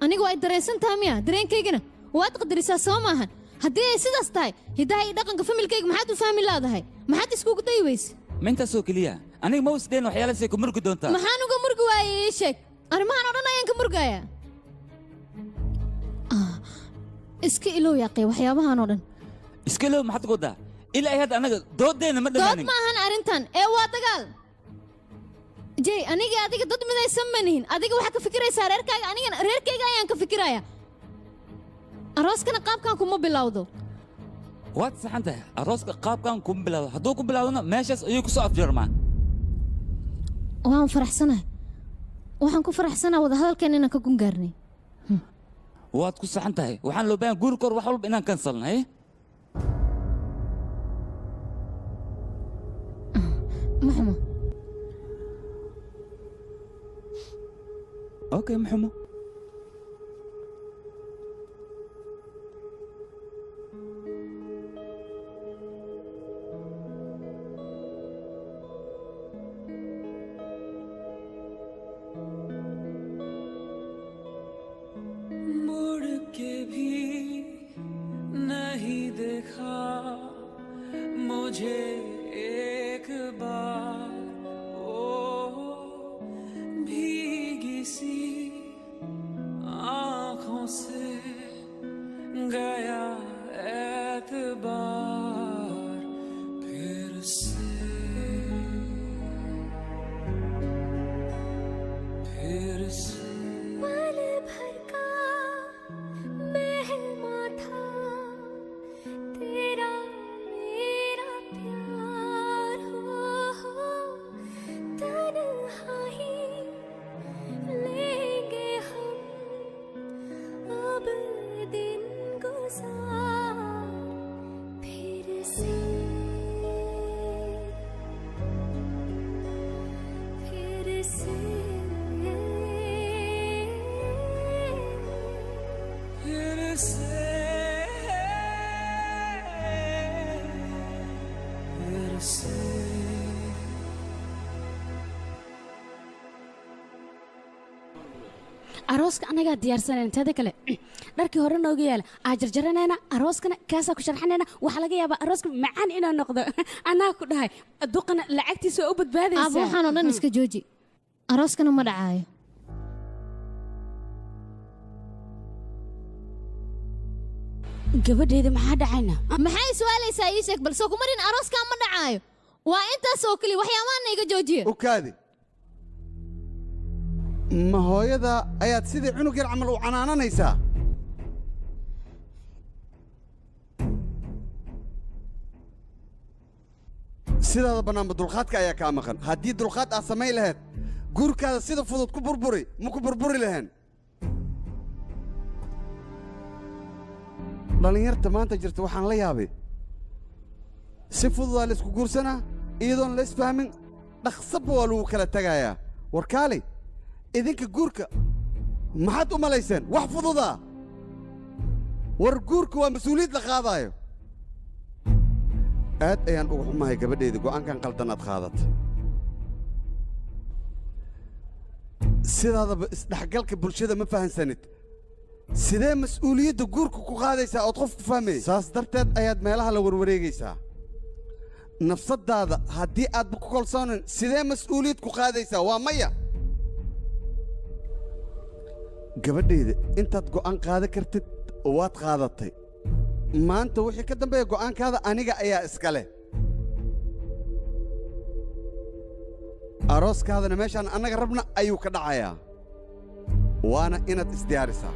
Aniga waa ay dareensantaha miya? Dareenkaygana waad qadarisaa, soo maahan? Haddii ay sidaas tahay, hiddaha iyo dhaqanka familkayga maxaad u fahmi laadahay? Maxaad iskugu dayi weyse? Ma intaasoo keliya? Aniga ma isdheen waxyaalahaasay ku murgi doontaa. Maxaan uga murgi waayey? Ii sheeg. Arrimahan oo dhan ayaan ka murgayaa. Iska ilow yaaqay waxyaabahan oo dhan. Iska ilow maxaad ku wadaa? Ilaa ay hadda anaga doodeenna ma dood dhammaanin. Ma ahan arrintan ee waa dagaal. Jay, aniga adiga dad midaysan ma nihin. Adiga waxaad ka fikiraysaa reerkaaga, anigana reerkayga ayaan ka fikirayaa. Arooskana qaabkan kuma bilowdo. Waad saxan tahay, arooska qaabkan kuma bilowdo. Hadduu ku bilowdona meeshaas ayuu ku soo afjarmaa. Waan faraxsanahay, waxaan ku faraxsanahay wadahadalkeen inaan ka gungaarnay. Waad ku saxan tahay, waxaan loo baahan guuri kor wax walba inaan kansalnay. Ma xumo. Okay, ma xumo. मुड़ के भी नहीं देखा मुझे एक बार, ओ भीगी सी आंखों से गया एतबार। गुलजार फिर से, फिर से, फिर से, फिर से। Arooska anagaa diyaarsanayna, teeda kale dharkii hore nooga yaala aa jarjaranayna, arooskana kaasaa ku sharxanayna. Waxaa laga yaabaa arooska macaan inuu noqdo. Anaa ku dhahay, duqana lacagtiisa waa u badbaadaysaa. Aaba, waxaan oo dhan iska jooji, arooskana ma dhacaayo. Gabadheeda, maxaa dhacayna? Maxay su'aalaysaa? Ii sheeg balse kumarin, arooskaa ma dhacaayo, waa intaas oo keliya. Waxyaabaana iga joojiya. U kaadi, ma hooyada ayaad sidii cunug yar camal u canaananaysaa? Sidaada bannaanba dulqaadka ayaa kaa maqan. Haddii dulqaad aad samayn lahayd, guurkaada sida fudud ku burburi ma ku burburi lahayn. Dhallinyarta maanta jirta waxaan la yaabay, si fududaa laysku guursanaa iyadoon la isfahmin, dhaqsaba waa lagu kala tegayaa. War kaali, idinka guurka maxaad u malayseen? Wax fududaa? War guurka waa mas-uuliyad la qaadaayo. Aad ayaan uga xumahay gabadhayda go'aankan qaldan aad qaadata. Sidaadaba isdhexgalka bulshada ma fahansanid. Sidee mas-uuliyadda guurka ku qaadaysaa ood qof ku fahmay? Saas darteed ayaad meelaha la warwareegaysaa. Nafsaddaada haddii aadba ku kalsoonin, sidee mas-uuliyad ku qaadaysaa? Waa maya. Gabadhayda, intaad go'aan qaadan kartid waad qaadatay. Maanta wixii ka dambeeya go'aankaada aniga ayaa iska leh. Arooskaadana meeshaan annaga rabna ayuu ka dhacayaa, waana inaad isdiyaarisaa.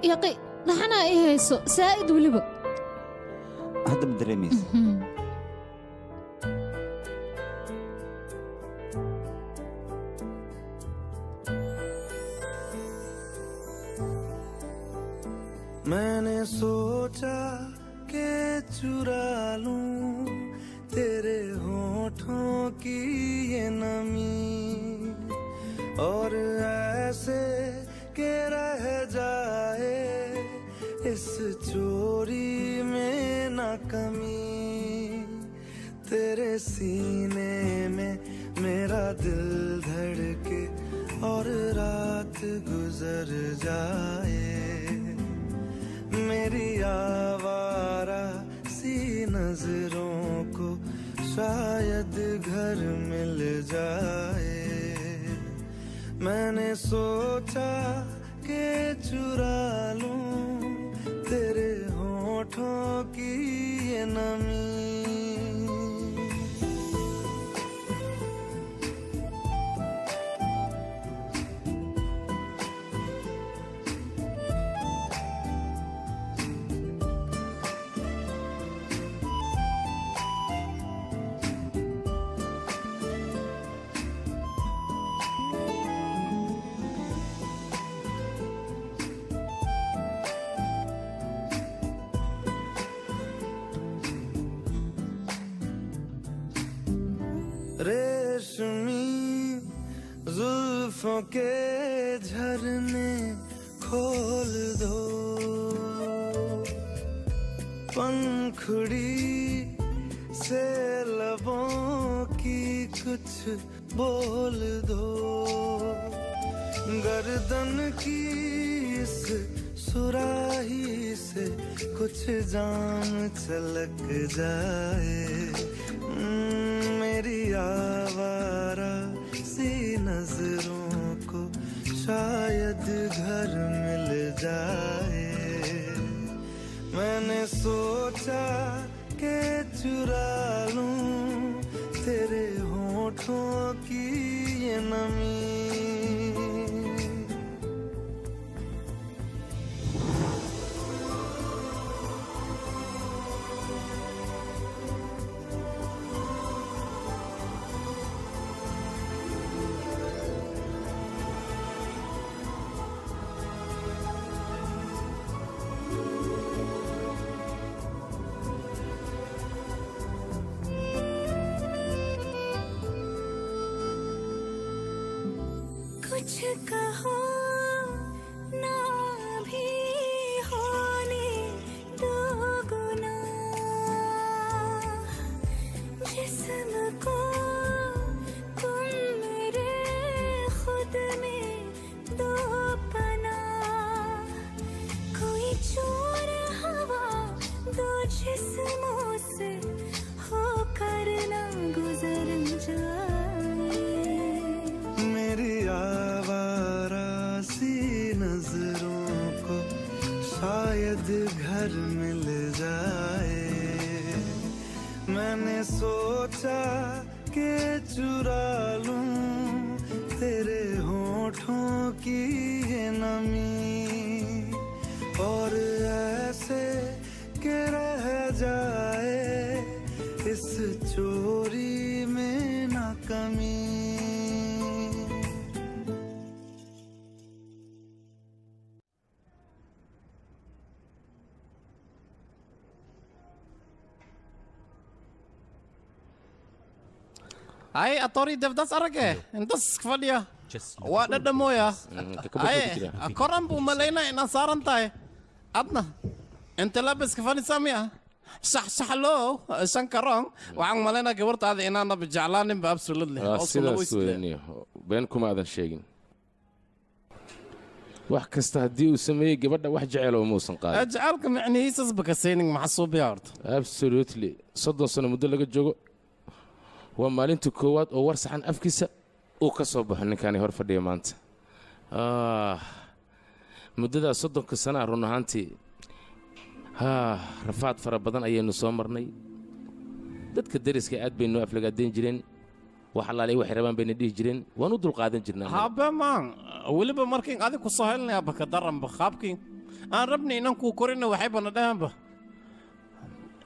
Yaqi, dhaxanaa i hayso saa'id weliba. Hadda ma dareemaysa? मैंने सोचा कि चुरा लूं तेरे होठों की ये नमी और ऐसे के रह जाए इस चोरी में ना कमी। तेरे सीने में मेरा दिल धड़के और रात गुजर जाए। मेरी आवारा सी नजरों को शायद घर मिल जाए। मैंने सोचा कि चुरा लूं तेरे होठों की ये नमी। रेशमी जुल्फों के झरने खोल दो, पंखुड़ी से लबों की कुछ बोल दो। गर्दन की इस सुराही से कुछ जाम छलक जाए। मेरी आवारा सी नजरों को शायद घर मिल जाए। मैंने सोचा कि चुरा लूं तेरे होठों की ये नमी। कुछ कहो ना भी होने दो गुना, जिस्म को तुम मेरे खुद में दो पना। कोई चोर हवा दो जिस्मों से होकर ना गुजर जाए। मेरी आवारा सी नजरों को शायद घर मिल जाए। मैंने सोचा कि चुरा लूं तेरे होठों की ये नमी, और ऐसे के रह जाए इस चोरी में ना कमी। Ay, atori devdas arage. Intas fadhiya. Waa dhadhamooya. Ay, koran buu malaynaa inaad saaran tahay. Adna, inta labiska fadhisaa miya? Shaxshaxlow, shankaroon. Waxaan malaynaa gabartaada inaanaba jeclaaninba absolutely. Sidaas weeyaan, been kuma aadan sheegin. Wax kasta haddii uu sameeyey gabadha wax jecel oo muusan qaadin. Jecelka micnihiisasba ka saynin maxasuubiya horta. Absolutely. 30 sano muddo laga joogo waa maalinta koowaad oo war saxan afkiisa uu ka soo baxo ninkaani hor fadhiya maanta. Muddadaas 30 sana run ahaantii rafaad fara badan ayaynu soo marnay. Dadka deriska aad baynu aflagaadeyn jireen, wax allaale waxay rabaan bayna dhihi jireen, waan u dulqaadan jirnaa. Habe maan weliba markiin adig ku soo helinayaaba ka daranba qaabkiin aan rabnay inaan kuu korina waxaybana dhahanba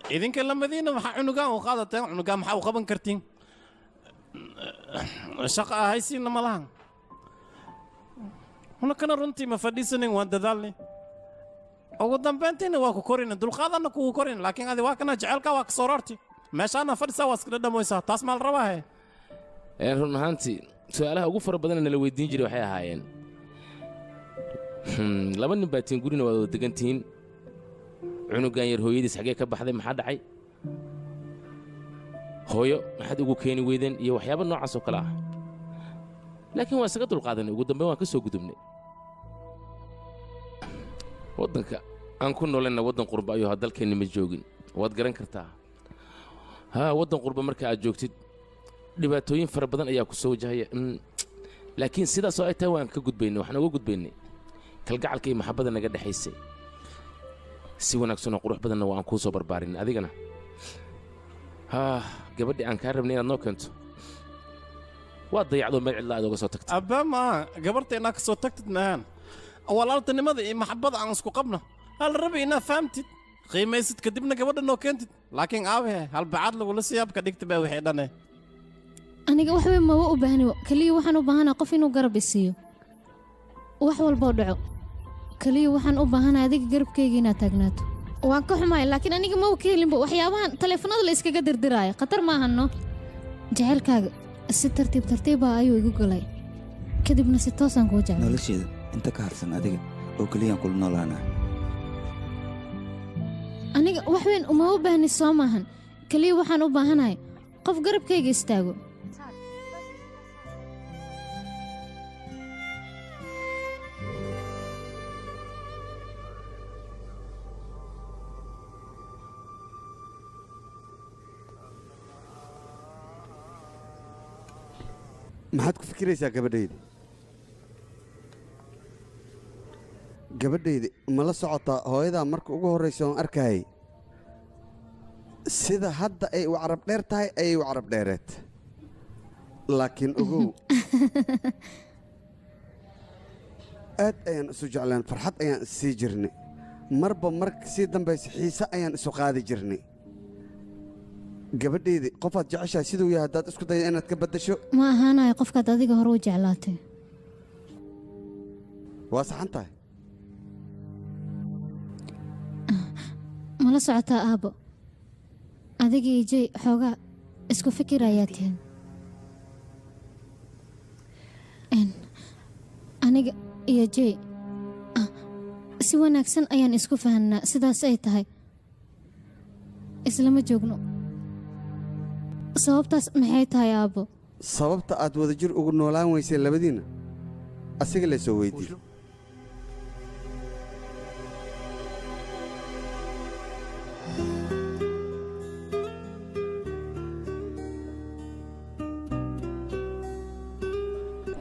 idinka lamadiina waxaa cunugaan u qaadateen, cunugaan maxaa u qaban kartiin? Shaqa ahaysiinna ma lahan. Unakana runtii ma fadhiisanin, waan dadaalnay. Ugu dambayntiina waa ku korina, dulqaadanna kugu korin, laakiin adi waa kana jecelkaa waa ka soo roorti. Meeshaana fadhisaa waa iska dhadhamoysaa, taas maa la rabaa he. Run ahaantii su'aalaha ugu fara badan nala weydiin jiray waxay ahaayeen laba nin baa tiin gurina waad wada degan tihiin, cunugan yar hooyadiis xaggee ka baxday, maxaa dhacay, hooyo maxaad ugu keeni weydeen, iyo waxyaabo noocaas oo kale ah. Laakiin waan isaga dulqaadanay, ugu dambeyn waan ka soo gudubnay. Waddanka aan ku noolayna waddan qurba ayuu ahaa, dalkeenna ma joogin, waad garan kartaa. Waddan qurba marka aad joogtid dhibaatooyin fara badan ayaa ku soo wajahaya. Laakiin sidaasoo ay tahay waan ka gudbaynay, waxaan uga gudbaynay kalgacalka iyo maxabbada naga dhexaysay. Si wanaagsan oo qurux badanna waa aan kuu soo barbaarin adigana. Gabadhii aan kaa rabnay inaad noo keento waa dayacdoo meel cidla aad uga soo tagtay. Abba maa gabarta inaad ka soo tagtid maahan. Walaaltinimada iyo maxabbada aan isku qabno hal rabi inaad fahamtid, qiimaysid, kadibna gabadha noo keentid. Laakiin aabahe halbacaad lagula siyaabka dhigta baa wixii dhane. Aniga wax weyn maba u baahni, kaliya waxaan u baahanahay qof inuu garab i siiyo. Wax walboo dhaco kaliya waxaan u baahanahay adiga garabkayga inaad taagnaato. Waan ka xumahay, laakiin aniga maba ka helinba waxyaabahan taleefanada la iskaga dirdiraayo. Khatar maahanno. Jacaylkaaga si tartiib tartiiba ayuu igu galay, kadibna si toosaan kuu jeclay. Nolosheeda inta ka harsan adiga oo keliyaan kula noolaanaa. Aniga wax weyn umama baahni soo maahan, kaliya waxaan u baahanahay qof garabkayga istaago. Maxaad ku fikiraysaa gabadhayda? Gabadhayda ma la socotaa hooyadaa marka ugu horraysa oon arkayay sida hadda ay u carab dheer tahay ayay u carab dheereed, laakiin ogow aad ayaan isu jeclaan, farxad ayaan issii jirnay, marba marka sii dambaysa xiise ayaan isu qaadi jirnay. Gabadhayda qofaad jeceshahay siduu yahay haddaad isku dayda inaad ka baddasho ma ahaanayo qofkaad adiga hore u jeclaatay. Waa saxan tahay. Ma la socotaa aabbo, adiga iyo Jay xoogaa isku fikir ayaa tihin. Aniga iyo Jay si wanaagsan ayaan isku fahanaa, sidaas ay tahay islama joogno. Sababtaas maxay tahay aabbo? Sababta aad wadajir ugu noolaan weysay labadiinna asiga la soo weydiiyey.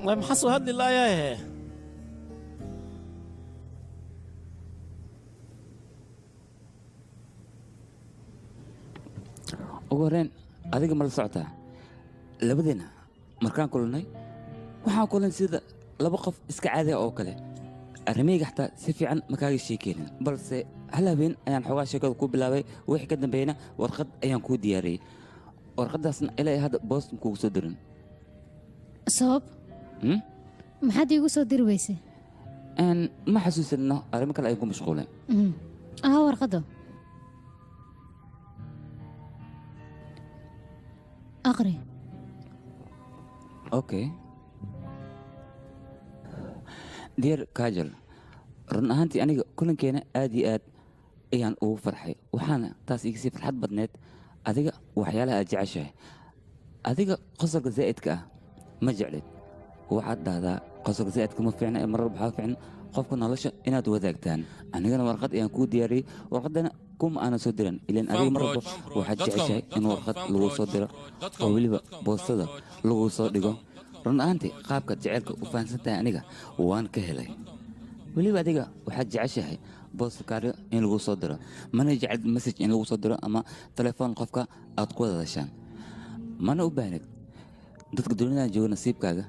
Maxaa soo hadli laayahe? Ugu horreyn adiga ma la socotaa labadeenna markaan kulannay waxaan kulan sida laba qof iska caadi ah oo kale. Arrimahayga xataa si fiican ma kaaga sheekeynin, balse hal habeen ayaan xoogaa sheekada ku bilaabay, wixii ka dambeeyna warqad ayaan kuu diyaariyey. Warqaddaasna ilaa iyo hadda boost ma kuugu soo dirin. Sabab? Maxaad iigu soo diri weysay? Ma xasuusanno, arrimo kale ayaan ku mashquulay. Aha, warqadda aqri. Okay. Dear Kajal, run ahaantii aniga kulankeena aad iyo aad ayaan ugu farxay, waxaana taas iga sii farxad badneed adiga waxyaalaha aad jeceshahay. Adiga qosolka zaa'idka ah ma jeclid, waxaad dhahdaa qosolka zaa'idka ma fiicna, ee marar waxaa fiican qofka nolosha inaad wadaagtaan. Anigana warqad ayaan kuu diyaariyey, warqaddana kuma aanan soo diran ilaan adiga mar walba waxaad jeceshahay in warqad lagu soo diro oo weliba boostada lagu soo dhigo. Run ahaantii qaabkaad jaceylka u fahansan tahay aniga waan ka helay. Weliba adiga waxaad jeceshahay boosta kaaryo in lagu soo diro, mana jecel message in lagu soo diro ama telefoon qofka aad ku wada hadashaan. Mana u baahnid dadka dunidan jooga nasiibkaaga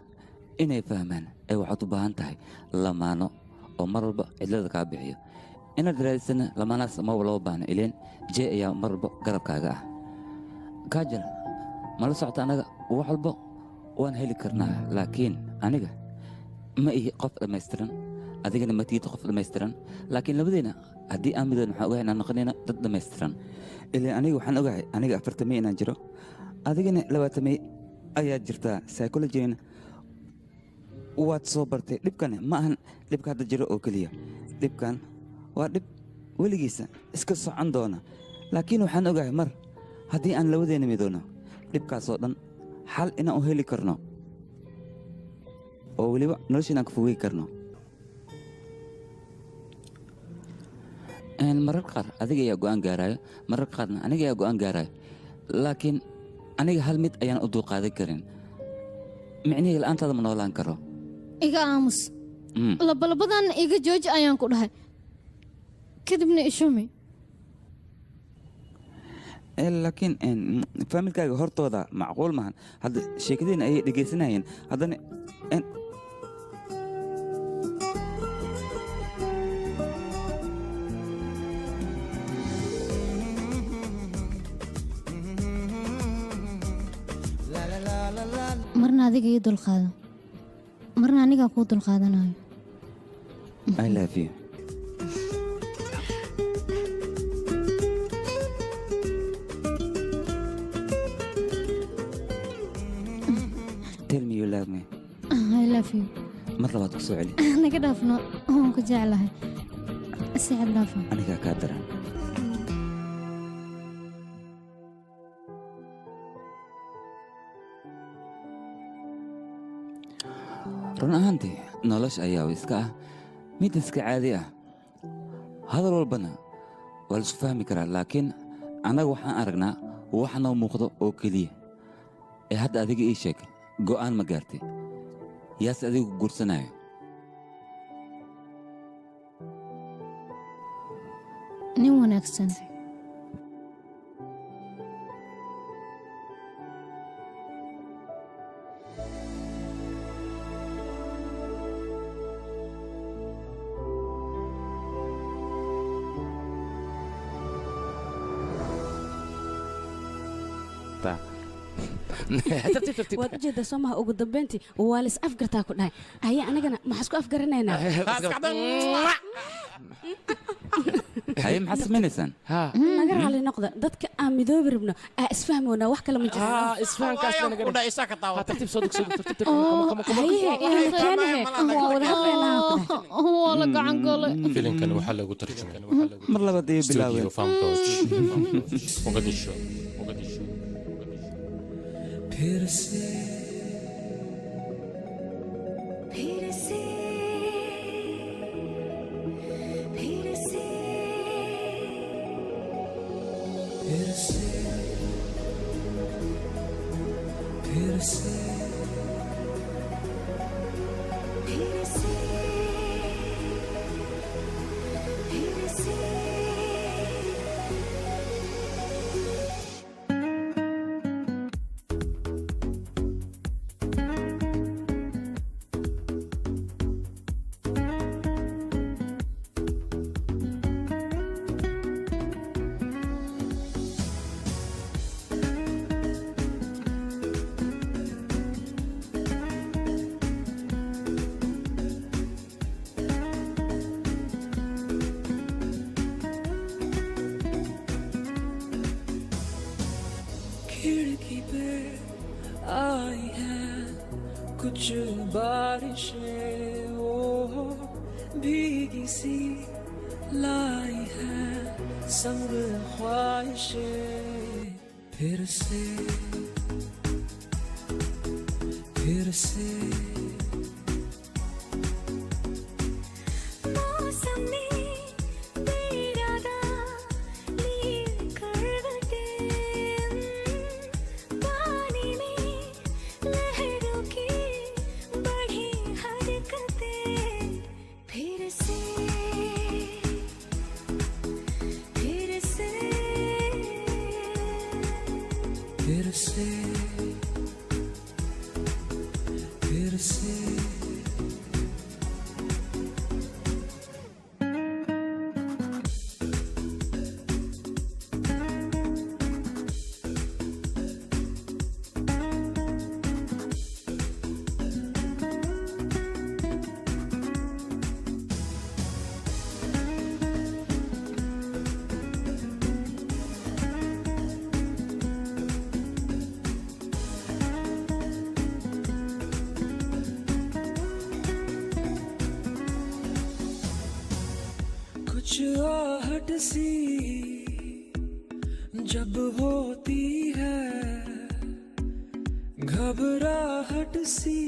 inay fahmaan ee waxaad u baahan tahay lamaano oo mar walba cidlada kaa bixiyo. Inaad raadisana lamaanahaas maba loo baahna, ileen Jay ayaa mar walba garabkaaga ah. Kajal, ma la socota anaga wax walba waan heli karnaa, laakiin aniga ma ihi qof dhammaystiran, adigana ma tihid qof dhammaystiran, laakiin labadeena haddii aan midoon waxaan ogahay inaan noqonayna dad dhammaystiran. Ileen aniga waxaan ogahay aniga 40 inaan jiro, adigana 20 ayaad jirtaa. Psychologina waad soo bartay. Dhibkani ma ahan dhibka hadda jiro oo keliya, dhibkan waa dhib weligiisa iska socon doona, laakiin waxaan ogahay mar haddii aan labadeena midoono dhibkaasoo dhan xal inaan u heli karno oo weliba nolosha inaan ka fogey karno. Mararka qaar adiga ayaa go'aan gaaraayo, mararka qaarna aniga ayaa go'aan gaaraayo, laakiin aniga hal mid ayaan u dulqaadan karin, micnihii la'aantaada ma noolaan karo. Iga aamus. Labalabadan iga jooji ayaan ku dhahay, kadibna ishumi. Laakiin faamilkaaga hortooda macquul maahan, hadda sheekadiina ayay dhegaysanayeen haddana. Marna adiga ii dulqaado, marna anigaa kuu dulqaadanayo. I love you. Tell me you love me. I love you. Mar labaad ku soo celi. Naga dhaafno, waan ku jeclahay si xad dhaafa. Anigaa kaa daran. Run ahaantii nolosha ayaa iska ah mid iska caadi ah, hadal walbana waa la isku fahmi karaa, laakiin annaga waxaan aragnaa wax noo muuqdo oo keliya. Ee hadda adiga ii sheeg, go'aan ma gaartay? Yaase adigu guursanayo? Nin wanaagsan. Waad ujeedaa soo maha, ugu dambeyntii waa la is afgartaa ku dhahay. Haye, anagana maxaa isku afgaranaynaa? Haye, maxaad samaynaysaan? Naga raali noqda, dadka aan midoobi rabno aa isfahmoonaa, wax kale ma jiraan. Haye, waa wada hadlaynaa. Waa la gacan galay. Filimkan waxaa lagu tarjumay mar labaad ayay Studio bilaabeen. Farmcoach, Mogadishu, Mogadishu. फिर से फिर से फिर से फिर से फिर से फिर से फिर से। खिड़की पे आई है कुछ बारिशें, वो भीगी सी लाई है संग ख्वाहिशें। फिर से फिर से मौसम ने बेइरादा ली करवटें, पानी में लहरों की बढ़ी हरकतें। फिर से फिर से फिर से फिर से। कुछ आहट सी जब होती है, घबराहट सी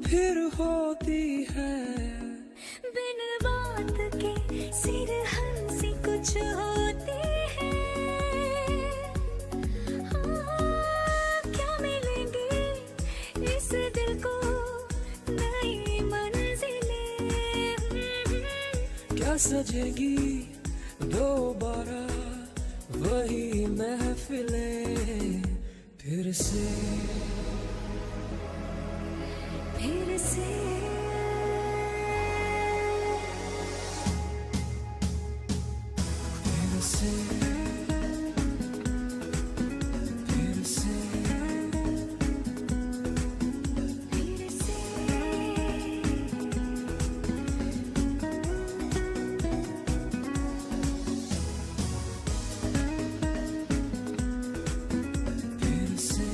फिर होती है। बिन बात के सिरहन सी कुछ होती है। हाँ, क्या मिलेंगे इस दिल को नई मंजिलें। क्या सजेगी दोबारा वही महफिलें। फिर से फिर से फिर से फिर से फिर से फिर से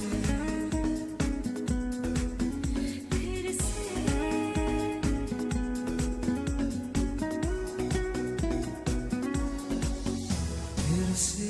फिर से फिर से।